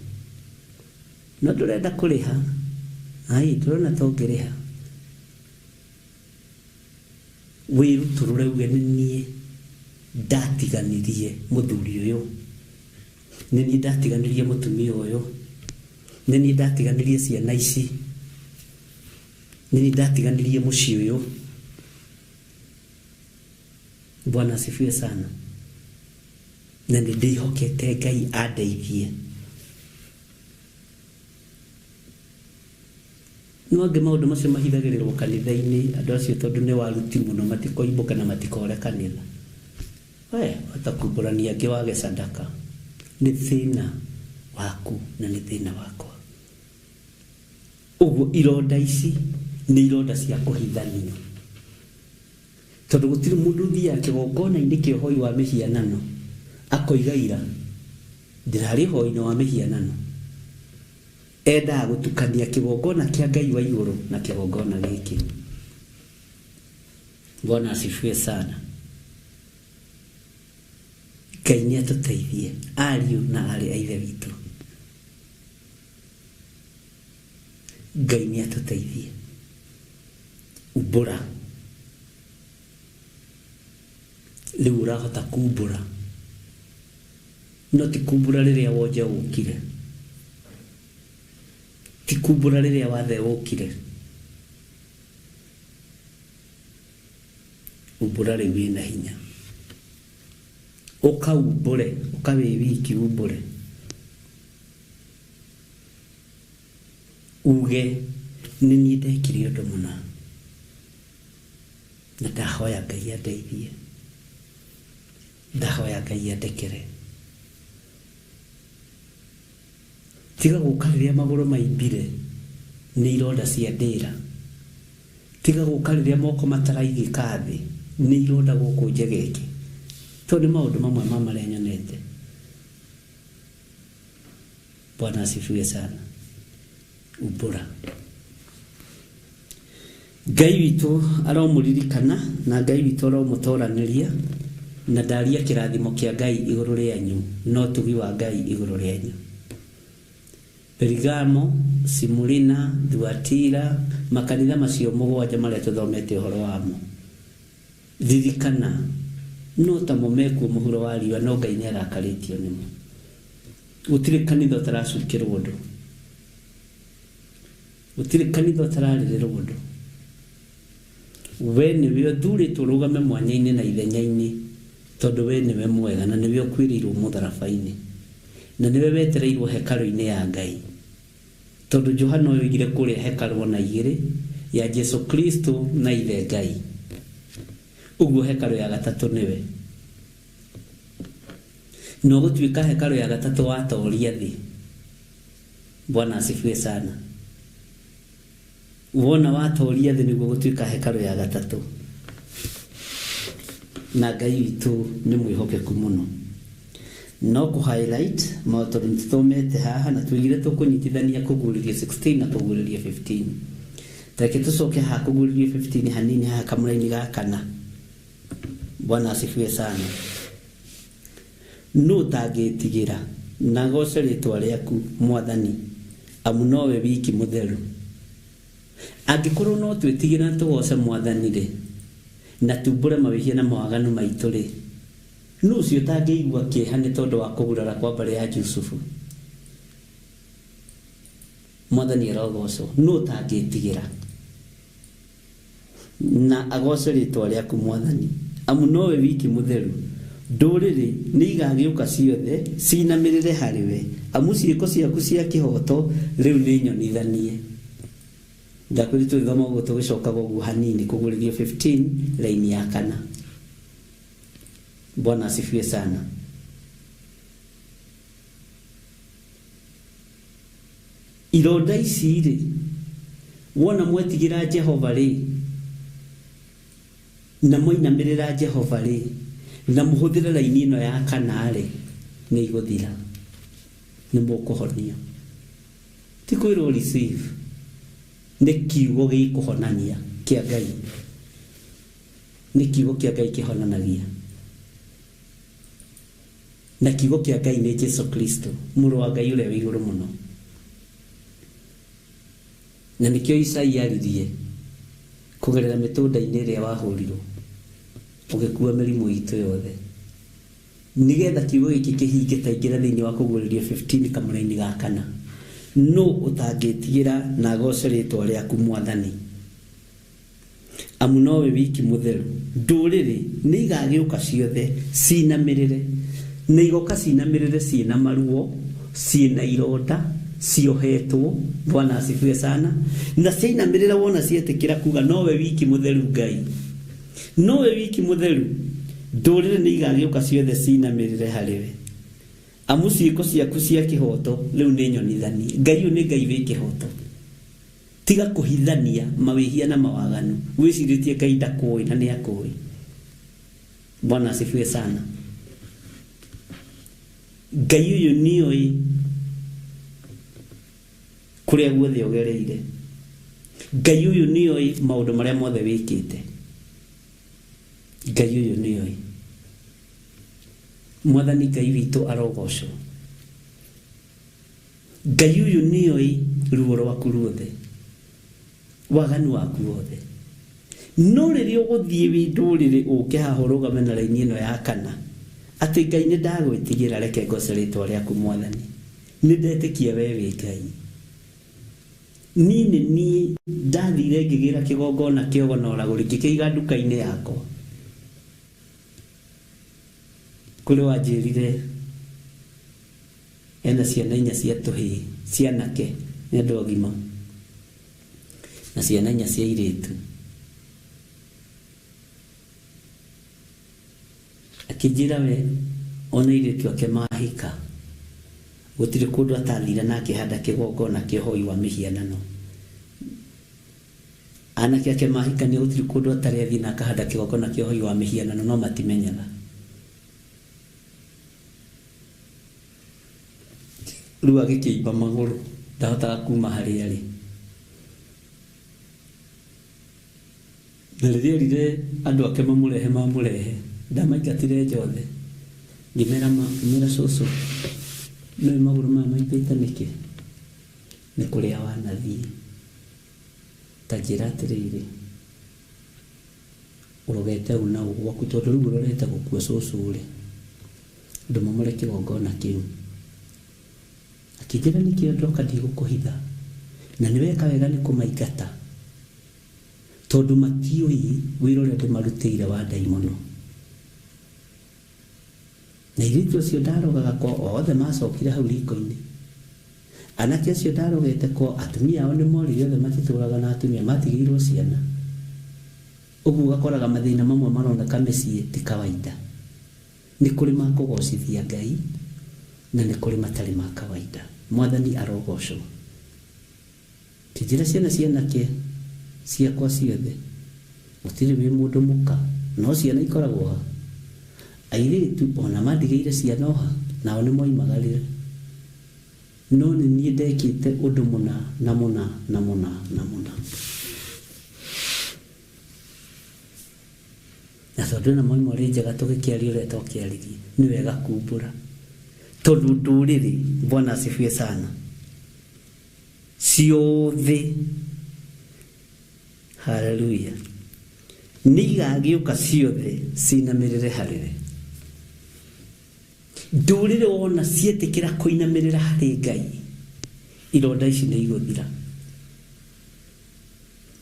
no ndũrenda kũrĩha. Ai, ndũrona ta ũngĩrĩha. Wĩrutũrũre uge nĩ niĩ ndatiganirie mũthuri ũyũ, nĩ niĩ ndatiganirie mũtumia ũyũ, nĩ niĩ ndatiganirie ciana ici, nĩ niĩ ndatiganirie mũciĩ ũyũ. Bwana asifiwe sana. Na nĩ ndĩhokete Ngai andeithie. No angĩ maũndũ macio mahithagĩrĩrwo kanitha-inĩ, andũ acio tondũ nĩ waruti mũno matikoimbũke na matikore kanitha. We wahota kumbũrania angĩ wage sadaka, nĩ thĩna waku na nĩ thĩna wakwa. Ũguo ironda ici nĩ ironda cia kũhithanio, tondũ gũtirĩ mũndũ ũthiaga kĩgongona-inĩ kĩa ũhoi wa mĩhianano akoiga ira ndĩrarĩ ũhoi-inĩ wa mĩhianano. Endaga gũtukania kĩgongona kĩa Ngai wa igũrũ na kĩgongona gĩkĩ. Bwana asifiwe sana. Ngai nĩ atũteithie ariũ na aarĩ a ithe witũ. Ngai nĩ atũteithie. Umbũra rĩu ũrahota kumbũra, no ti kumbũra rĩrĩa wonje ũkire, ti kumbũra rĩrĩa wathe ũkire. Umbũra rĩu wĩna hinya, ũkaumbũre, ũka wĩ wiki umbũre, uge nĩ niĩ ndekire ũndũ mũna na ndahoya Ngai andeithie, ndahoya Ngai andekere. Tiga gũka rĩrĩa magũrũ maimbire nĩ ironda cia ndĩra, tiga gũka rĩrĩa moko mataraigĩka thĩ nĩ ironda gũkũ njegeke. Tondũ nĩ maũndũ mamwe ma marĩa nyonete. Bwana asifiwe sana. Umbũra. Ngai witũ aromũririkana na Ngai witũ aromũtoranĩria, na ndaria kĩrathimo kĩa Ngai igũrũ rĩanyu no ũtugi wa Ngai igũrũ rĩanyu. Perigamo, Simulina, Thuatira, makanitha macio mũgwanja marĩa tũthomete ũhoro wamo. Ririkana no ta mo mekuo mũhuro wa riũa, no Ngai nĩ arakarĩtio nĩmo. Gũtirĩ kanitha ũtaracukĩrwo ũndũ, gũtirĩ kanitha ũtararĩrĩrwo ũndũ. We nĩwe ũthurĩtwo ũrũgame mwanya-inĩ na ithenya-inĩ, tondũ we nĩwe mwega na nĩwe ũkuĩrĩirwo mũtharaba-inĩ, na nĩwe wetereirwo hekarũ-inĩ ya Ngai. Tondũ Johana ũyũ oigire kũrĩa hekarũ ona igĩrĩ, ya Jesu Kristo na ithe Ngai. Ũguo hekarũ ya gatatũ nĩwe. No gũtuĩka hekarũ ya gatatũ watoria thĩ. Bwana asifiwe sana. Wona watoria thĩ nĩguo gũtuĩka hekarũ ya gatatũ. Na Ngai witũ nĩ mwĩhokeku mũno. No kũ highlight maũndũ tũthomete haha na tuigire tũkũnyitithania kũguũrĩria 16 na kũguũrĩria 15. Reke tũcoke haha kũguũrĩria 15 hanini haha kamũraini ga kana. Bwana asifiwe sana. Nũ ũtangĩtigĩra na goce rĩtwa rĩaku Mwathani, amu nowe wiki mũtheru. Angĩkorwo no twĩtigĩre na tũgoce Mwathani rĩ, na tumbũre mawĩhia na mawaganu maitũ rĩ, nũ ũcio ũtangĩigua kĩeha nĩ tondũ wa kũgurara kwa mbarĩ ya Jusufu? Mwathani arogocwo. Nũ ũtangĩtigĩra na agoce rĩtwa rĩaku Mwathani, amu nowe wiki mũtheru. Ndũrĩrĩ nĩ igagĩũka ciothe cinamĩrĩre harĩwe, amu ciĩko ciaku cia kĩhooto rĩu nĩ nyonithanie. Ndakwĩrire tũgĩthoma ũguo tũgĩcokaga ũguo hanini kũguũrĩrio 15 raini ya kana. Bwana asifiwe sana. Ironda ici rĩ, wona mwetigĩra Jehova rĩ, na mwainamĩrĩra Jehova rĩ, na mũhũthĩre raini ĩno ya kana rĩ, nĩ igũthira, nĩ mũkũhonio. Ti kwĩrwo receive, nĩ kiugo gĩkũhonania kĩa Ngai. Nĩ kiugo kĩa Ngai kĩhonanagia. Na kiugo kĩa Ngai nĩ Jesu Kristo, mũrũ wa Ngai ũrĩa wĩ igũrũ mũno. Na nĩkĩo Isaia aririe kũgerera mĩtũnda-inĩ ĩrĩa wahũrirwo, ũgĩkua mĩrimũ itũ yothe, nĩgetha kiugo gĩkĩ kĩhinge. Ta ingĩra thĩinĩ wa kũguũrĩrio 15 kamũraini ga kana. Nũ ũtangĩtigĩra na agoce rĩtwa rĩaku Mwathani, amu nowe wiki mũtheru. Ndũrĩrĩ nĩ igagĩũka ciothe cinamĩrĩre, na igoka cinamĩrĩre ciĩna maruo, ciĩna ironda, ciohetwo. Bwana asifiwe sana. Na ciainamĩrĩra wona cietĩkĩra kuga nowe wiki mũtheru Ngai, nowe wiki mũtheru. Ndũrĩrĩ nĩ igagĩũka ciothe cinamĩrĩre harĩwe, amu ciĩko ciaku cia kĩhooto rĩu nĩ nyonithanie. Ngai ũyũ nĩ Ngai wĩ kĩhooto. Tiga kũhithania mawĩhia na mawaganu, wĩcirĩtie Ngai ndakũĩ na nĩ akũĩ. Bwana asifiwe sana. Ngai ũyũ nĩoĩ kũrĩa guothe ũgereire. Ngai ũyũ nĩoĩ maũndũ marĩa mothe wĩkĩte. Ngai ũyũ nĩoĩ. Mwathani Ngai witũ arogocwo. Ngai ũyũ nĩoĩ ruo rwaku ruothe, waganu waku wothe. No rĩrĩa ũgũthiĩ wĩ ndũrĩrĩ ũke haha ũrũgame na raini ĩno ya kana, atĩ Ngai nĩ ndagwĩtigĩra, reke ngoce rĩtwa rĩaku Mwathani, nĩ ndetĩkia we wĩ Ngai. Niĩ nĩ niĩ ndathire ngĩgĩra kĩgongona kĩogo na ũragũri ngĩkĩiga nduka-inĩ yakwa. Kũrĩ wanjĩrire ena ciana inya cia tũhĩĩ cianake nĩ andũ agima, na ciana inya cia airĩtu. Akĩnjĩra we ona airĩtu ake mahika gũtirĩ kũndũ atathire na akĩhanda kĩgongona kĩa ũhoi wa mĩhianano. Anake ake mahikania gũtirĩ kũndũ atarĩ athiĩ na akahanda kĩgongona kĩa ũhoi wa mĩhianano, no matimenyaga. Rĩu agĩkĩimba magũrũ, ndahotaga kuma harĩa arĩ. Na rĩrĩa erire andũ ake mamũrehe mamũrehe, ndamaingatire njothe. Ngĩmera ngĩmera cũcũ, nĩũĩ magũrũ maya maimbĩte nĩkĩ? Nĩ kũrĩa wanathiĩ. Ta njĩra atĩrĩrĩ, ũrogete ũ na ũ gwaku, tondũ rĩu ũrorete gũkua cũcũ rĩ, ndũmomore kĩgongona kĩu. Akĩnjĩra nĩkĩo ndoka ndigũkũhitha, na nĩ weka wega nĩ kũmaingata, tondũ matiũĩ wĩra ũrĩa ndĩmarutĩire wa ndaimono. Na airĩtu acio ndarogaga kwa othe macokire hau riko-inĩ. Anake acio ndarogete ko atumia ao nĩ morire othe matitũraga na atumia matigĩirwo ciana. Ũguo ũgakoraga mathĩna mamwe maroneka mĩciĩ ti kawaida. Nĩ kũrĩ ma kũgocithia Ngai na nĩ kũrĩ matarĩ ma kawaida. Mwathani arogocwo. Kĩnjĩra ciana cianake ciakwa ciothe gũtirĩ wĩ mũndũ mũka no ciana ikoragwo ha. Airĩtu ona mandigĩire ciana oha nao nĩ moimagarire. No nĩ niĩ ndekĩte ũndũ mũna na mũna na mũna na mũna. Na tondũ ĩno moima njega tũgĩkĩaria ũrĩa twakĩaririe nĩ wega kumbũra. Tondũ ndũrĩrĩ, Bwana asifiwe sana, ciothe, haleluya, nĩ igagĩũka ciothe cinamĩrĩre harĩwe. Ndũrĩrĩ wona ciĩtĩkĩra kũinamĩrĩra harĩ Ngai, ironda ici nĩ igũthira,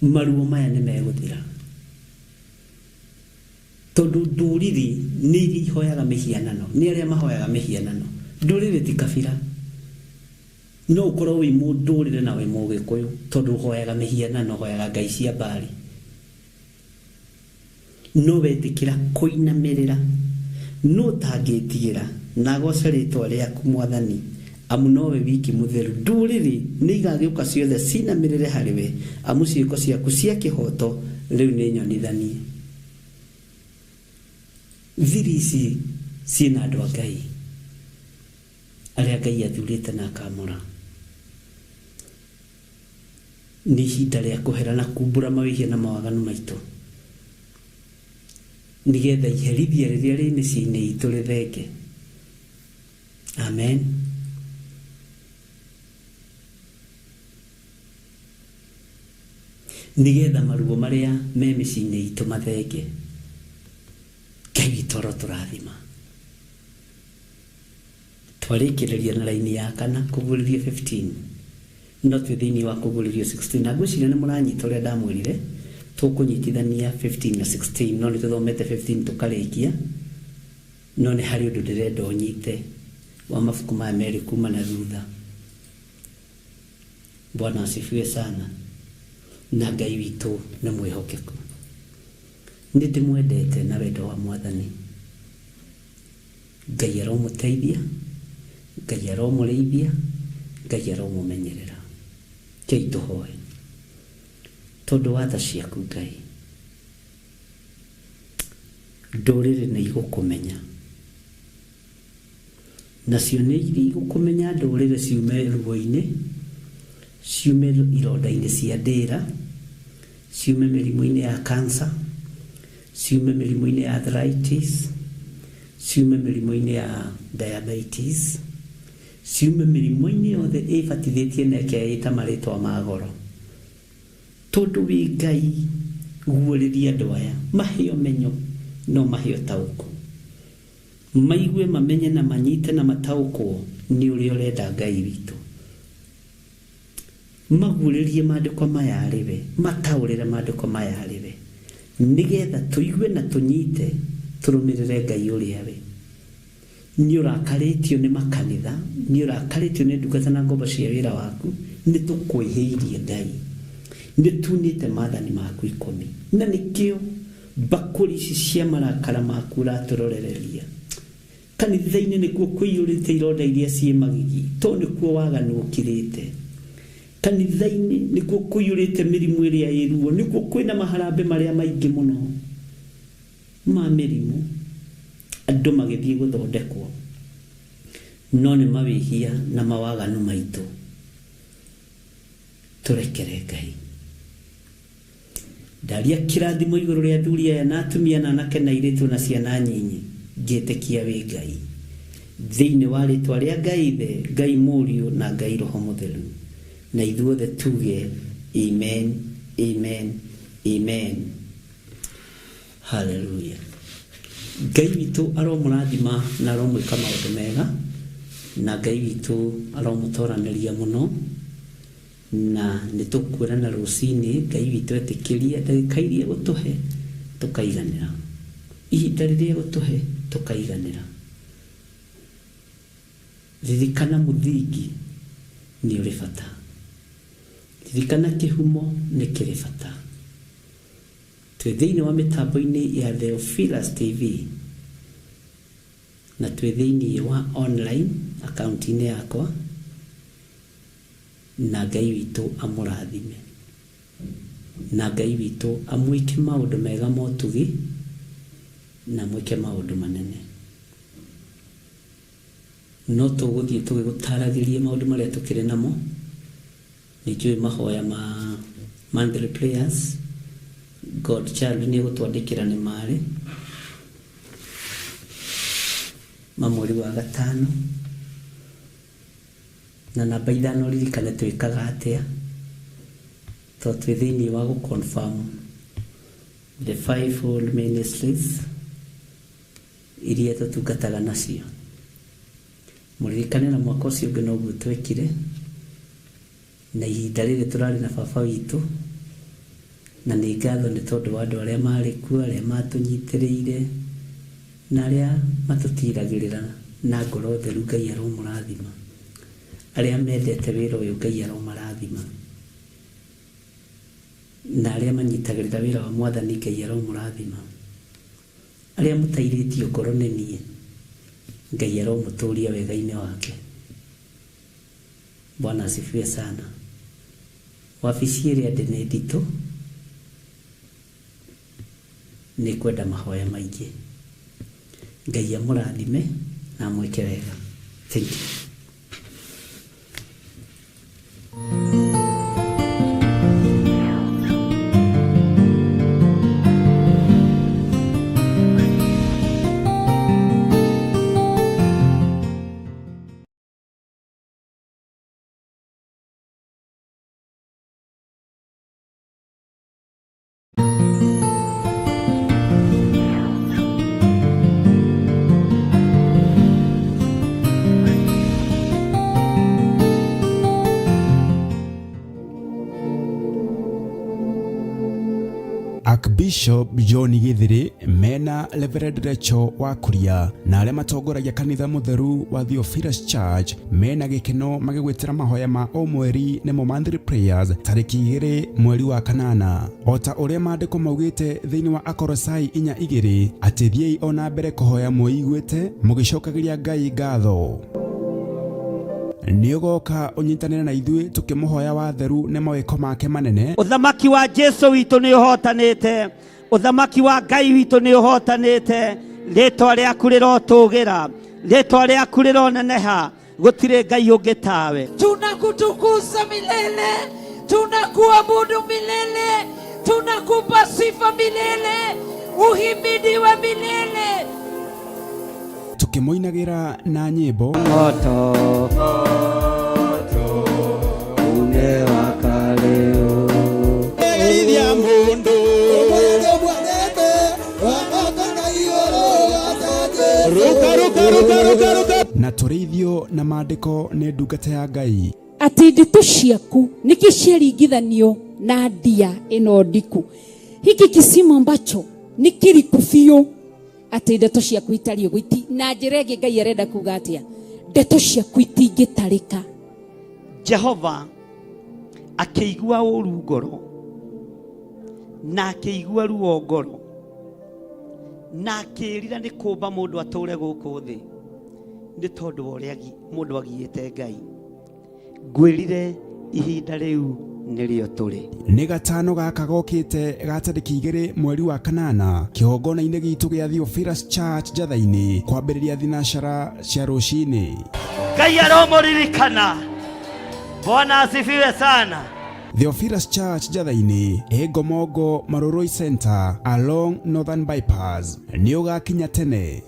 maruo maya nĩ megũthira. Tondũ ndũrĩrĩ nĩ iria ihoyaga mĩhianano, nĩ arĩa mahoyaga mĩhianano. Ndũrĩrĩ ti kabira. No ũkorwo wĩ mũndũrĩrĩ na wĩ mũgĩkũyũ tondũ ũhoyaga mĩhianano, ũhoyaga ngai cia mbari. No wetĩkĩra kũinamĩrĩra, no ũtangĩtigĩra na agoce rĩtwa rĩaku Mwathani, amu nowe wiki mũtheru. Ndũrĩrĩ nĩ igagĩũka ciothe cinamĩrĩre harĩwe, amu ciĩko ciaku cia kĩhooto rĩu nĩ nyonithanie. Thiri ici ciĩna andũ a Ngai arĩa Ngai athurĩte na akamũra. Nĩ ihinda rĩa kũhera na kumbũra mawĩhia na mawaganu maitũ, nĩgetha iherithia rĩrĩa rĩ mĩciĩ-inĩ itũ rĩthenge. Amen. Nĩgetha maruo marĩa me mĩciĩ-inĩ itũ mathenge. Ngai witũ arotũrathima. Twarĩkĩrĩria na raini ya kana kũguũrĩrio 15, no twĩ thĩinĩ wa kũguũrĩrio 16, na ngwĩciria nĩ mũranyita ũrĩa ndamwĩrire tũkũnyitithania 15 na 16, no nĩ tũthomete 15 tũkarĩkia, no nĩ harĩ ũndũ ndĩrenda ũnyite wa mabuku maya merĩ kuma na thutha. Bwana asifiwe sana. Na Ngai witũ nĩ mwĩhokeku. Nĩ ndĩmwendete na wendo wa Mwathani. Ngai aromũteithia, Ngai aromũrĩithia, Ngai aromũmenyerera. Kei tũhoe. Tondũ wa tha ciaku Ngai, ndũrĩrĩ nĩ igũkũmenya, nacio nĩ iria igũkũmenya ndũrĩrĩ ciume ruo-inĩ, ciume ironda-inĩ cia ndĩra, ciume mĩrimũ-inĩ ya cancer, ciume mĩrimũ-inĩ ya arthritis, ciume mĩrimũ-inĩ ya diabetes, ciume mĩrimũ-inĩ yothe ĩbatithĩtie na ĩkeĩta marĩtwa ma goro. Tondũ wĩ Ngai, guũrĩria andũ aya mahe ũmenyo no mahe ũtaũku, maigue mamenye na manyite na mataũkwo nĩ ũrĩa ũrenda Ngai witũ. Maguũrĩrie maandĩko maya arĩwe, mataũrĩre maandĩko maya arĩwe, nĩgetha tũigue na tũnyite tũrũmĩrĩre Ngai ũrĩa we. Nĩ ũrakarĩtio nĩ makanitha, nĩ ũrakarĩtio nĩ ndungata na ngombo cia wĩra waku, nĩ tũkwĩhĩirie Ngai, nĩ tunĩte maathani maku 10, na nĩkĩo mbakũri ici cia marakara maku ũratũrorereria. Kanitha-inĩ nĩkuo kũiyũrĩte ironda iria ciĩ magigi, tondũ nĩkuo waganu ũkirĩte. Kanitha-inĩ nĩkuo kũiyũrĩte mĩrimũ ĩrĩa ĩ ruo, nĩkuo kwĩna maharambĩ marĩa maingĩ mũno ma mĩrimũ, andũ magĩthiĩ gũthondekwo, no nĩ mawĩhia na mawaganu maitũ. Tũrekere Ngai. Ndaria kĩrathimo igũrũ rĩa athuri aya na atumia na anake na airĩtu na ciana nyinyi, ngĩtĩkia wĩ Ngai. Thĩinĩ wa rĩtwa rĩa Ngai Ithe, Ngai Mũriũ na Ngai Roho Mũtheru, na ithuothe tuge amen, amen, amen. Haleluya. Ngai witũ aromũrathima na aromwĩka maũndũ mega, na Ngai witũ aromũtoranĩria mũno, na nĩ tũkuonana rũcinĩ. Ngai witũ etĩkĩrie ndagĩka iria egũtũhe tũkaiganĩra, ihinda rĩrĩa egũtũhe tũkaiganĩra. Ririkana mũthingi Nĩ ũrĩ bata. Ririkana kĩhumo nĩ kĩrĩ bata. Twĩ thĩinĩ wa mĩtambo-inĩ ya Theophilus TV na twĩ thĩinĩ wa online akaunti-inĩ yakwa na Ngai witũ amũrathime. Na Ngai witũ amwĩke maũndũ mega ma ũtugi na amwĩke maũndũ manene. No tũgũthiĩ tũgĩgũtaragĩria maũndũ marĩa tũkĩrĩ namo. Nĩ njũĩ mahoya ma monthly prayers, God child nĩ egũtwandĩkĩra nĩ marĩ ma mweri wa gatano. Na namba ithano ririkane twĩkaga atĩa tondũ twĩ thĩinĩ wa gũ confirm the fivefold ministries iria tũtungataga nacio. Mũririkane na mwaka ũcio ũngĩ noguo twekire, na ihinda rĩrĩ tũrarĩ na baba witũ, na nĩ ngatho nĩ tondũ wa andũ arĩa marĩ kuo, arĩa matũnyitĩrĩire, na arĩa matũtiragĩrĩra na ngoro theru, Ngai aromũrathima. Arĩa mendete wĩra ũyũ, Ngai aromarathima. Na arĩa manyitagĩrĩra wĩra wa Mwathani, Ngai aromũrathima. Arĩa mũtairĩtio ngoro nĩ niĩ, Ngai aromũtũria wega-inĩ wake. Bwana asifiwe sana. Wabici ĩrĩa ndĩ nĩ nditũ, nĩ kwenda mahoya maingĩ. Ngai amũrathime na amwĩke wega. Thank you. Archbishop John Githiri mena Reverend Rachel wa Kuria na arĩa matongoragia kanitha mũtheru wa Theophilus Church mena gĩkeno magĩgwĩtĩra mahoya ma o mweri nĩmo monthly prayers tarĩki 2 mweri wa kanana o ta ũrĩa maandĩko maugĩte thĩinĩ wa Akolosai 4:2 atĩ thiĩi o na mbere kũhoya mwĩiguĩte mũgĩcokagĩria Ngai ngatho. Nĩ ũgoka ũnyitanĩre na ithuĩ tũkĩmũhoya watheru nĩ mawĩko make manene. Ũthamaki wa Jesu witũ nĩ ũhotanĩte, ũthamaki wa Ngai witũ nĩ ũhotanĩte. Rĩtwa rĩaku rĩrotũgĩra, rĩtwa rĩaku rĩroneneha, gũtirĩ Ngai ũngĩ tawe. Tunakutukuza milele, tunakuabudu milele, tunakupa sifa milele, uhimidiwe milele. Tukĩmũinagĩra na nyĩmbo moto umewaka leo. Na tũrĩithio na maandĩko nĩ ndungata ya Ngai. Atĩ ndeto ciaku nĩkĩ ciaringithanio na ndia ĩno ndiku. Hiki kisima ambacho nĩ kĩriku biũ, atĩ ndeto ciaku itariĩ ũguo iti, na njĩra ĩngĩ Ngai arenda kuga atĩa? Ndeto ciaku itingĩtarĩka. Jehova akĩigua ũru ngoro na akĩigua ruo ngoro na akĩĩrira nĩ kũmba mũndũ atũre gũkũ thĩ nĩ tondũ wa ũrĩa mũndũ agiĩte Ngai. Ngwĩrire ihinda rĩu nĩrĩo tũrĩ. Nĩ gatano gaka gokĩte ga tarĩki 2 mweri wa kanana kĩgongona-inĩ gitũ gĩa Theophilus Church Njatha-inĩ kwambĩrĩria thinacara cia rũcinĩ. Ngai aromũririkana. Bwana asifiwe sana. Theophilus Church Njatha-inĩ ĩ Ngomongo Marurui Center along Northern Bypass. Nĩ ũgakinya tene.